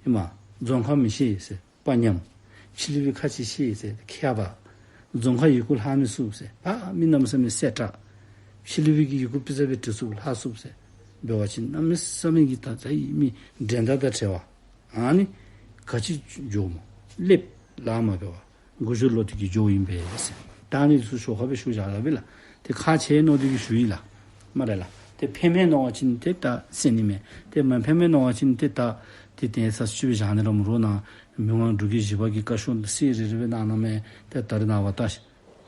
ཨིན་མས། རྫོང་ཁ་མི་ཤེས་ཟེར། དཔའ་ཉམས། ཕྱི་གླིང་པའི་ཁ་ཅིག་ཤེས་ཟེར་ཁྱད་པར། རྫོང་ཁ་ཡི་གུ་ལྷག་མི་ཚུགས་ཟེར། ཨ་མི་གནམ་མེད་ས་མེད་གསལ་དྲགས། ཕྱི་གླིང་པའི་གི་ཡི་གུ་དཔེ་ཟ་སྦེ་འབྲི་ཚུགས་ལྷག་ཚུགས་ཟེར། འབད་བ་ཅིན་གནམ་མེད་ས་མེད་ཀྱི་ད་ད་ཡི་མི་འགྲན་ཟླ་དང་བྲལ་བ། ཨ་ནི་ག་ཅི་འགྱོཝ་སྨོ། སླེབ་ལཱ་མ་འབད་བར་འགོ་བཞུགས་ལོག་སྟེ་གི་འགྱོཝ་ཨིན་པས་ཟེར། ད་ཨ་ནི་ཚུ་ཤོག་ཁ་སྦེ་ཞུ་བཞག་ལགས་པས་ལགས། ཏེ་ཁག་ཆེ་མནོ་སྟེ་གི་ཞུ་ཡི་ལགས། སྨ་རེ་ལགས། ཏེ་ཕན་མས་མནོ་བ་ཅིན་ཏེ་ད་གསན་ནི་མས། ཏེ་མ་ཕན་མས་མནོ་བ་ཅིན་ཏེ་ད་ཏེ་ཏེ་ས་སུ་ཅིག་སྦེ་བཞག་ནི་ར་སྨོ། རོགས་ནཱ་མི་དབང་འབྲུག་རྒྱལ་བཞི་པ་གི་བཀའ་ཤོག་གསལ་རི་རི་སྦེ་གནང་གནངམ་མས། ཏེ་ད་རེས་ནངས་པ་ད་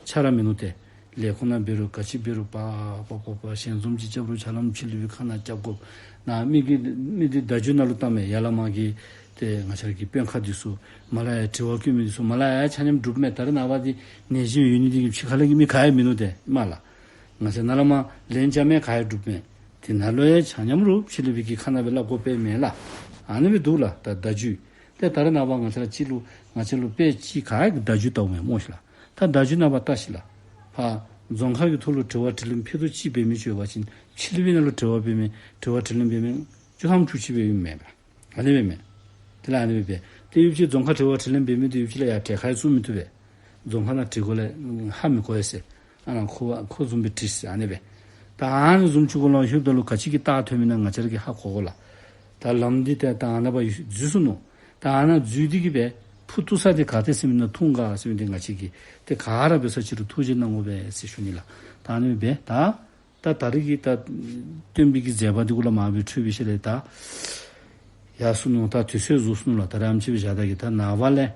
ཆ་ར་མིན་ནུག། ཏེ་ལས་ཁུངས་ནང་འབད་རུང་ག་ཅི་འབད་རུང་པ་པ་པ་པ་ཞལ་འཛོམས་ཅིག་རྐྱབ་རུང་ཆ་ལམ་ཕྱི་གླིང་པའི་ཁ་ནང་རྐྱབ་དགོ། ནཱ་མི་གི་མི་འདི་བརྡ་བརྒྱུད་ནང་ལུ་བཏངམ་མས། ཡར་ལས་མར་གྱི་ཏེ་ང་བཅས་ཀྱི་དཔོན་ཁག་འདི་ཚུ་མར་ལས་ཡར་དྲི་བ་བཀོད་མི་འདི་ཚུ་མར་ལས་ཡར་ཆ་མཉམ་འགྲུབ་མས། ད་རེས་ནངས་པ་འདི་ནད་གཞི་ཡོད་ནི་འདི་གིས་ཕྱི་ཁ་ལས་ཀྱི་མི་ག་ཡང་མིན་ནུག། ཏེ་སྨ་རེ་ལགས། ང་བཅས་ནཱ་ལས་མར་ལན་རྐྱབ་མི་ག་ཡང་འགྲུབ་མས། དེ་ནང་ལུ་ཡང་ཆ་མཉམ་རོགས་ཕྱི་གླིང་པའི་གི་ཁ་ནང་སྦེ་སླབ་དགོ་པས་མེན་ལགས། ཨ་ནི་སྦེ་འདུག་ལགས། ད་བརྡ་བརྒྱུད། ཏེ་ད་རེས་ནངས་པ་ང་བཅས་ར་ཅིག་ལུ་ང་བཅས་ལུ་དཔེ་ཅིག་ག་ཡང་བརྡ་བརྒྱུད་བལྟཝ་མས་སྨོ་ཤིག་ལགས། ད་བརྡ་བརྒྱུད་ནང་ཕར་བལྟ་ཤིག་ལགས། ཕར་རྫོང་ཁག་གི་ཐོག་ལུ་དྲི་བ་དྲིས་ལན་ཕུད་རྡོག་གཅིག་འབད་མི་ཅིག་ཡོད་པ་ཅིན་ཕྱི་གླིང་པའི་ནང་ལུ་དྲི་བ་འབད་མི་དྲི་བ་དྲིས་ལན་འབད་མི་བཅུ་ཐམ་བཅུ་གཅིག་སྦེ་ཡོདཔ་མས་པ། ཨ་ནི་སྦེ་མས། དེ་ལས་ཨ་ནི་སྦེ་འབད། ཏེ་ཡོད་ཅིག་རྫོང་ཁ་དྲི་བ་དྲིས་ལན་འབད་མི་འདི་ཡོད་ཅིག་ལགས་ཡར་གྲལ་ཁར་བཙུགས་མི་བཏུབ་པས། རྫོང་ཁ་ནང་དྲི་དགོ་ལགས། ཧ་མི་གོ་བས་ཟེར། ཨ་ནཱ་ཁོ་ཁོ་བཟུམ་སྦེ་དྲིས་ཟེར་ཨ་ནི་སྦེ། ད་ཨ་ནི་བཟུམ་ཅིག་གུ་ལུ་ལྷོདཔ་ད་ལུ་ག་ཅི་གི་རྟགས་ཐོན་མི་ཨིན་ན་ང་བཅས་ར་གིས་ཧ་གོ་དགོ་ལགས། ད་ལམ་འདི་ཏེ་ད་ཨ་ནཱ་ཕར་འཛུལ་སོ་ནུག། ད་ཨ་ནཱ་འཛུལ་ཏེ་གི་སྦེ་ཕུ་བཏུབ་ས་འདི་ག་ཏེ་ཟེར་མི་ཨིན་ན་ཐུང་ག་ཟེར་མི་འདི་ང་བཅས་ཀྱིས་ཏེ་ག་ར་འབད་ས་ཅིག་རུང་ཐུགས་རྗེ་གནང་དགོ་པས་ཟེར་ཞུ་ནི་ལགས། ད་ཨ་ནི་སྦེ་འབད། ད་ད་ད་རེས་ཀྱི་ད་སྟོན་པའི་གི་མཛད་པ་འདི་གུ་ལས་མར་སྦེ་འཕྲོས་པའི་ཤུལ་ལས་ད་ཡར་སོ་ནུག། ད་དུས་ཚོད་རྫོགས་སོ་ནུག་ལགས། ད་རེས་ཨེམ་ཅིག་སྦེ་བཞག་ད་གེ། ད་ནངས་པ་ལས་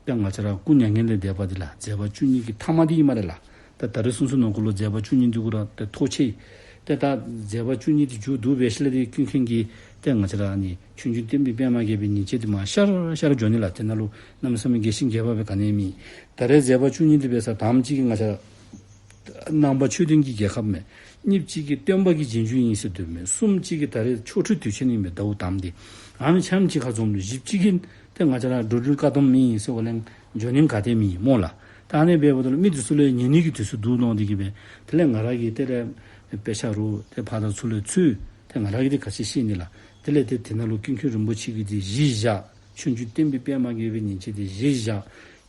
ད་ང་བཅས་ར་སྐུ་མྱ་ངན་ལས་འདས་པ་འདི་ལགས་མཛད་པ་བཅུ་གཉིས་ཀྱི་ཐ་མ་འདི་ཨིན་སྨ་རེ་ལགས། ད་ད་རེས་སོང་སོང་ནང་འཁོད་ལུ་མཛད་པ་བཅུ་གཉིས་འདི་གུ་ར་ད་ཐོགས་ཆེ། ཏེ་ད་མཛད་པ་བཅུ་གཉིས་འདི་མཇུག་བསྡུ་བའི་ཤུལ་ལས་ཏེ་ཀུན་མཁྱེན་གྱིས་ཏེ་ང་བཅས་ར་ཨ་ནི་ཆོས་འབྱུང་བསྟན་པའི་པདྨ་རྒྱས་པའི་ཉིན་བྱེད་འདི་མར་ཤར་ཤར་འགྱོ་ནི་ལགས། དེ་ནང་ལུ་གནམ་མེད་ས་མེད་རྒྱས་ཤིང་རྒྱས་པ་སྦེ་ག་ནི་ཡང་མེད། ད་རེས་མཛད་པ་བཅུ་གཉིས་འདི་འབད་ས་དང་པ་ཅིག་གིས་ང་བཅས་ར་ནང་པ་ཆོས་ལྡན་གྱི་རྒྱལ་ཁབ་མས། གཉིས་པ་ཅིག་གིས་སྟོན་པ་གི་རྗེས་འཇུག་ཨིན་ཟེར་སྡོདཔ་མས། གསུམ་པ་ཅིག་གིས་ད་རེས་ཆོ་འཕྲུལ་དུས་ཆེན་ཨིན་པས་ཟླཝ་དང་པ་འདི། ཨ་ནི་ཆ་མཉམ་གཅིག་ཁར་འཛོམས་ནུག། བཞི་པ་ཅིག་གིས་ཏེ་ང་བཅས་ར་འགྲོ་འགྲུལ་བཀག་དམ་ཨིན་ཟེར་བ་ལས་འགྱོ་ནི་ག་ཏེ་མེད་སྨོ་ལགས། ད་ཨ་ནི་སྦེ་འབདཝ་ད་ལུ་མི་འདི་ཚུ་ལུ་ཉན་ནི་གི་དུས་ཚོད་བསྡུ་གནང་སྟེ་གི་སྦེ་དེ་ལས་ང་ར་གིས་དེ་ལས་དཔེ་ཆ་རུང་ཏེ་ཕར་དང་ཚུར་ལས་འཚོལ། ཏེ་ང་ར་གིས་ཏེ་ག་ཅི་ཤེས་ནི་ལགས། དེ་ལས་ཏེ་དེ་ནང་ལུ་ཀུན་མཁྱེན་རིན་པོ་ཆེ་གི་འདི་གཞི་བཞག། ཆོས་འབྱུང་བསྟན་པའི་པདྨ་རྒྱས་པའི་ཉིན་བྱེད་འདི་གཞི་བཞག།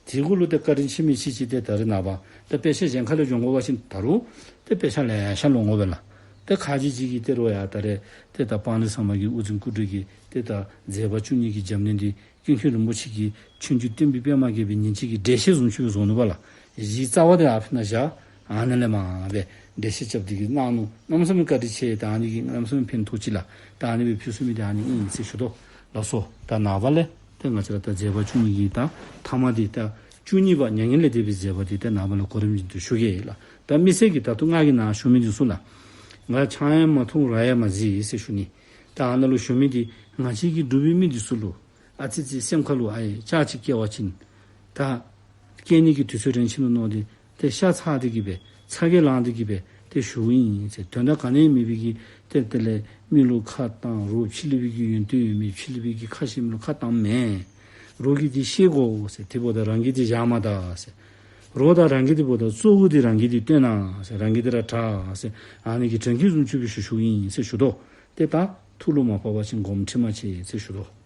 དེ་གུ་ལུ་ཏེ་བཀའ་དྲིན་ཆེ་མི་ཅིག་ཅིག་ཏེ་ད་རེས་ནངས་པ་ཏེ་དཔེ་ཆ་གཞན་ཁ་ལས་སྦྱོང་དགོ་པ་ཅིན་ད་རུང་ཏེ་དཔེ་ཆ་ལེ་ཤ་ལོང་དགོ་པས་ལགས། ཏེ་ཁ་ཅིག་ཅིག་གིས་ཏེ་རོགས་ཡ་ད་རེས་ཏེ་ད་སྤང་རི་ཟམ་པ་གི་དབུ་འཛིན་སྐུ་བགྲེས་ཀྱིས་ཏེ་ད་མཛད་པ་བཅུ་གཉིས་ཀྱི་རྒྱབ་སྣོན་འདི་ཀུན་མཁྱེན་རིན་པོ་ཆེ་གི་ཆོས་འབྱུང་བསྟན་པའི་པདྨ་རྒྱས་པའི་ཉིན་བྱེད་ཀྱི་འགྲེལ་བཤད་བཟུམ་ཅིག་སྦེ་བཟོ་ནུག་པ་ལགས། གཞི་རྩ་བ་འདི་ཨ་ཕི་ན་བཞག། ཨ་ནི་ལས་མར་སྦེ་འགྲེལ་བཤད་རྐྱབ་སྟེ་གི་གནང་ནུག། གནམ་མེད་ས་མེད་བཀའ་དྲིན་ཆེ། ད་ཨ་ནི་གིས་གནམ་མེད་ས་མེད་ཕན་ཐོགས་ཅི་ལགས། ད་ཨ་ནི་སྦེ་ཕུལ་ཚུགས་མི་འདི་ཨ་ནི་ཨིན་ཟེར་ཞུ་དོ་ལགས་སོ། ད་ནངས་པ་ལས་ཏེ་ང་བཅས་ར་ད་མཛད་པ་བཅུ་གཉིས་ཀྱི་ད་ཐ་མ་འདི་ད་བཅུ་གཉིས་པ་མྱ་ངན་ལས་འདས་པའི་མཛད་པ་འདི་ད་ནངས་པ་ལས་གོ་རིམ་བཞིན་དུ་ཞུ་གེ་ལགས། ད་དམིགས་བསལ་གྱིས་ད་ལྟོ་ང་གིས་ནཱ་ཞུ་མི་འདི་ཚུ་ལགས། ང་ཆང་ཡང་མ་འཐུང་ར་ཡང་མ་བཟི་ཟེར་ཞུ་ནི། ད་ཨ་ནཱ་ལུ་ཞུ་མི་འདི་ང་བཅས་ཀྱི་འབྲུག་པའི་མི་འདི་ཚུ་ལུ་ཨ་ཙི་ཙི་སེམས་ཁ་ལུ་ཨ་ཡེ་ཅག་ཅིག་སྐྱེ་བ་ཅིན་ད་སྐྱེ་ནི་གི་དུས་ཚོད་རན་ཆི་ནུག་མནོ་སྟེ་ཏེ་ཤ་ཚ་སྟེ་གི་སྦེ་ཚ་གྱང་ལང་སྟེ་གི་སྦེ་ ཏེ་ཞུཝ་ཨིན་ཟེར། དོན་དག་ག་ནི་མེད་པའི་གི་ཏེ་དེ་ལས་མི་ལུ་ཁ་བཏང་རོགས་ཕྱི་གླིང་པའི་གི་ཡོན་ཏན་ཡོད་མི་ཕྱི་གླིང་པའི་གི་ཁ་ཤེས་མི་ལུ་ཁ་བཏངམ་མེན། རོགས་ཀྱིས་འདི་ཤེས་དགོ་ཟེར། དེ་འབདཝ་ད་རང་གིས་འདི་བཞག་མ་ད་ཟེར། རོགས་དང་རང་གིས་འདི་འབདཝ་ད་གཙོ་བོ་འདི་རང་གིས་འདི་བཏོན་ན་ཟེར། རང་གིས་འདི་ར་དྲག་ཟེར། ཨ་ནི་གི་དྲན་སྐུལ་བཟུམ་ཅིག་སྦེ་ཞུ་ཞུཝ་ཨིན་ཟེར་ཞུ་དོ། ཏེ་ད་ཐུགས་ལུ་མ་བབས་པ་ཅིན་དགོངསམ་ཁྲེལ་མ་མཛད་ཟེར་ཞུ་དོ།